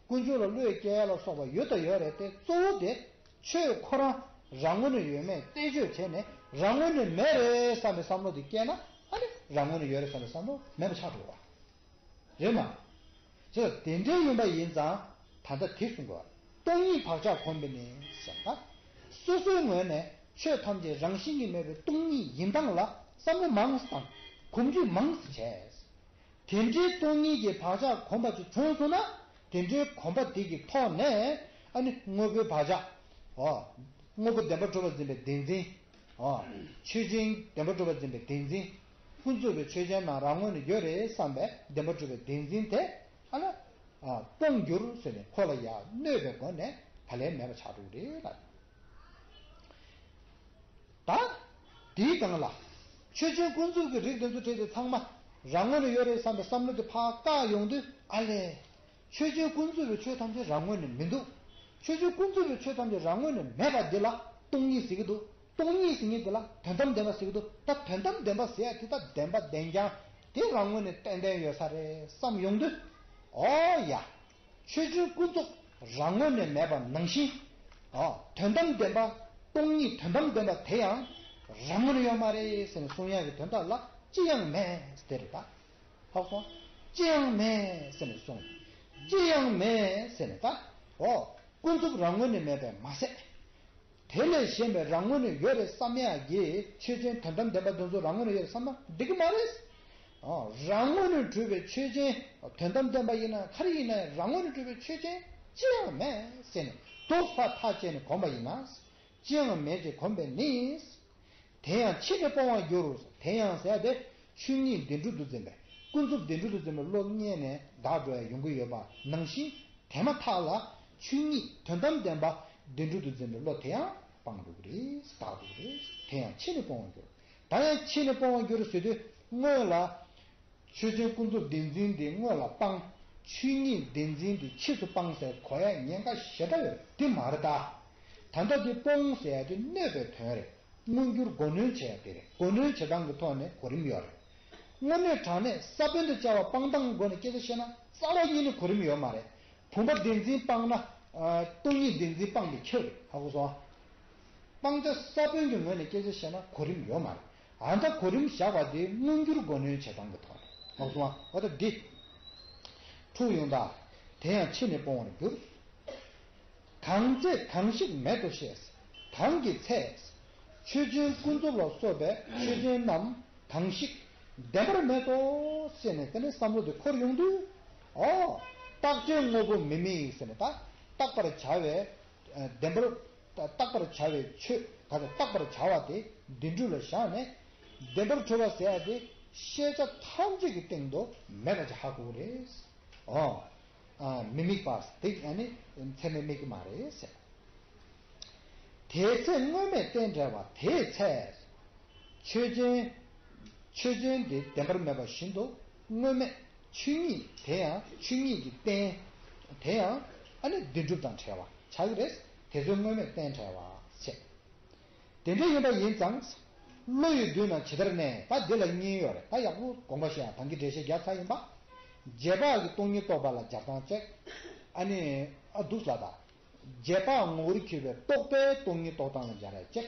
དཀོན་མཆོག་ལ་བློས་བཀལ་ལ་སོགས་པ་ཡོད་དང་ཡོད་རེད་དེ་གཙོ་བོ་དེ། ཆོས་ཁོ་རང་རང་ངོས་ནས་ཡོད་མེད་བསྟན་བཅོས་བྱས་ནས་རང་ངོས་ནས་མེད་རེད་བསམ་པའི་བསམ་བློ་དེ་སྐྱེས་ན་ཨ་ནི་རང་ངོས་ནས་ཡོད་རེད་བསམ་པའི་བསམ་བློ་མེད་པ་ཆགས་འགྲོ་བ་རེད་མ། ཅེས་དེ་འདྲའི་ཡིན་པ་ཡིན་ཙང་ད་ལྟ་དེ་གསུང་དགོས། སྟོང་ཉིད་བག་ཆགས་གོམས་པས་ནི་ཟེར་ད། སོ་སོའི་ངོས་ནས་ཆོས་ཐམས་ཅད་རང་བཞིན་གྱིས་མེད་པའི་སྟོང་ཉིད་ཡིན་སྟངས་ལ་བསམ་བློ་མང་ཙམ་དང་གོམས་འདྲིས་མང་ཙམ་བྱས། དེ་འདྲའི་སྟོང་ཉིད་ཀྱི་བག་ཆགས་གོམས་པ་ཅིག་བྱུང་སོང་ན། དེ་འདྲའི་གོམས་པ་དེ་གི་ཐོག་ནས་ཨ་ནི་དངོས་པོའི་བག་ཆགས། ཨོ། དངོས་པོ་བདེན་པར་གྲུབ་པར་འཛིན་པའི་བདེན་འཛིན། ཨོ། ཆོས་ཅན་བདེན་པར་གྲུབ་པར་འཛིན་པའི་བདེན་འཛིན། ཀུན་རྫོབ་པའི་ཆོས་ཅན་རྣམས་རང་ངོས་ནས་ཡོད་རེད་བསམ་པའི་བདེན་པར་གྲུབ་པའི་བདེན་འཛིན་དེ་ཨ་ནི། ཨ། སྤོང་འགྱུར་ཟེར་ནས་ཁོ་ལ་ཡང་གནོད་པའི་སྒོ་ནས་ད་ལན་མེད་པ་ཆགས་འགྲོ་གི་རེད་ལ། ད། དེའི་སྒང་ལ། ཆོས་ཅན་ཀུན་རྫོབ་ཀྱི་རིགས་དེ་ཚོ་བྲིས་ཏེ་ཚང་མ་རང་ངོས་ནས་ཡོད་རེད་བསམ་པའི་བསམ་བློ་དེ་ཕར་བཀག་ཡོང་དུས་ཨ་ལས། ཆོས་ཅན་ཀུན་རྫོབ་པའི་ཆོས་ཐམས་ཅད་རང་ངོས་ནས་མི་འདུག་ཆོས་ཅན་ཀུན་རྫོབ་པའི་ཆོས་ཐམས་ཅད་རང་ངོས་ནས་མེད་པ་འདི་ལ་སྟོང་ཉིད་ཟེར་གྱི་འདུག་སྟོང་ཉིད་ཟེར་མཁན་འདི་ལ་དོན་དམ་བདེན་པ་ཟེར་གྱི་འདུག་ད་དོན་དམ་བདེན་པ་ཟེར་ཡ་དེ་ད་བདེན་པ་བདེན་རྐྱང་དེ་རང་ངོས་ནས་ཏན་ཏན་ཡོད་ས་རེད་བསམ་ཡོང་དུས། ཨོ་ཡ། ཆོས་ཅན་ཀུན་རྫོབ་རང་ངོས་ནས་མེད་པ་ནང་བཞིན། ཨོ། དོན་དམ་བདེན་པ། སྟོང་ཉིད་དོན་དམ་བདེན་པ་དེ་ཡང་རང་ངོས་ནས་ཡོད་མ་རེད་ཟེར་ནས་གསུང་ཡ་གི་དོན་དག་ལ་ཅི་ཡང་མེད་ཟེར་རེད་ད། ཧ་གོ་སོང་། ཅི་ཡང་མེད་ཟེར་ནས་གསུངས། ཅི་ཡང་མེད་ཟེར་ནས་ད། འོ། ཀུན་རྫོབ་རང་ངོས་ནས་མེད་པས་མ་ཟད། དེ་ལས་གཞན་པའི་རང་ངོས་ནས་ཡོད་རེད་བསམ་ཡག་གི་ཆོས་ཅན་དོན་དམ་བདེན་པ་དེ་ཚོ་རང་ངོས་ནས་ཡོད་རེད་བསམ་ན་འགྲིག་གི་མ་རེད། འོ། རང་ངོས་ནས་གྲུབ་པའི་ཆོས་ཅན་དོན་དམ་བདེན་པ་ཡིན་ན་ག་རེ་ཡིན་ན་རང་ངོས་ནས་གྲུབ་པའི་ཆོས་ཅན་ཅི་ཡང་མེད་ཟེར་ནས་དུག་ཕ་ཐག་བཅད་ནས་གོམས་པ་ཡིན་ན། ཅི་ཡང་མེད་ཅེས་གོམས་པས་ནི། དེ་ཡང་ཕྱིས་ནས་སྤོང་བར་འགྱུར། དེ་ཡང་ཟེར་ཏེ་ཆོས་ཉིད་བདེན་གྲུབ་ཏུ་འཛིན་པའི་ཀུན་རྫོབ་བདེན་གྲུབ་ཏུ་འཛིན་པའི་བློ་རྙེད་ནས་འགག་འགྲོ་ཡ་ཡོང་གི་ཡོད་པ་ནང་བཞིན་དེ་མ་ཐག་ལ་ཆོས་ཉིད་དོན་དམ་བདེན་པ་བདེན་གྲུབ་ཏུ་འཛིན་པའི་བློ་དེ་ཡང་སྤང་འགྲོ་གི་རེད། འགག་འགྲོ་གི་རེད། དེ་ཡང་ཕྱིས་ནས་སྤོང་བར་འགྱུར། ད་ཡང་ཕྱིས་ནས་སྤོང་བར་འགྱུར་ཟེར་དུས་སྔོན་ལ། ཆོས་ཅན་ཀུན་རྫོབ་བདེན་འཛིན་དེ་སྔོན་ལ་སྤང་། ཆོས་ཉིད་བདེན་འཛིན་དེ་ཕྱིས་སུ་སྤང་ཟེར་གོ་ཡ་ཉེན་ཁ་ཞེ་དྲག་ཡོད་དེ་མ་རེད་ད། ད་ལྟ་དེ་སྤོང་ཟེར་ཡ་དེ་གནོད་པའི་དོན་རེད། མངོན་གྱུར་མགོ་གནོན་བྱེད་ཡ་དེ་རེད། མགོ་གནོན་བྱེད་སྟངས་ཀྱི་ཐོག་ནས་གོ་རིམ་ཡོད་རེད། དངོས་གནས་དྲང་གནས་ས་བོན་དང་བཅས་པ་སྤང་སྟངས་ཀྱི་སྒོ་ནས་སྐད་ཆ་བཤད་ན་རྩ་བ་ཉིད་ནས་གོ་རིམ་ཡོད་མ་རེད། བུམ་པ་བདེན་འཛིན་སྤངས་ན། ཨ། སྟོང་ཉིད་བདེན་འཛིན་སྤངས་པའི་ཕྱིར། ཧ་གོ་སོང་ཨ། སྤང་བྱ་ས་བོན་གྱི་ངོས་ནས་སྐད་ཆ་བཤད་ན་གོ་རིམ་ཡོད་མ་རེད། ཨ་ད་གོ་རིམ་བཞག་པ་དེ་མངོན་གྱུར་མགོ་གནོན་བྱེད་སྟངས་ཀྱི་ཐོག་ནས་ལགས་སོ། འོ་ད་འདི་འཁྲུག་ཡོང་ད། དེ་ཡང་ཕྱིས་ནས་སྤོང་བར་འགྱུར། གང་ཚེ་གང་ཞིག་མེད་དོ་ཞེས། གང་གི་ཚེ། ཆོས་ཅན་ཀུན་རྫོབ་ལ་སོགས་པའི་ཆོས་ཅན་རྣམས་གང་ཞིག་བདེན་པར་མེད་དོ་ཞེས་ནས་དེ་ནས་བསམ་བློ་དེ་འཁོར་ཡོང་དུས། ཨོ། རྟག་ཆད་དངོས་པོ་མི་དམིགས་ཟེར་ནས་ད་རྟག་པར་བྱ་བའི། བདེན་པར་བརྟག་པར་བྱ་བའི་ཆོས་ག་ཚོད་བརྟག་པར་བྱ་བ་དེ་བདེན་གྲུབ་ལ་བཞག་ནས། བདེན་པར་གྲུབ་པ་ཟེར་ཡ་དེ་ཤེས་བྱ་ཐམས་ཅད་ཀྱི་སྟེང་དུ་མེད་པ་ཅིག་ཧ་གོ་གི་རེད། ཨོ། ཨ། མི་དམིགས་པ་དེ་ཨ་ནི་ཚད་མས་དམིགས་ཀྱི་མ་རེད་ཟེར། དེའི་ཚེ་དངོས་མེད་རྟེན་བྲལ་བ་དེའི་ཚེ། ཆོས་ཅན། ཆོས་ཅན་དེ་བདེན་པར་མེད་པ་བཞིན་དུ་དངོས་མེད་ཆོས་ཉིད་དེ་ཡང་ཆོས་ཉིད་ཀྱི་རྟེན། དེ་ཡང་ཨ་ནི་བདེན་གྲུབ་དང་བྲལ་བ་ཆགས་ཀྱི་རེད། དེ་ཚོའི་དངོས་མེད་རྟེན་བྲལ་བ་བྱས། དེ་འདྲ་ཡིན་པ་ཡིན་ཙང་། བློ་ཡི་མདུན་ན་ཇི་ལྟར་གནས། ད་འདི་ལ་གཉིས་ཡོད་རེད། ད་ཡག་པོ་དགོངས་པ་བཞེས་ཡ། ད་གིན་འགྲེལ་བཤད་རྒྱག་ཚར་ཡིན་པ། རྗེས་དཔག་གི་སྟོང་ཉིད་རྟོགས་པ་ལ་སྦྱར་སྟངས་གཅིག་ཨ་ནི། ཨ། འདུག་ལ་ད། རྗེས་དཔག་ངོ་བོར་གྱུར་པའི་རྟོག་པའི་སྟོང་ཉིད་རྟོགས་སྟངས་ལ་སྦྱར་ཡ་གཅིག་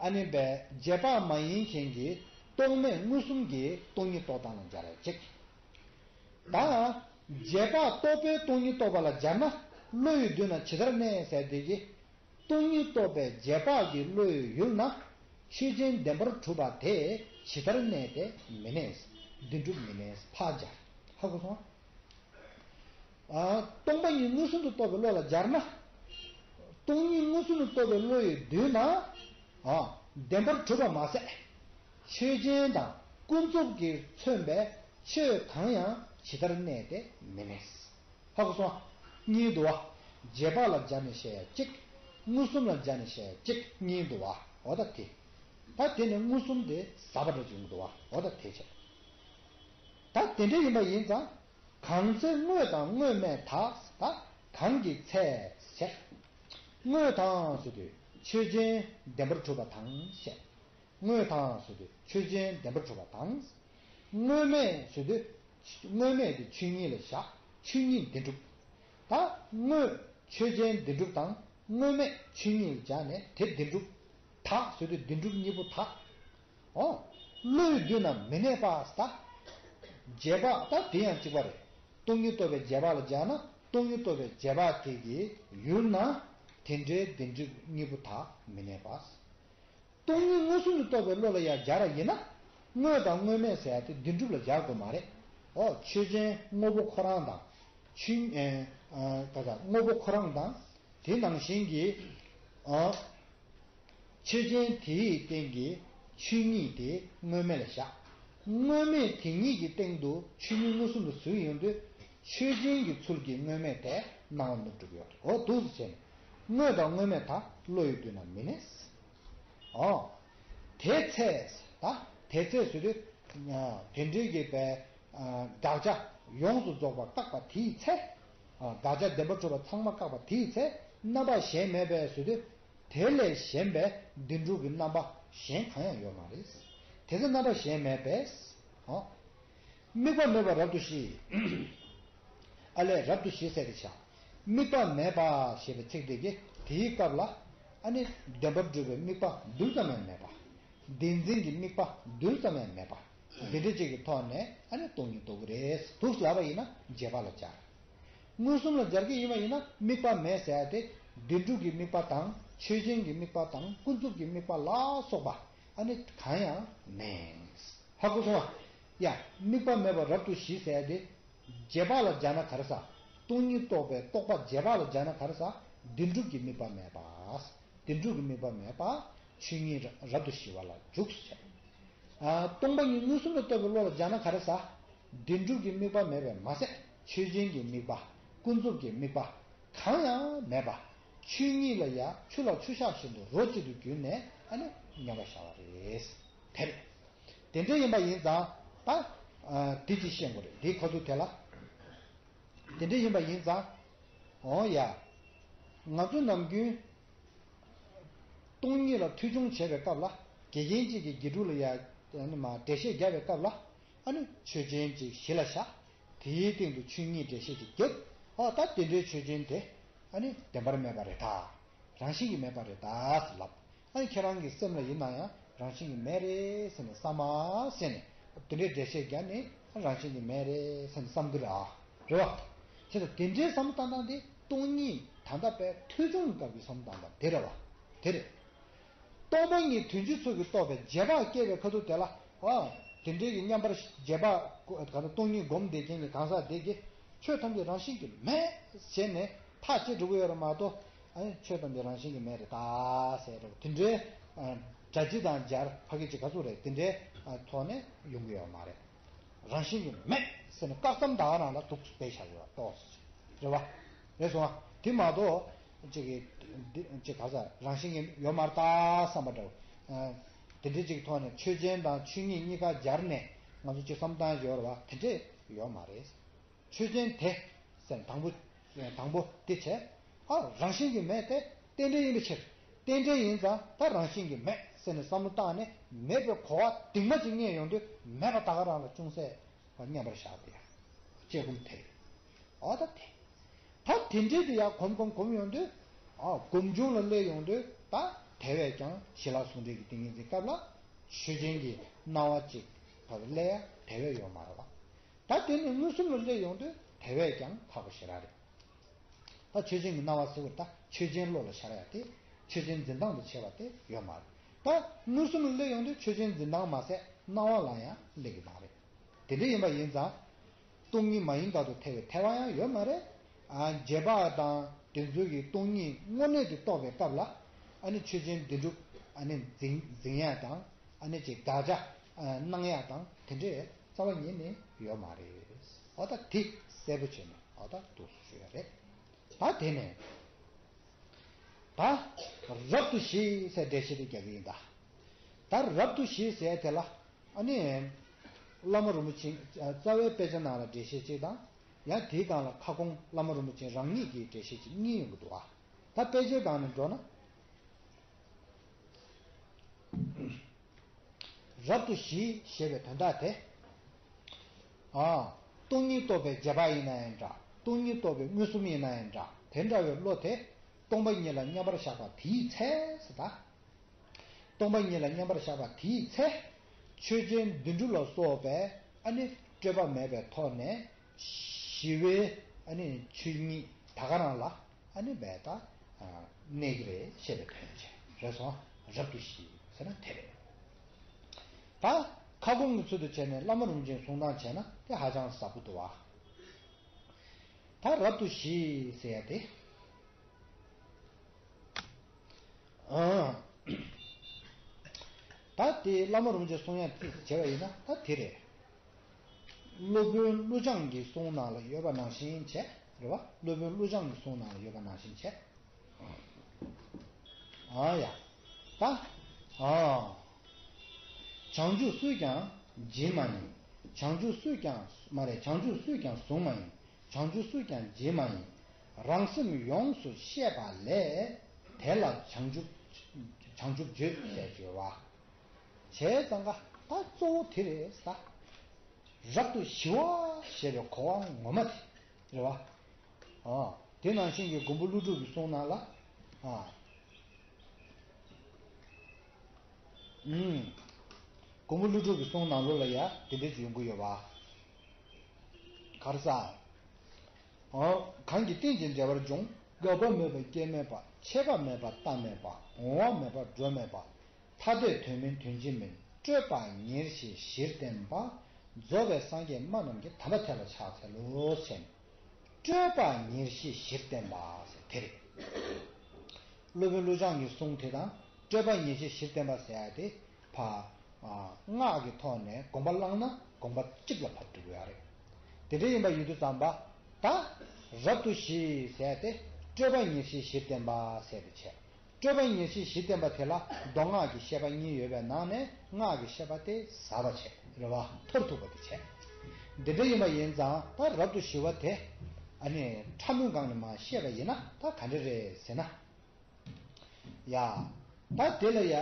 ཨ་ནི་བས་རྗེས་དཔག་མ་ཡིན་མཁན་གྱི་རྟོག་མེད་མངོན་སུམ་གྱི་སྟོང་ཉིད་རྟོགས་སྟངས་ལ་སྦྱར་ཡ་གཅིག་ད། རྗེས་དཔག་རྟོག་པའི་སྟོང་ཉིད་རྟོགས་པ་ལ་སྦྱར་ན། བློ་ཡི་མདུན་ན་ཇི་ལྟར་གནས་ཟེར་དེ་གི། སྟོང་ཉིད་རྟོགས་པའི་རྗེས་དཔག་གི་བློ་ཡི་ཡུལ་ན། ཆོས་ཅན་བདེན་པར་གྲུབ་པ་དེ་ཇི་ལྟར་གནས་ཏེ་མི་གནས། བདེན་གྲུབ་མི་གནས། ཕར་སྦྱར། ཧ་གོ་སོང་ཨ། ཨ། སྟོང་པ་ཉིད་མངོན་སུམ་དུ་རྟོགས་པའི་བློ་ལ་སྦྱར་ན། སྟོང་ཉིད་མངོན་སུམ་དུ་རྟོགས་པའི་བློ་ཡི་མདུན་ན། ཨ། བདེན་པར་གྲུབ་པ་མ་ཟད། ཆོས་ཅན་དང་ཀུན་རྫོབ་ཀྱིས་མཚོན་པའི་ཆོས་གང་ཡང་ཇི་ལྟར་གནས་ཏེ་མི་གནས། ཧ་གོ་སོང་། གཉིས་འདུག་བ། རྗེས་དཔག་ལ་སྦྱར་ནས་བཤད་ཡ་གཅིག་མངོན་སུམ་ལ་སྦྱར་ནས་བཤད་ཡ་གཅིག་གཉིས་འདུག་བ། འོ་ད་དེ། ད་དེ་ནས་མངོན་སུམ་དེ་ཟབ་པ་འདྲ་ཅིག་ཡོང་གི་འདུག་བ། འོ་ད་དེ་བྱས། ད་དེ་འདྲ་ཡིན་པ་ཡིན་ཙང་། གང་ཚེ་དངོས་དང་དངོས་མེད་དག་ད་གང་གི་ཚེ་བྱས། དངོས་དང་ཟེར་དུས་ཆོས་ཅན་བདེན་པར་གྲུབ་པ་དང་བཤད། དངོས་དང་ཟེར་དུས་ཆོས་ཅན་བདེན་པར་གྲུབ་པ་དང་། དངོས་མེད་ཟེར་དུས། དངོས་མེད་དེ་ཆོས་ཉིད་ལ་བཞག་ཆོས་ཉིད་བདེན་གྲུབ། ད་དངོས་ཆོས་ཅན་བདེན་གྲུབ་དང་དངོས་མེད་ཆོས་ཉིད་ལ་སྦྱར་ནས་དེ་བདེན་གྲུབ། དག་ཟེར་དུས་བདེན་གྲུབ་གཉིས་པོ་དག་ཨོ། བློ་ཡི་མདུན་ན་མི་གནས་པ་ཟེར་ད། རྗེས་དཔག་ད་དེ་ཡང་གཅིག་པ་རེད། སྟོང་ཉིད་རྟོགས་པའི་རྗེས་དཔག་ལ་སྦྱར་ན་སྟོང་ཉིད་རྟོགས་པའི་རྗེས་དཔག་དེ་གི་ཡུལ་ན། དེ་འདྲའི་བདེན་གྲུབ་གཉིས་པོ་དག་མི་གནས་པ། སྟོང་ཉིད་མངོན་སུམ་དུ་རྟོགས་པའི་བློ་ལ་ཡང་སྦྱར་བ་ཡིན་ན། དངོས་དང་དངོས་མེད་ཟེར་ཡ་དེ་བདེན་གྲུབ་ལ་སྦྱར་དགོས་མ་རེད། འོ་ཆོས་ཅན་དངོས་པོ་ཁོ་རང་དང་། ཆོས་ཨེ་ཨ་ད་ལྟ་དངོས་པོ་ཁོ་རང་དང་། དེ་ནང་བཞིན་གྱི། ཨ། ཆོས་ཅན་དེའི་སྟེང་གི་ཆོས་ཉིད་དེ་དངོས་མེད་ལ་བཞག་དངོས་མེད་དེ་ཉིད་ཀྱི་སྟེང་དུ་ཆོས་ཉིད་མངོན་སུམ་དུ་བཟུང་ཡོང་དུས་ཆོས་ཅན་གྱི་ཚུལ་གྱིས་དངོས་མེད་དེ་སྣང་བ་ནུབ་གྲུབ་ཡོད། འོ་འདུག་སེ་བྱས་ནས་དངོས་དང་དངོས་མེད་དག་བློ་ཡི་མདུན་ན་མི་གནས། ཨོ། དེ་ཚེ། ད་དེ་ཚེ་ཟེར་དུས། དེ་འདྲའི་གི་པའི། དགག་བྱ་ཡོངས་སུ་རྫོགས་པ་བཀག་པ་དེའི་ཚེ། དགག་བྱ་བདེན་པར་གྲུབ་པ་ཚང་མ་བཀག་པ་དེའི་ཚེ། རྣམ་པ་གཞན་མེད་པས་ཟེར་དུས། དེ་ལས་གཞན་པའི་བདེན་གྲུབ་ཀྱི་རྣམ་པ་གཞན་གང་ཡང་ཡོད་མ་རེད། དེ་ཚེ་རྣམ་པ་གཞན་མེད་པས། ཨོ། དམིགས་པ་མེད་པ་རབ་ཏུ་ཞི། ཨ་ལས་རབ་ཏུ་ཞི་ཟེར་ཏེ་བྱ། དམིགས་པ་མེད་པ་ཞེས་པའི་ཚིག་དེ་གིས་དེའི་སྐབས་ལ། ཨ་ནི་བདེན་པར་གྲུབ་པའི་དམིགས་པ་རྡུལ་ཙམ་ཡང་མེད་པ། བདེན་འཛིན་གྱི་དམིགས་པ་རྡུལ་ཙམ་ཡང་མེད་པ། དེ་འདྲ་ཅིག་གི་ཐོག་ནས་ཨ་ནི་སྟོང་ཉིད་རྟོགས་ཀྱི་རེད། འདུག་ལབ་པ་ཡིན་ན་རྗེས་དཔག་ལ་སྦྱར། མངོན་སུམ་ལ་སྦྱར་གྱི་ཡིན་པ་ཡིན་ན་དམིགས་པ་མེད་ཟེར་ཡ་དེ། བདེན་གྲུབ་ཀྱི་དམིགས་པ་དང་ཆོས་ཅན་གྱི་དམིགས་པ་དང་ཀུན་རྫོབ་ཀྱི་དམིགས་པ་ལ་སོགས་པ་ཨ་ནི་གང་ཡང་མེད། ཧ་གོ་སོང་ཨ། ཡ། དམིགས་པ་མེད་པ་རབ་ཏུ་ཞི་ཟེར་ཡ་དེ། རྗེས་དཔག་ལ་སྦྱར་ན་ག་རེ་ཟ། སྟོང་ཉིད་རྟོགས་པའི་རྟོག་པ་རྗེས་དཔག་ལ་སྦྱར་ན་ག་རེ་ཟ། བདེན་གྲུབ་ཀྱི་དམིགས་པ་མེད་པ། བདེན་གྲུབ་ཀྱི་དམིགས་པ་མེད་པ། ཆོས་ཉིད་རབ་ཏུ་ཞི་བ་ལ་འཇུག་ཟེར། ཨ། སྟོང་པ་ཉིད་མངོན་སུམ་དུ་རྟོགས་པའི་བློ་ལ་སྦྱར་ན་ག་རེ་ཟ། བདེན་གྲུབ་ཀྱི་དམིགས་པ་མེད་པས་མ་ཟད་ཆོས་ཅན་གྱི་དམིགས་པ། ཀུན་རྫོབ་ཀྱི་དམིགས་པ། གང་ཡང་མེད་པ། ཆོས་ཉིད་ལ་ཡང་ཆུ་ལ་ཆུ་བཞག་བཞིན་དུ་རོ་གཅིག་ཏུ་གྱུར་ནས་ཨ་ནི་མཉམ་པར་བཞག་པ་རེད། དེ་རེད། དེ་འདྲ་ཡིན་པ་ཡིན་ཙང་ད། ཨ། དེ་ཅིག་ཤེས་དགོས་རེད། འདིའི་ཁ་ཐུག་དེ་ལ། དེ་འདྲ་ཡིན་པ་ཡིན་ཙང་། འོ་ཡ། ང་ཚོ་ནམ་རྒྱུན། སྟོང་ཉིད་ལ་ཐོས་བྱུང་བྱེད་པའི་སྐབས་ལ། དགེ་རྒན་གཅིག་གིས་དགེ་ཕྲུག་ལ་ཡ། ཨ་ནི་མ་འགྲེལ་བཤད་རྒྱབ་པའི་སྐབས་ལ། ཨ་ནི་ཆོས་ཅན་གཅིག་གཞི་ལ་བཞག་དེའི་སྟེང་དུ་ཆོས་ཉིད་འགྲེལ་བཤད་ཅིག་རྒྱབ། ཨ། ད་དེ་འདྲའི་ཆོས་ཅན་དེ། ཨ་ནི་བདེན་པར་མེད་པ་རེད་ད། རང་བཞིན་གྱིས་མེད་པ་རེད་ད་ཟེར་ལབ། ཨ་ནི་ཁྱེད་རང་གི་སེམས་ལ་ཡིན་ན་ཡང་རང་བཞིན་གྱིས་མེད་རེད་ཟེར་ནས་བསམ་མ་ཟེར་ནས། དེ་འདྲའི་འགྲེལ་བཤད་བརྒྱབ་ནས་རང་བཞིན་གྱིས་མེད་རེད་ཟེར་ནས་བསམ་གི་རེད་ཨ། རེད་བ། བྱས་ཙང་དེ་འདྲའི་བསམ་བློ་བཏང་སྟངས་དེ་སྟོང་ཉིད་ད་ལྟ་བས་ཐོས་བྱུང་སྐབས་ཀྱི་བསམ་བློ་བཏང་སྟངས་དེ་རེད་བ། དེ་རེད། སྟོང་པ་ཉིད་དོན་སྤྱི་ཚུལ་གྱིས་རྟོགས་པའི་རྗེས་དཔག་སྐྱེ་བའི་ཁ་ཐུག་དེ་ལ། ཨ། དེ་འདྲའི་གི་མཉམ་པར་རྗེས་དཔག་ག་ད་སྟོང་ཉིད་སྒོམ་བསྡད་མཁན་གྱི་གང་ཟག་དེ་གིས་ཆོས་ཐམས་ཅད་རང་བཞིན་གྱིས་མེད་ཟེར་ནས་ཐག་བཅད་འགྲོ་གི་ཡོད་རེད་མ་གཏོགས། ཨ་ནི་ཆོས་ཐམས་ཅད་རང་བཞིན་གྱིས་མེད་རེད་ད་ཟེར་རོ། དེ་འདྲའི། ཨ། སྒྲ་སྤྱི་དང་སྦྱར་ཕ་གི་ཅིག་ག་ཚོད་རེད། དེ་འདྲའི། ཨ། ཐོག་ནས་ཡོང་གི་ཡོད་མ་རེད། རང་བཞིན་གྱིས་མེད་ཟེར་ནས་བཀག་སྡོམ་ད་ག་རང་ལ་འདུག་སྤེལ་བཞག་ཡོད་ཏོ། རེད་བ། རེད་སོང་ཨ། དེ་མ་གཏོགས། ཅིག་གི་འདི་ཅིག་ག་ས་རང་བཞིན་གྱིས་ཡོད་མ་རེད་ད་བསམ་པ་འདྲ་བོ། ཨ། དེ་འདྲའི་ཅིག་ཐོག་ནས་ཆོས་ཅན་དང་ཆོས་ཉིད་གཉིས་ཀ་སྦྱར་ནས་ང་ཚོ་ཅིག་བསམ་བཏང་ཡོད་རེད་བ། དེ་འདྲས་ཡོད་མ་རེད། ཆོས་ཅན་དེ་ཟེར་དང་པོ། དང་པོ་དེ་བྱས། ཨ། རང་བཞིན་གྱིས་མེད་དེ་རྟེན་འབྲེལ་ཡིན་པའི་ཕྱིར། རྟེན་འབྲེལ་ཡིན་ཙང་ད་རང་བཞིན་གྱིས་མེད་ཟེར་ནས་བསམ་བློ་བཏང་ནས་མེད་པའི་གོ་བ་གཏིང་མ་ཅིག་རྙེད་ཡོང་དུས་མེད་པ་ད་ག་རང་ལ་ཅུང་ཟད་མཉམ་པར་བཞག་པ་ཡ། དཔྱད་སྒོམ་དེ་རེད། ཨོ་ད་དེ། ད་དེ་འདྲའི་དེ་ཡ་གོམ་གོམ་གོམ་ཡོང་དུས། ཨ། སྒོམ་བྱུང་ལ་སླེབས་ཡོང་དུས་ད་དེ་བས་ཀྱང་ཞི་ལྷག་ཟུང་འབྲེལ་གྱི་ཏིང་ངེ་འཛིན་སྐབས་ལ་ཆོས་ཅན་གྱི་སྣང་བ་ཅིག་ད་སླེབས་ཡ་དེ་བས་ཡོད་མ་རེད་བ། ད་དེ་ནི་མངོན་སུམ་ལ་སླེབས་ཡོང་དུས་དེ་བས་ཀྱང་ཁག་པོ་ཞེ་དྲག་རེད། ད་ཆོས་ཅན་གྱི་སྣང་བ་ཟེར་བ་ད་ཆོས་ཅན་བློ་ལ་ཤར་ཡ་དེ། ཆོས་ཅན་འཛིན་སྟངས་དུ་བྱས་པ་དེ་ཡོད་མ་རེད། ད་མངོན་སུམ་ལ་སླེབས་ཡོང་དུས་ཆོས་ཅན་འཛིན་སྟངས་མ་ཟད་སྣང་བ་ལ་ཡང་སླེབས་ཀྱི་མ་རེད། དེ་འདྲ་ཡིན་པ་ཡིན་ཙང་། སྟོང་ཉིད་མ་ཡིན་དགག་ཏུ་ཐལ་བའི་ཐལ་བ་ཡང་ཡོད་མ་རེད། ཨ། རྗེས་དཔག་དང་དེ་ཚོ་གི་སྟོང་ཉིད་དངོས་གནས་དེ་རྟོགས་པའི་སྐབས་ལ། ཨ་ནི་ཆོས་ཅན་བདེན་གྲུབ། ཨ་ནི་འཛིན་འཛིན་ཡ་དང་། ཨ་ནི་ཅིག་དགག་བྱ། ཨ། སྣང་ཡ་དང་དེ་འདྲས་རྩ་བ་ཉིད་ནས་ཡོད་མ་རེད། འོ་ད་དེ་གསལ་པོ་བྱས་ནས་འོ་ད་འདུག་ཞུ་ཡ་རེད། ད་དེ་ནས་ད་རབ་ཏུ་ཞི་ཟེར་འགྲེལ་བཤད་དེ་རྒྱག་གི་ཡིན་ད། ད་རབ་ཏུ་ཞི་ཟེར་དེ་ལ། ཨ་ནི། བླ་མ་རིན་པོ་ཆེ་རྩ་བའི་དཔེ་ཆ་ནང་ལ་འགྲེལ་བཤད་གཅིག་དང་། ཡང་དེའི་སྒང་ལ་ཁ་སྐོང་བླ་མ་རིན་པོ་ཆེ་རང་ཉིད་ཀྱི་འགྲེལ་བཤད་གཅིག་གཉིས་ཡོང་གི་འདུག་ཨ། ད་དཔེ་ཆའི་སྒང་ནས་འགྲོ་ན། རབ་ཏུ་ཞི་ཞེས་པའི་དོན་དག་དེ། ཨ། སྟོང་ཉིད་རྟོགས་པའི་རྗེས་དཔག་ཡིན་ན་ཡང་འདྲ། སྟོང་ཉིད་རྟོགས་པའི་མངོན་སུམ་ཡིན་ན་ཡང་འདྲ། དེ་འདྲ་བའི་བློ་དེ་སྟོང་པ་ཉིད་ལ་མཉམ་པར་བཞག་པ་དེའི་ཚེ་ཟེར་ད། སྟོང་པ་ཉིད་ལ་མཉམ་པར་བཞག་པ་དེའི་ཚེ། ཆོས་ཅན་བདེན་གྲུབ་ལ་སོགས་པའི་ཨ་ནི་སྤྲོས་པ་མེད་པའི་ཐོག་ནས་ཞི་བའི་ཨ་ནི་ཆོས་ཉིད་ད་ག་རང་ལ་ཨ་ནི་བས་ད་གནས་ཀྱི་རེད་ཞེས་པའི་དོན་བྱས། རེད་སོང་། རབ་ཏུ་ཞི་ཟེར་ན་དེ་རེད། ད་ཁ་སྐོང་གི་ཚུལ་དུ་བྱས་ནས་བླ་མ་རིན་པོ་ཆེའི་གསུང་སྟངས་བྱས་ན་དེ་ཧ་ཅང་ཟབ་པོ་འདུག་བ། ད་རབ་ཏུ་ཞི་ཟེར་ཡ་དེ། ཨ། ད་དེ་བླ་མ་རིན་པོ་ཆེ་གསུང་ཡ་དེ་བྱས་པ་ཡིན་ན་ད་དེ་རེད། སློབ་དཔོན་ཀླུ་བྱང་གི་གསུང་ནང་ལ་ཡོད་པ་ནང་བཞིན་བྱས། རེད་བ། སློབ་དཔོན་ཀླུ་བྱང་གི་གསུང་ནང་ལ་ཡོད་པ་ནང་བཞིན་བྱས། ཨ་ཡ། ད། ཨ། བྱང་ཆུབ་སུས་ཀྱང་བརྗེད་མ་ཡིན། བྱང་ཆུབ་སུས་ཀྱང་མ་རེད། བྱང་ཆུབ་སུས་ཀྱང་བཟུང་མ་ཡིན། བྱང་ཆུབ་སུས་ཀྱང་བརྗེད་མ་ཡིན། རང་སེམས་ཡོངས་སུ་ཤེས་པ་ལས། དེ་ལ་བྱང་ཆུབ་བྱང་ཆུབ་བརྗོད་ཅེས་བརྗོད་པ། བྱས་ཙང་ཀ་ད་གཙོ་བོ་དེ་རེད་ས། རབ་ཏུ་ཞི་བ་ཞེས་པའི་གོ་བ་ངོ་མ་དེ་རེད་བ། ཨ། དེ་ནང་བཞིན་གྱི་མགོན་པོ་ཀླུ་སྒྲུབ་ཀྱི་གསུང་ནང་ལ། ཨ། ཨུམ། མགོན་པོ་ཀླུ་སྒྲུབ་ཀྱི་གསུང་ནང་ལོགས་ལ་ཡ་དེ་འདྲ་ཅིག་ཡོང་གི་ཡོད་པ། ག་རེ་ཟ། ཨོ། གང་གིས་རྟེན་ཅིང་འབྲེལ་བར་འབྱུང་། འགག་པ་མེད་པ་སྐྱེ་མེད་པ། ཆད་པ་མེད་པ་རྟག་མེད་པ། འོང་བ་མེད་པ་འགྲོ་མེད་པ། ཐ་དད་དོན་མིན་དོན་གཅིག་མིན། སྤྲོས་པ་ཉེར་ཞི་གཞིར་བསྟན་པ། རྫོགས་པའི་སངས་རྒྱས་སྨྲ་རྣམས་ཀྱི། དམ་པ་དེ་ལ་ཕྱག་འཚལ་ལོ་ཞེས། སྤྲོས་པ་ཉེར་ཞི་གཞིར་བསྟན་པ་ཟེར་དེ་རེད། སློབ་དཔོན་ཀླུ་བྱང་གི་གསུང་དེ་དང་སྤྲོས་པ་ཉེར་ཞི་གཞིར་བསྟན་པ་ཟེར་ཡ་དེ་ཕ། ཨ། སྔགས་ཀྱི་ཐོག་ནས་དགོངས་པ་བླངས་ན་དགོངས་པ་གཅིག་ལ་ཕབ་འགྲོ་གི་ཡོད་རེད། དེ་འདྲ་ཡིན་པ་ཡིན་དུས་ཙམ་པ། ད་རབ་ཏུ་ཞི་ཟེར་ཡ་དེ་སྤྲོས་པ་ཉེར་ཞི་གཞིར་བསྟན་པ་ཟེར་དེ་བྱས། སྤྲོས་པ་ཉེར་ཞི་གཞི་བསྟན་པ་དེ་ལ་མདོ་སྔགས་ཀྱི་བཤད་པ་གཉིས་ཡོད་པའི་ནང་ནས་སྔགས་ཀྱི་བཤད་པ་དེ་ཟབ་པ་བྱས་རེད་བ། མཐར་ཐུག་པ་དེ་བྱས། འདི་འདྲ་ཡིན་པ་ཡིན་ཙང་ད་རབ་ཏུ་ཞི་བ་དེ་ཨ་ནི་ཕྲ་མོའི་སྒང་ནས་མར་བཤད་པ་ཡིན་ན་ད་ག་འདྲ་རེད་ཟེར་ན། ཡ། ད་དེ་ལ་ཡ་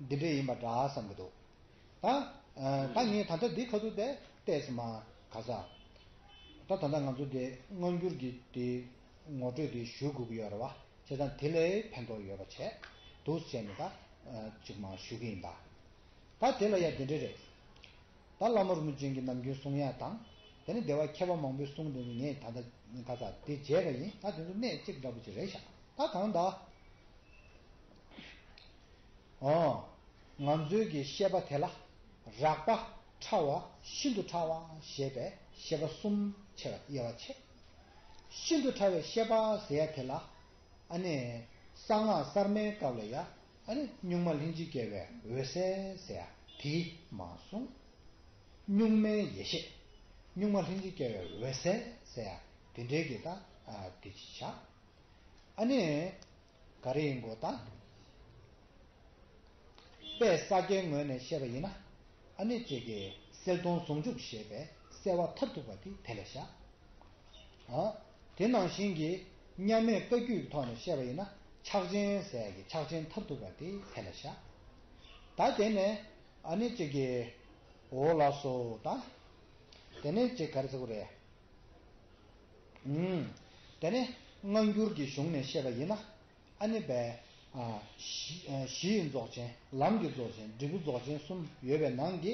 འདི་འདྲ་ཡིན་པ་འདྲ་བསམ་གྱི་འདུག་ད། ད་ངས་ད་ལྟ་འདི་ཁ་ཐུག་དེ་བལྟས་སོང་མ་ག་ས། ད་ད་ལྟ་ང་ཚོ་དེ་སྔ་འགྱུར་གྱི་དེ་ངོ་སྤྲོད་དེ་ཞུ་དགོས་ཀྱི་ཡོད་རེད་བ། བྱས་ཙང་དེ་ལས་ཕན་ཐོགས་ཡོད་པ་བྱས་འདུག་བྱས་ནས་ད་ཅིག་མ་ཞུ་གི་ཡིན་ད། ད་དེ་ལ་ཡ་དེ་འདྲ་རེད། ད་བླ་མ་རིན་པོ་ཆེ་གི་ནམ་རྒྱུན་གསུང་ཡ་དང་། དེ་ནས་སྡེ་བ་མཁས་པ་མང་པོའི་གསུང་དེ་ངས་ད་ལྟ་ག་ས་དེ་བྱས་པ་ཡིན། ད་དེ་ཚོ་གནད་གཅིག་འདྲ་པོ་ཅིག་རེད་ཤག་ད་གང་ད། ཨོ། ང་ཚོའི་གི་བཤད་པ་དེ་ལ་རགས་པ་ཕྲ་བ་ཤིན་ཏུ་ཕྲ་བ་ཞེས་པའི་བཤད་པ་གསུམ་ཕྱེ་བ་དབྱེ་བ་ཕྱེ། ཤིན་ཏུ་ཕྲ་བའི་བཤད་པ་ཟེར་ཡ་དེ་ལ་ཨ་ནི་གསང་སྔགས་གསར་མའི་སྐབས་ལ་ཡ་ཨ་ནི་གཉུག་མ་ལྷན་ཅིག་སྐྱེས་པའི་འོད་གསལ་ཟེར་ཡ་དེ་མ་གསུངས། གཉུག་མའི་ཡེ་ཤེས། གཉུག་མ་ལྷན་ཅིག་སྐྱེས་པའི་འོད་གསལ་ཟེར་ཡ་དེ་འདྲའི་གི་ད་དེ་ཅི་བྱ། ཨ་ནི། ག་རེ་ཡིན་གོ་ད། དཔལ་ས་སྐྱའི་ངོས་ནས་བཤད་པ་ཡིན་ན། ཨ་ནི་ཅིག་གི་གསལ་སྟོང་ཟུང་འཇུག་ཞེས་པའི་གསལ་བ་མཐར་ཐུག་པ་དེ་དེ་ལ་བཞག་ཨ། དེ་ནང་བཞིན་གྱི་མཉམ་མེད་བཀའ་བརྒྱུད་ཀྱི་ཐོག་ནས་བཤད་པ་ཡིན་ན་ཕྱག་ཆེན་ཟེར་ཡ་གི་ཕྱག་ཆེན་མཐར་ཐུག་པ་དེ་དེ་ལ་བཞག་ད་དེ་ནས་ཨ་ནི་ཅིག་གི་འོ་ལགས་སོ་ད། དེ་ནས་ཅིག་ག་རེ་ཟེར་དགོས་རེད། ཨུམ། དེ་ནས་སྔ་འགྱུར་གྱི་གཞུང་ནས་བཤད་པ་ཡིན་ན། ཨ་ནི་བས། ཨ། གཞི་གཞི་ཡི་རྫོགས་ཆེན། ལམ་གྱི་རྫོགས་ཆེན། འབྲས་བུ་རྫོགས་ཆེན་གསུམ་ཡོད་པའི་ནང་གི།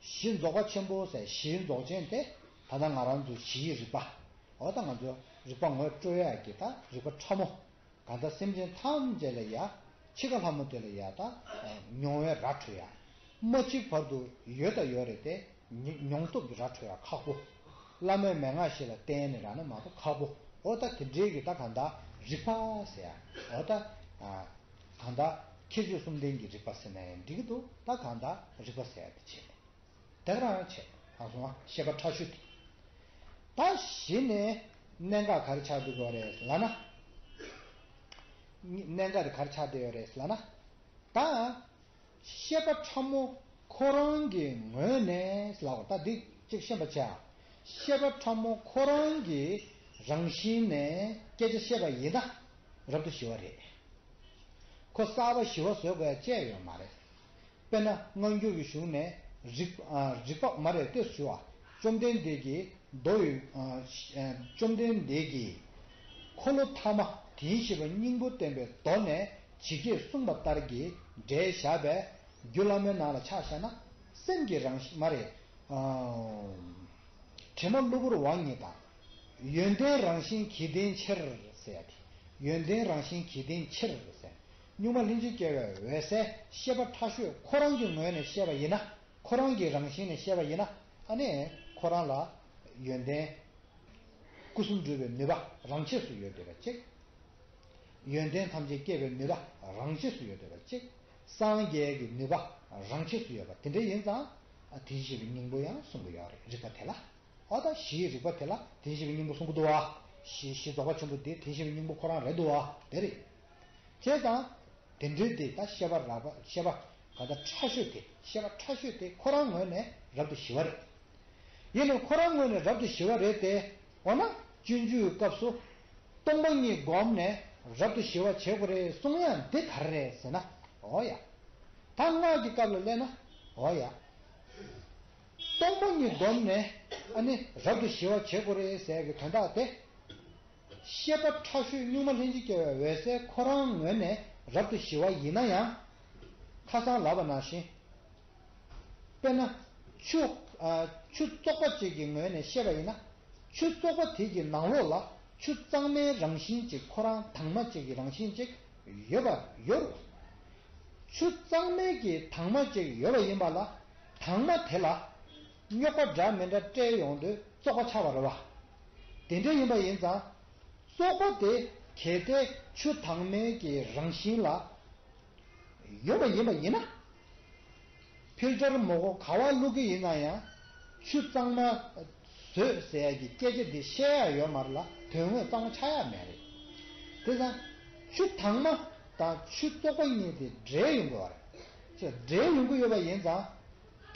གཞི་རྫོགས་པ་ཆེན་པོ་ཟེར་གཞི་ཡི་རྫོགས་ཆེན་དེ། ད་ལྟ་ང་རང་ཚོ་གཞི་ཡི་རིག་པ། འོ་ད་ང་ཚོ་རིག་པ་ངོ་སྤྲོད་ཡག་གི་ད་རིག་པ་ཕྲ་མོ། གང་ལྟར་སེམས་ཅན་ཐམས་ཅད་ལ་ཡ། འཆི་ཁ་ལྷ་མོ་དེ་ལ་ཡ་ད། མྱོང་བའི་ར་འཕྲོད་ཡ། མ་འཆི་བར་དུ་ཡོད་ད་ཡོད་རེད་དེ། མྱི་མྱོང་སྟོབས་ཀྱི་ར་འཕྲོད་ཡ་ཁག་པོ། བླ་མའི་མན་ངག་བཞི་ལ་བརྟེན་ནས་རག་ན་མ་གཏོགས་ཁག་པོ། འོ་ད་དེ་འདྲའི་གི་ད་གང་ལྟར་རིག་པ་ཟེར་ཡ། འོ་ད། གང་ལྟར་ཁྱད་ཆོས་གསུམ་ལྡན་གྱི་རིག་པ་ཟེར་ན་ཡང་འགྲིག་གི་འདུག་ད་གང་ལྟར་རིག་པ་ཟེར་ཡ་དེ་བྱས་ནས། དེ་ག་རང་བྱས་ཨ་སོང་ཨ་བཤད་པ་ཕྲ་ཤོས་དེ། ད་གཞི་ནས་གནད་འགག་ག་རེ་ཆགས་འདུག་གོ་རེད་ལབ་ན། གནད་འགག་དེ་ག་རེ་ཆགས་བསྡད་ཡོད་རེད་ལབ་ན། ད་བཤད་པ་ཕྲ་མོ་ཁོ་རང་གི་ངོས་ནས་ལབ་ད་འདི་གཅིག་ཤེས་པ་བྱ། བཤད་པ་ཕྲ་མོ་ཁོ་རང་གི་རང་བཞིན་ནས་སྐད་ཆ་བཤད་པ་ཡིན་ན་རབ་ཏུ་ཞི་བ་རེད། ཁོ་གསར་པ་ཞི་བ་བཟོ་དགོས་ཡ་བཅས་ཡོད་མ་རེད། དཔེར་ན་སྔ་འགྱུར་གྱི་གཞུང་ནས་རིག་ཨ་རིག་པ་མ་རེད་ལྟོས་ཞུ་བ། བཅོམ་ལྡན་འདས་ཀྱིས་མདོ་ཡི་ཨ་ཨ་བཅོམ་ལྡན་འདས་ཀྱིས་འཁོར་ལོ་ཐ་མ་དེ་བཞིན་གཤེགས་པའི་སྙིང་པོ་བསྟན་པའི་མདོ་ནས་ཇི་སྐད་གསུངས་པ་ལྟར་གྱི་འགྲེལ་བཞག་པའི་རྒྱུད་བླ་མའི་ནང་ལ་ཆ་བཞག་ན་སེམས་ཀྱི་རང་བཞིན་མ་རེད་ཨ། དྲི་མ་གློ་བུར་བ་ཉིད་དང་། ཡོན་ཏན་རང་བཞིན་གྱིས་བརྟེན་ཕྱིར་ཟེར་ཡ་དེ། ཡོན་ཏན་རང་བཞིན་གྱིས་བརྟེན་ཕྱིར་ཟེར། གཉུག་མ་ལྷན་ཅིག་སྐྱེས་པའི་འོད་གསལ་བཤད་པ་ཕྲ་ཤོས་ཁོ་རང་གི་ངོས་ནས་བཤད་པ་ཡིན་ན། ཁོ་རང་གི་རང་བཞིན་ནས་བཤད་པ་ཡིན་ན། ཨ་ནི་ཁོ་རང་ལ་ཡོན་ཏན་སྐུ་གསུམ་འགྲུབ་པའི་ནུས་པ་རང་ཆས་སུ་ཡོད་བསྡད་པ་གཅིག་ཡོན་ཏན་ཐམས་ཅད་སྐྱེད་པའི་ནུས་པ་རང་ཆས་སུ་ཡོད་བསྡད་པ་གཅིག་སངས་རྒྱས་ཀྱི་ནུས་པ་རང་ཆས་སུ་ཡོད་པ་དེ་འདྲ་ཡིན་ཙང་། ཨ་དེ་བཞིན་གཤེགས་པའི་སྙིང་པོ་ཡང་གསུང་གི་ཡོད་རེད་རིག་པ་དེ་ལ། ཨོ་ད་གཞི་ཡི་རིག་པ་དེ་ལ་དེ་བཞིན་གཤེགས་པའི་སྙིང་པོ་གསུང་གི་འདུག་བ། གཞི་གཞི་རྫོགས་པ་ཆེན་པོ་དེ་དེ་བཞིན་གཤེགས་པའི་སྙིང་པོ་ཁོ་རང་རེད་འདུག་བ་དེ་རེད། བྱས་ཙང་། དེ་འདྲའི་དེ་ད་བཤད་པ་རགས་པ་བཤད་པ་ག་ད་ཕྲ་ཤོས་དེ་བཤད་པ་ཕྲ་ཤོས་དེ་ཁོ་རང་ངོས་ནས་རབ་ཏུ་ཞི་བ་རེད། ཡིན་ནའི་ཁོ་རང་ངོས་ནས་རབ་ཏུ་ཞི་བ་རེད་དེ། འོ་ན་སྤྱོད་འཇུག་གི་སྐབས་སུ། སྟོང་པ་ཉིད་བསྒོམས་ནས་རབ་ཏུ་ཞི་བ་བྱེད་དགོས་རེད་གསུང་ཡ་འདི་ག་རེ་རེད་ཟེར་ན། འོ་ཡ། ད་སྔགས་ཀྱི་སྐབས་ལ་སླེབས་ན། འོ་ཡ། སྟོང་པ་ཉིད་བསྒོམས་ནས་ཨ་ནི་རབ་ཏུ་ཞི་བ་བྱེད་དགོས་རེད་ཟེར་གྱི་དོན་དག་དེ། ཤེས་པ་ཕྲ་ཤོས་གཉུག་མ་ལྷན་ཅིག་སྐྱེས་པའི་འོད་གསལ་ཁོ་རང་ངོས་ནས་རབ་ཏུ་ཞི་བ་ཡིན་ན་ཡང་། ཁ་སང་ལབ་པ་ནང་བཞིན། དཔེར་ན། ཆུ། ཨ། ཆུ་བཙོག་པ་ཅིག་གི་ངོས་ནས་བཤད་པ་ཡིན་ན། ཆུ་བཙོག་པ་དེ་གི་ནང་ལོགས་ལ་ཆུ་གཙང་མའི་རང་བཞིན་ཅིག་ཁོ་རང་དྭངས་མ་ཅིག་གི་རང་བཞིན་ཅིག་ཡོད་པ་ཡོད་རུང་། ཆུ་གཙང་མའི་གི་དྭངས་མ་ཅིག་ཡོད་པ་ཡིན་པ་ལ། དྭངས་མ་དེ་ལ་རྙོག་པ་འདྲ་མི་འདྲ་སྤྲད་ཡོང་དུས་བཙོག་པ་ཆགས་པ་རེད་བ། དེ་འདྲ་ཡིན་པ་ཡིན་ཙང་། བཙོག་པ་དེ་གལ་ཏེ་ཆུ་དྭངས་མའི་གི་རང་བཞིན་ལ་ཡོད་པ་ཡིན་པ་ཡིན་ན། ཕིལ་ཊར་མོ་གོ་ག་བ་བླུག་གི་ཡིན་ན་ཡང་ཆུ་གཙང་མ་བཟོས་ཟེར་ཡ་གི་སྐད་ཆ་འདི་བཤད་ཡ་ཡོད་མ་རེད་ལ། དོན་དངོས་གཙང་མ་ཆགས་ཡ་མེད་རེད། དེ་ཙང་ཆུ་དྭངས་མ་དང་ཆུ་བཙོག་པ་གཉིས་དེ་འདྲེས་ཡོང་གི་ཡོད་རེད། ཅེས་འདྲེས་ཡོང་གི་ཡོད་པ་ཡིན་ཙང་།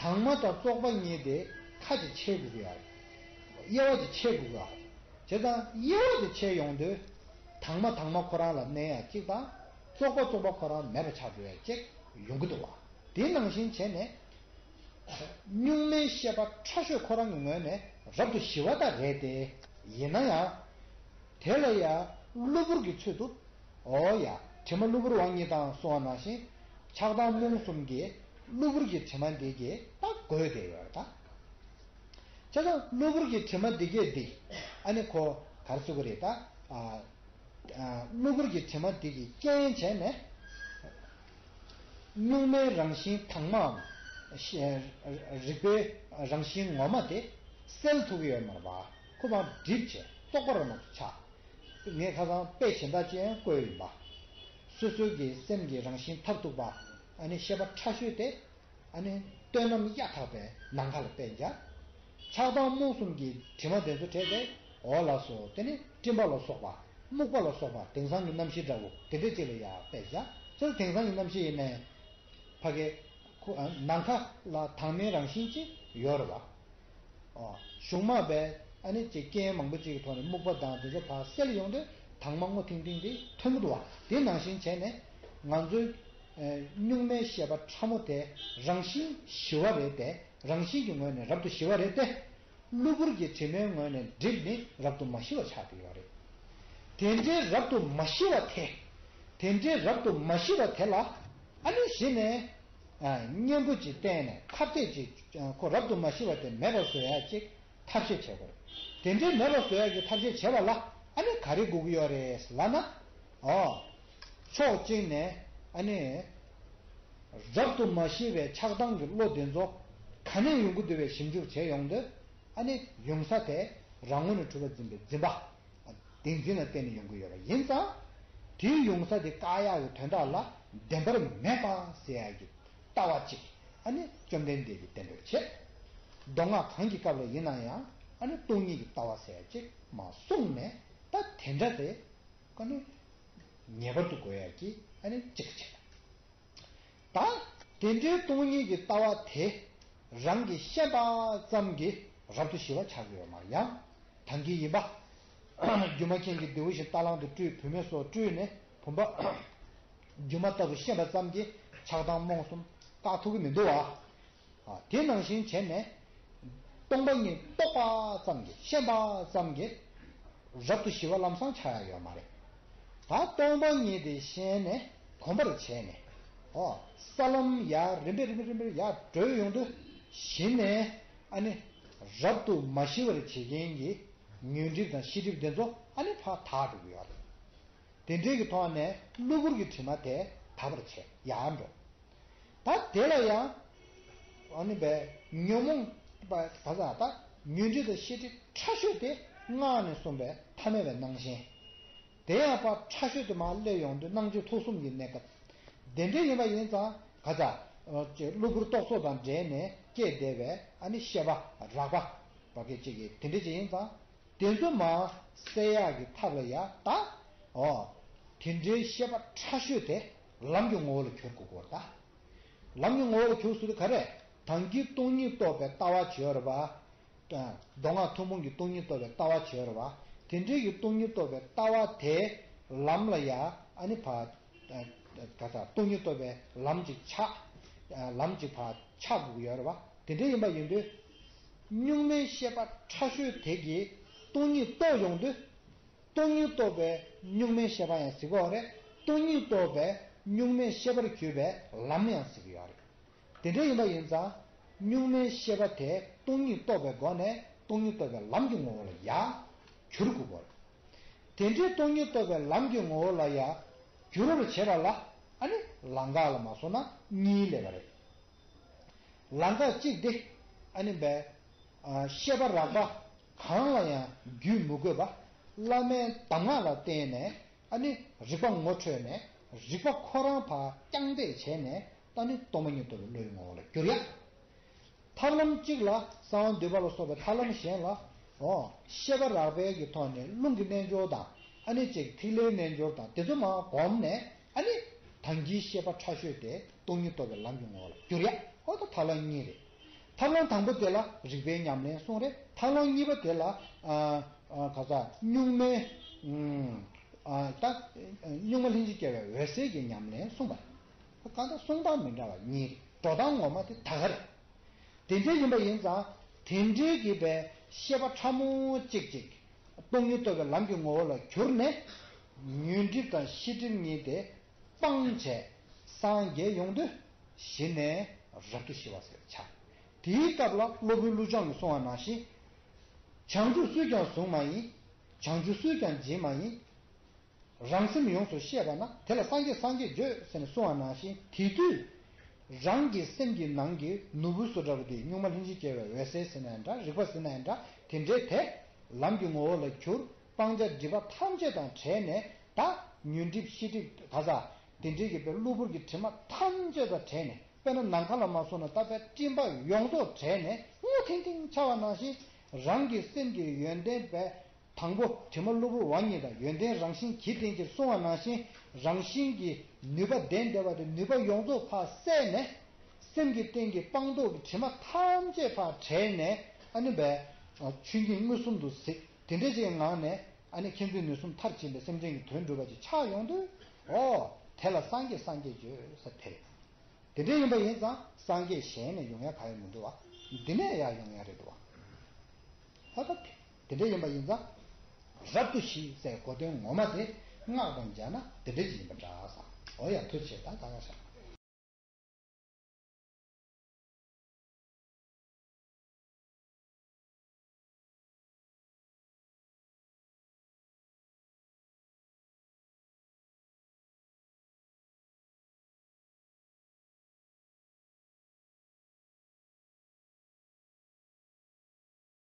དྭངས་མ་དང་བཙོག་པ་གཉིས་དེ་ཁ་ཅིག་ཕྱེ་དགོས་ཀྱི་ཡོད་རེད། དབྱེ་བ་ཅིག་ཕྱེ་དགོས་ཀྱི་ཡོད་རེད། བྱས་ཙང་དབྱེ་བ་དེ་ཕྱེ་ཡོང་དུས། དྭངས་མ་དྭངས་མ་ཁོ་རང་ལ་གནས་ཡ་གཅིག་དང་། བཙོག་པ་བཙོག་པ་ཁོ་རང་མེད་པ་ཆགས་འགྲོ་ཡ་གཅིག་ཡོང་གི་འདུག་བ། དེ་ནང་བཞིན་བྱས་ནས། གཉུག་མའི་ཤེས་པ་ཕྲ་ཤོས་ཁོ་རང་གི་ངོས་ནས་རབ་ཏུ་ཞི་བ་ད་རེད་དེ། ཡིན་ན་ཡང་། དེ་ལ་ཡང་གློ་བུར་གྱི་ཚུལ་དུ། འོ་ཡ། དྲི་མ་གློ་བུར་བ་གཉིས་དང་གསུངས་པ་ནང་བཞིན། ཆགས་སྡང་རྨོངས་གསུམ་གྱི་གློ་བུར་གྱི་དྲི་མ་འདི་གིས་ད་གོས་བསྡད་ཡོད་རེད་ད། བྱས་ཙང་གློ་བུར་གྱི་དྲི་མ་འདི་གས་འདི། ཨ་ནི་ཁོ་ག་རེ་ཟེར་གི་རེད་ད། ཨ། ཨ། གློ་བུར་གྱི་དྲི་མ་འདི་གིས་རྐྱེན་བྱས་ནས། གཉུག་མའི་རང་བཞིན་དྭངས་མའམ། ཤེས། རིག་པའི་རང་བཞིན་ངོ་མ་དེ་སེལ་ཐུབ་ཀྱི་ཡོད་མ་རེད་པ། ཁོ་མར་འགྲིབ་བྱས་བཙོག་པ་རང་དུ་ཆགས། ངས་ཁ་སང་དཔེ་གཞན་དག་ཅིག་ཡང་བཀོད་ཡིན་པ། སོ་སོའི་གི་སེམས་ཀྱི་རང་བཞིན་མཐར་ཐུག་པ། ཨ་ནི་ཤེས་པ་ཕྲ་ཤོས་དེ། ཨ་ནི་བཏོན་ནམ་གཡའ་དག་པའི་ནམ་མཁའ་ལ་དཔེ་སྦྱར། ཆགས་སྡང་རྨོངས་གསུམ་གྱི་དྲི་མ་དེ་ཚོ་བྲལ་ཏེ། འོ་ལགས་སོ། དེ་ནི་སྤྲིན་པ་ལ་སོགས་པ། སྨུག་པ་ལ་སོགས་པ། དེང་སང་གི་གནམ་གཤིས་འདྲ་བོ་དེ་འདྲ་ཅིག་ལ་ཡང་དཔེ་སྦྱར། ཚུར་དེང་སང་གི་གནམ་གཤིས་ཡིན་ནའི། ཕ་གི། ཁོ། ཨ། ནམ་མཁའ་ལ་དྭངས་མའི་རང་བཞིན་ཅིག་ཡོད་རེད་བ། ཨོ། གཞུང་མ་བས་ཨ་ནི་ཅིག་རྐྱེན་མང་པོ་ཅིག་གི་ཐོག་ནས་སྨུག་པ་དང་དེ་ཚོ་ཕར་སེལ་ཡོང་དུས་དྭངས་མ་སྔོ་ཐིང་ཐིང་དེ་ཐོན་གྱི་འདུག་བ། དེ་ནང་བཞིན་བྱས་ནས་ང་ཚོའི། ཨེ། གཉུག་མའི་ཤེས་པ་ཕྲ་མོ་དེ་རང་བཞིན་ཞི་བ་རེད་དེ། རང་བཞིན་གྱི་ངོས་ནས་རབ་ཏུ་ཞི་བ་རེད་དེ། གློ་བུར་གྱི་དྲི་མའི་ངོས་ནས་འགྲིབ་ནས་རབ་ཏུ་མ་ཞི་བ་ཆགས་ཀྱི་ཡོད་རེད། དེ་འདྲའི་རབ་ཏུ་མ་ཞི་བ་དེ། དེ་འདྲའི་རབ་ཏུ་མ་ཞི་བ་དེ་ལ། ཨ་ནི་གཞི་ནས། ཨ། གཉེན་པོ་ཅིག་བསྟེན་ནས་ཐབས་ཤེས་ཅིག་ཁོ་རབ་ཏུ་མ་ཞི་བ་དེ་མེད་པར་བཟོ་ཡ་ཅིག་ཐབས་ཤེས་བྱེད་དགོས། དེ་འདྲའི་མེད་པར་བཟོ་ཡ་གི་ཐབས་ཤེས་བྱེད་པ་ལ་ཨ་ནི་ག་རེ་དགོས་ཀྱི་ཡོད་རེད་ལབ་ན། ཨོ། ཕྱོགས་གཅིག་ནས་ཨ་ནི། རབ་ཏུ་མ་ཞི་བའི་ཆགས་སྡང་གི་བློ་དེ་ཚོ་ག་ནས་ཡོང་གི་འདུག་པའི་ཞིབ་འཇུག་བྱས་ཡོང་དུས། ཨ་ནི་ཡོང་ས་དེ་རང་ངོས་ནས་གྲུབ་པ་འཛིན་པའི་འཛིན་པ། བདེན་འཛིན་ལ་བརྟེན་ནས་ཡོང་གི་ཡོད་པ་ཡིན་ཙང་། དེའི་ཡོང་ས་དེ་བཀག་ཡག་གི་དོན་དག་ལ་བདེན་པར་མེད་པ་ཟེར་ཡག་གི་ལྟ་བ་གཅིག་ཨ་ནི་བཅོམ་ལྡན་འདས་ཀྱིས་བསྟན་པར་བྱེད། མདོ་སྔགས་གང་གི་སྐབས་ལ་ཡིན་ན་ཡང་ཨ་ནི་སྟོང་ཉིད་ཀྱི་ལྟ་བ་ཟེར་ཡག་གཅིག་མར་གསུངས་ནས། ད་དེ་འདྲ་དེ་ཨ་ནི་ངེས་པར་དུ་དགོས་ཡག་གི་ཨ་ནི་གཅིག་བྱེད། ད་དེ་འདྲའི་སྟོང་ཉིད་ཀྱི་ལྟ་བ་དེ་རང་གིས་ཤེས་པ་ཙམ་གྱིས་རབ་ཏུ་ཞི་བ་ཆགས་ཀྱི་ཡོད་མ་རེད། ཡང་དང་གི་ཡིན་པ། སྒྱུ་མ་མཁན་གྱིས་བདེ་བ་བཞིན་རྟ་གླང་དུ་སྤྲུལ། བུད་མེད་སོགས་སྤྲུལ་ནས་བུམ་པ་སྒྱུ་མ་ལྟ་བུ་ཤེས་པ་ཙམ་གྱིས་ཆགས་སྡང་རྨོངས་གསུམ་བཀག་ཐུབ་ཀྱི་མི་འདུག་བ། ཨ། དེ་ནང་བཞིན་བྱས་ནས། སྟོང་པ་ཉིད་རྟོགས་པ་ཙམ་གྱིས་ཤེས་པ་ཙམ་གྱིས་རབ་ཏུ་ཞི་བ་ལམ་སང་ཆགས་ཡ་ཡོད་མ་རེད། ད་སྟོང་པ་ཉིད་དེ་ཤེས་ནས་གོམས་པར་བྱས་ནས། ཨོ། ས་ལམ་ཡར་རིམ་པས་རིམ་པས་རིམ་པས་ཡར་བགྲོད་ཡོང་དུས་གཞི་ནས་ཨ་ནི་རབ་ཏུ་མ་ཞི་བར་བྱེད་མཁན་གྱི་ཉོན་སྒྲིབ་དང་ཤེས་སྒྲིབ་དེ་ཚོ་ཨ་ནི་ཕར་དག་འགྲོ་གི་ཡོད་རེད། དེ་འདྲའི་གི་ཐོག་ནས་གློ་བུར་གྱི་དྲི་མ་དེ་དག་པར་བྱས་ཡར་འགྲོ། ད་དེ་ལ་ཡང་ཨ་ནི་བས་ཉོན་མོངས་པ་ག་ས་ད་ཉོན་སྒྲིབ་དང་ཤེས་སྒྲིབ་ཕྲ་ཤོས་དེ་སྔགས་ནས་གསུངས་པའི་ཐ་མལ་པའི་སྣང་ཞེན། དེ་ཡང་ཕར་ཕྲ་ཤོས་དེ་མར་སླེབས་ཡོང་དུས་སྣང་ཆོས་ཐོབ་གསུམ་གྱི་གནས་སྐབས། དེ་འདྲ་ཡིན་པ་ཡིན་ཙང་ག་ས་གློ་བུར་རྟོག་ཚོགས་དང་འབྲེལ་ནས་སྐྱེས་བསྡད་པའི་ཨ་ནི་ཤེས་པ་རགས་པ་བ་གས་ཅིག་གིས་དེ་འདྲ་ཅིག་ཡིན་ཙང་། དེ་ཚོ་མར་སེལ་ཡག་གི་ཐབས་ལ་ཡ་ད། ཨོ། དེ་འདྲའི་ཤེས་པ་ཕྲ་ཤོས་དེ་ལམ་གྱི་ངོ་བོ་ལ་གྱུར་དགོས་ཀྱི་ཡོད་རེད་ད། ལམ་གྱི་ངོ་བོ་ལ་གྱུར་ཟེར་དུས་ག་རེ། དང་གི་སྟོང་ཉིད་རྟོགས་པའི་ལྟ་བ་བྱེད་ཡོད་རེད་པ། མདོ་སྔགས་ཐུན་མོང་གི་སྟོང་ཉིད་རྟོགས་པའི་ལྟ་བ་བྱེད་ཡོད་རེད་པ། དེ་འདྲའི་གི་སྟོང་ཉིད་རྟོགས་པའི་ལྟ་བ་དེ་ལམ་ལ་ཡ་ཨ་ནི་ཕ་ག་ས་སྟོང་ཉིད་རྟོགས་པའི་ལམ་གྱི་ཆགས་ལམ་གྱི་ཕ་ཆགས་དགོས་ཀྱི་ཡོད་རེད་བ། དེ་འདྲ་ཡིན་པ་ཡིན་དུས། གཉུག་མའི་ཤེས་པ་ཕྲ་ཤོས་དེ་གིས་སྟོང་ཉིད་རྟོགས་ཡོང་དུས། སྟོང་ཉིད་རྟོགས་པའི་གཉུག་མའི་ཤེས་པ་ཡང་ཟེར་གྱི་ཡོད་རེད། སྟོང་ཉིད་རྟོགས་པའི་གཉུག་མའི་ཤེས་པར་གྱུར་པའི་ལམ་ཡང་ཟེར་གྱི་ཡོད་རེད། དེ་འདྲ་ཡིན་པ་ཡིན་ཙང་། གཉུག་མའི་ཤེས་པ་དེ་སྟོང་ཉིད་རྟོགས་པའི་སྒོ་ནས་སྟོང་ཉིད་རྟོགས་པའི་ལམ་གྱི་ངོ་བོ་ལ་ཡར་གྱུར་དགོས་པ་རེད། དེ་འདྲའི་སྟོང་ཉིད་རྟོགས་པའི་ལམ་གྱི་ངོ་བོ་ལ་ཡར་གྱུར་བར་བྱེད་པ་ལ་ཨ་ནི་ལམ་ཁ་ལ་མ་སོང་ན་གཉིས་སླེབས་པ་རེད། ལམ་ཁ་གཅིག་དེ་ཨ་ནི་བས། ཤེས་པ་རགས་པ་གང་ལ་ཡང་བརྒྱུད་མི་དགོས་པ། བླ་མའི་གདམས་ངག་ལ་བརྟེན་ནས་ཨ་ནི་རིག་པ་ངོ་འཕྲོད་ནས་རིག་པ་ཁོ་རང་ཕར་རྐྱང་འདེད་བྱས་ནས་ད་ནི་སྟོང་པ་ཉིད་རྟོགས་པའི་བློའི་ངོ་བོ་ལ་གྱུར་ཡ། ཐབས་ལམ་གཅིག་ལ་གསང་བ་འདུས་པ་ལ་སོགས་པའི་ཐབས་ལམ་གཞན་ལ་ཨོ་ཤེས་པ་རགས་པའི་གི་ཐོག་ནས་རླུང་གི་རྣལ་འབྱོར་དང་ཨ་ནི་གཅིག་ཐིག་ལེའི་རྣལ་འབྱོར་དང་དེ་ཚོ་མར་བསྒོམས་ནས་ཨ་ནི་ད་གིན་ཤེས་པ་ཕྲ་ཤོས་དེ་སྟོང་ཉིད་རྟོགས་པའི་ལམ་གྱི་ངོ་བོ་ལ་གྱུར་ཡ། ཨོ་ད་ཐབས་ལམ་གཉིས་རེད། ཐབས་ལམ་དང་པོ་དེ་ལ་རིག་པའི་ཉམས་ལེན་གསུངས་རེད། ཐབས་ལམ་གཉིས་པ་དེ་ལ་ཨ་ཨ་ག་ས་གཉུག་མའི་ཨ་ད་གཉུག་མ་ལྷན་ཅིག་སྐྱེས་པའི་འོད་གསལ་གྱི་ཉམས་ལེན་གསུངས་པ་རེད། གང་ལྟར་གསུང་སྟངས་མི་འདྲ་བ་གཉིས་རེད། འགྲོ་སྟངས་ངོ་མ་དེ་ད་ག་རེད། དེ་འདྲ་ཡིན་པ་ཡིན་ཙང་དེ་འདྲའི་གི་པའི་ཤེས་པ་ཕྲ་མོ་གཅིག་ཅིག་སྟོང་ཉིད་རྟོགས་པའི་ལམ་གྱི་ངོ་བོ་ལ་གྱུར་ནས་ཉོན་སྒྲིབ་དང་ཤེས་སྒྲིབ་གཉིས་དེ་སྤངས་བྱས་སངས་རྒྱས་ཡོང་དུས་གཞི་ནས་རབ་ཏུ་ཞི་བ་ཟེར་བྱ། དེའི་སྐབས་ལ་སློབ་དཔོན་ཀླུ་བྱང་གིས་གསུངས་པ་ནང་བཞིན། བྱང་ཆུབ་སུས་ཀྱང་བཟུང་མ་ཡིན། བྱང་ཆུབ་སུས་ཀྱང་འབྱིན་མ་ཡིན། རང་སེམས་ཡོངས་སུ་ཤེས་པ་ན་དེ་ལ་སངས་རྒྱས་སངས་རྒྱས་བརྗོད་ཟེར་ནས་གསུངས་པ་ནང་བཞིན་དེ་དུས། རང་གི་སེམས་ཀྱི་ནང་གི་ནོར་བུ་བཟོ་འདྲ་བ་དེ་གཉུག་མ་ལྷན་ཅིག་སྐྱེས་པའི་འོད་གསལ་ཟེར་ན་འདྲ། རིག་པ་ཟེར་ན་འདྲ། དེ་འདྲའི་དེ་ལམ་གྱི་ངོ་བོ་ལ་གྱུར། སྤང་བྱ་སྒྲིབ་པ་ཐམས་ཅད་དང་བྲལ་ནས་ད་ཉོན་སྒྲིབ་ཤེས་སྒྲིབ་ག་ས་དེ་འདྲའི་གི་པའི་གློ་བུར་གྱི་དྲི་མ་ཐམས་ཅད་དང་བྲལ་ནས་དཔེར་ན་ནམ་མཁའ་ལ་མ་སོང་ན་ད་པའི་སྤྲིན་པ་ཡོངས་རྫོགས་བྲལ་ནས་སྔོ་ཐིང་ཐིང་ཆགས་པ་ནང་བཞིན་རང་གི་སེམས་ཀྱི་ཡོན་ཏན་པའི་དང་པོ་དྲི་མ་གློ་བུར་བ་གཉིས་དང་ཡོན་ཏན་རང་བཞིན་གྱི་རྟེན་གྱིས་གསུངས་པ་ནང་བཞིན་རང་བཞིན་གྱི་ནུས་པ་ལྡན་བསྡད་པ་དེ་ནུས་པ་ཡོངས་རྫོགས་ཕར་བསལ་ནས་སེམས་ཀྱི་རྟེན་གྱི་སྤངས་རྟོགས་ཀྱི་དྲི་མ་ཐམས་ཅད་ཕར་བྲལ་ནས་ཨ་ནི་བས་ཆོས་ཉིད་མངོན་སུམ་དུ་གཟིགས། དེ་འདྲ་ཅིག་ངང་ནས་ཨ་ནི་མཁྱེན་བརྩེ་ནུས་གསུམ་མཐར་ཕྱིན་པའི་སེམས་ཅན་གྱི་དོན་སྒྲུབ་པ་ཅིག་ཆགས་ཡོང་དུས་ཨོ་དེ་ལ་སངས་རྒྱས་སངས་རྒྱས་བརྗོད་ས་དེ་རེད། དེ་འདྲ་ཡིན་པ་ཡིན་ཙང་སངས་རྒྱས་གཞན་ནས་ཡོང་ཡ་ག་ཡང་མི་འདུག་བ། འདི་ནས་ཡར་ཡོང་ཡ་རེད་འདུག་བ། ཧ་ད་དེ་འདྲ་ཡིན་པ་ཡིན་ཙང་། རབ་ཏུ་ཞི་ཟེར་གོ་དོན་ངོ་མ་དེ་སྔགས་དང་སྦྱར་ན་དེ་འདྲ་ཅིག་ཡིན་པ་འདྲ་ས། འོ་ཡ་ཐུགས་རྗེ་ཆེ། ད་ད་ག་ཤ།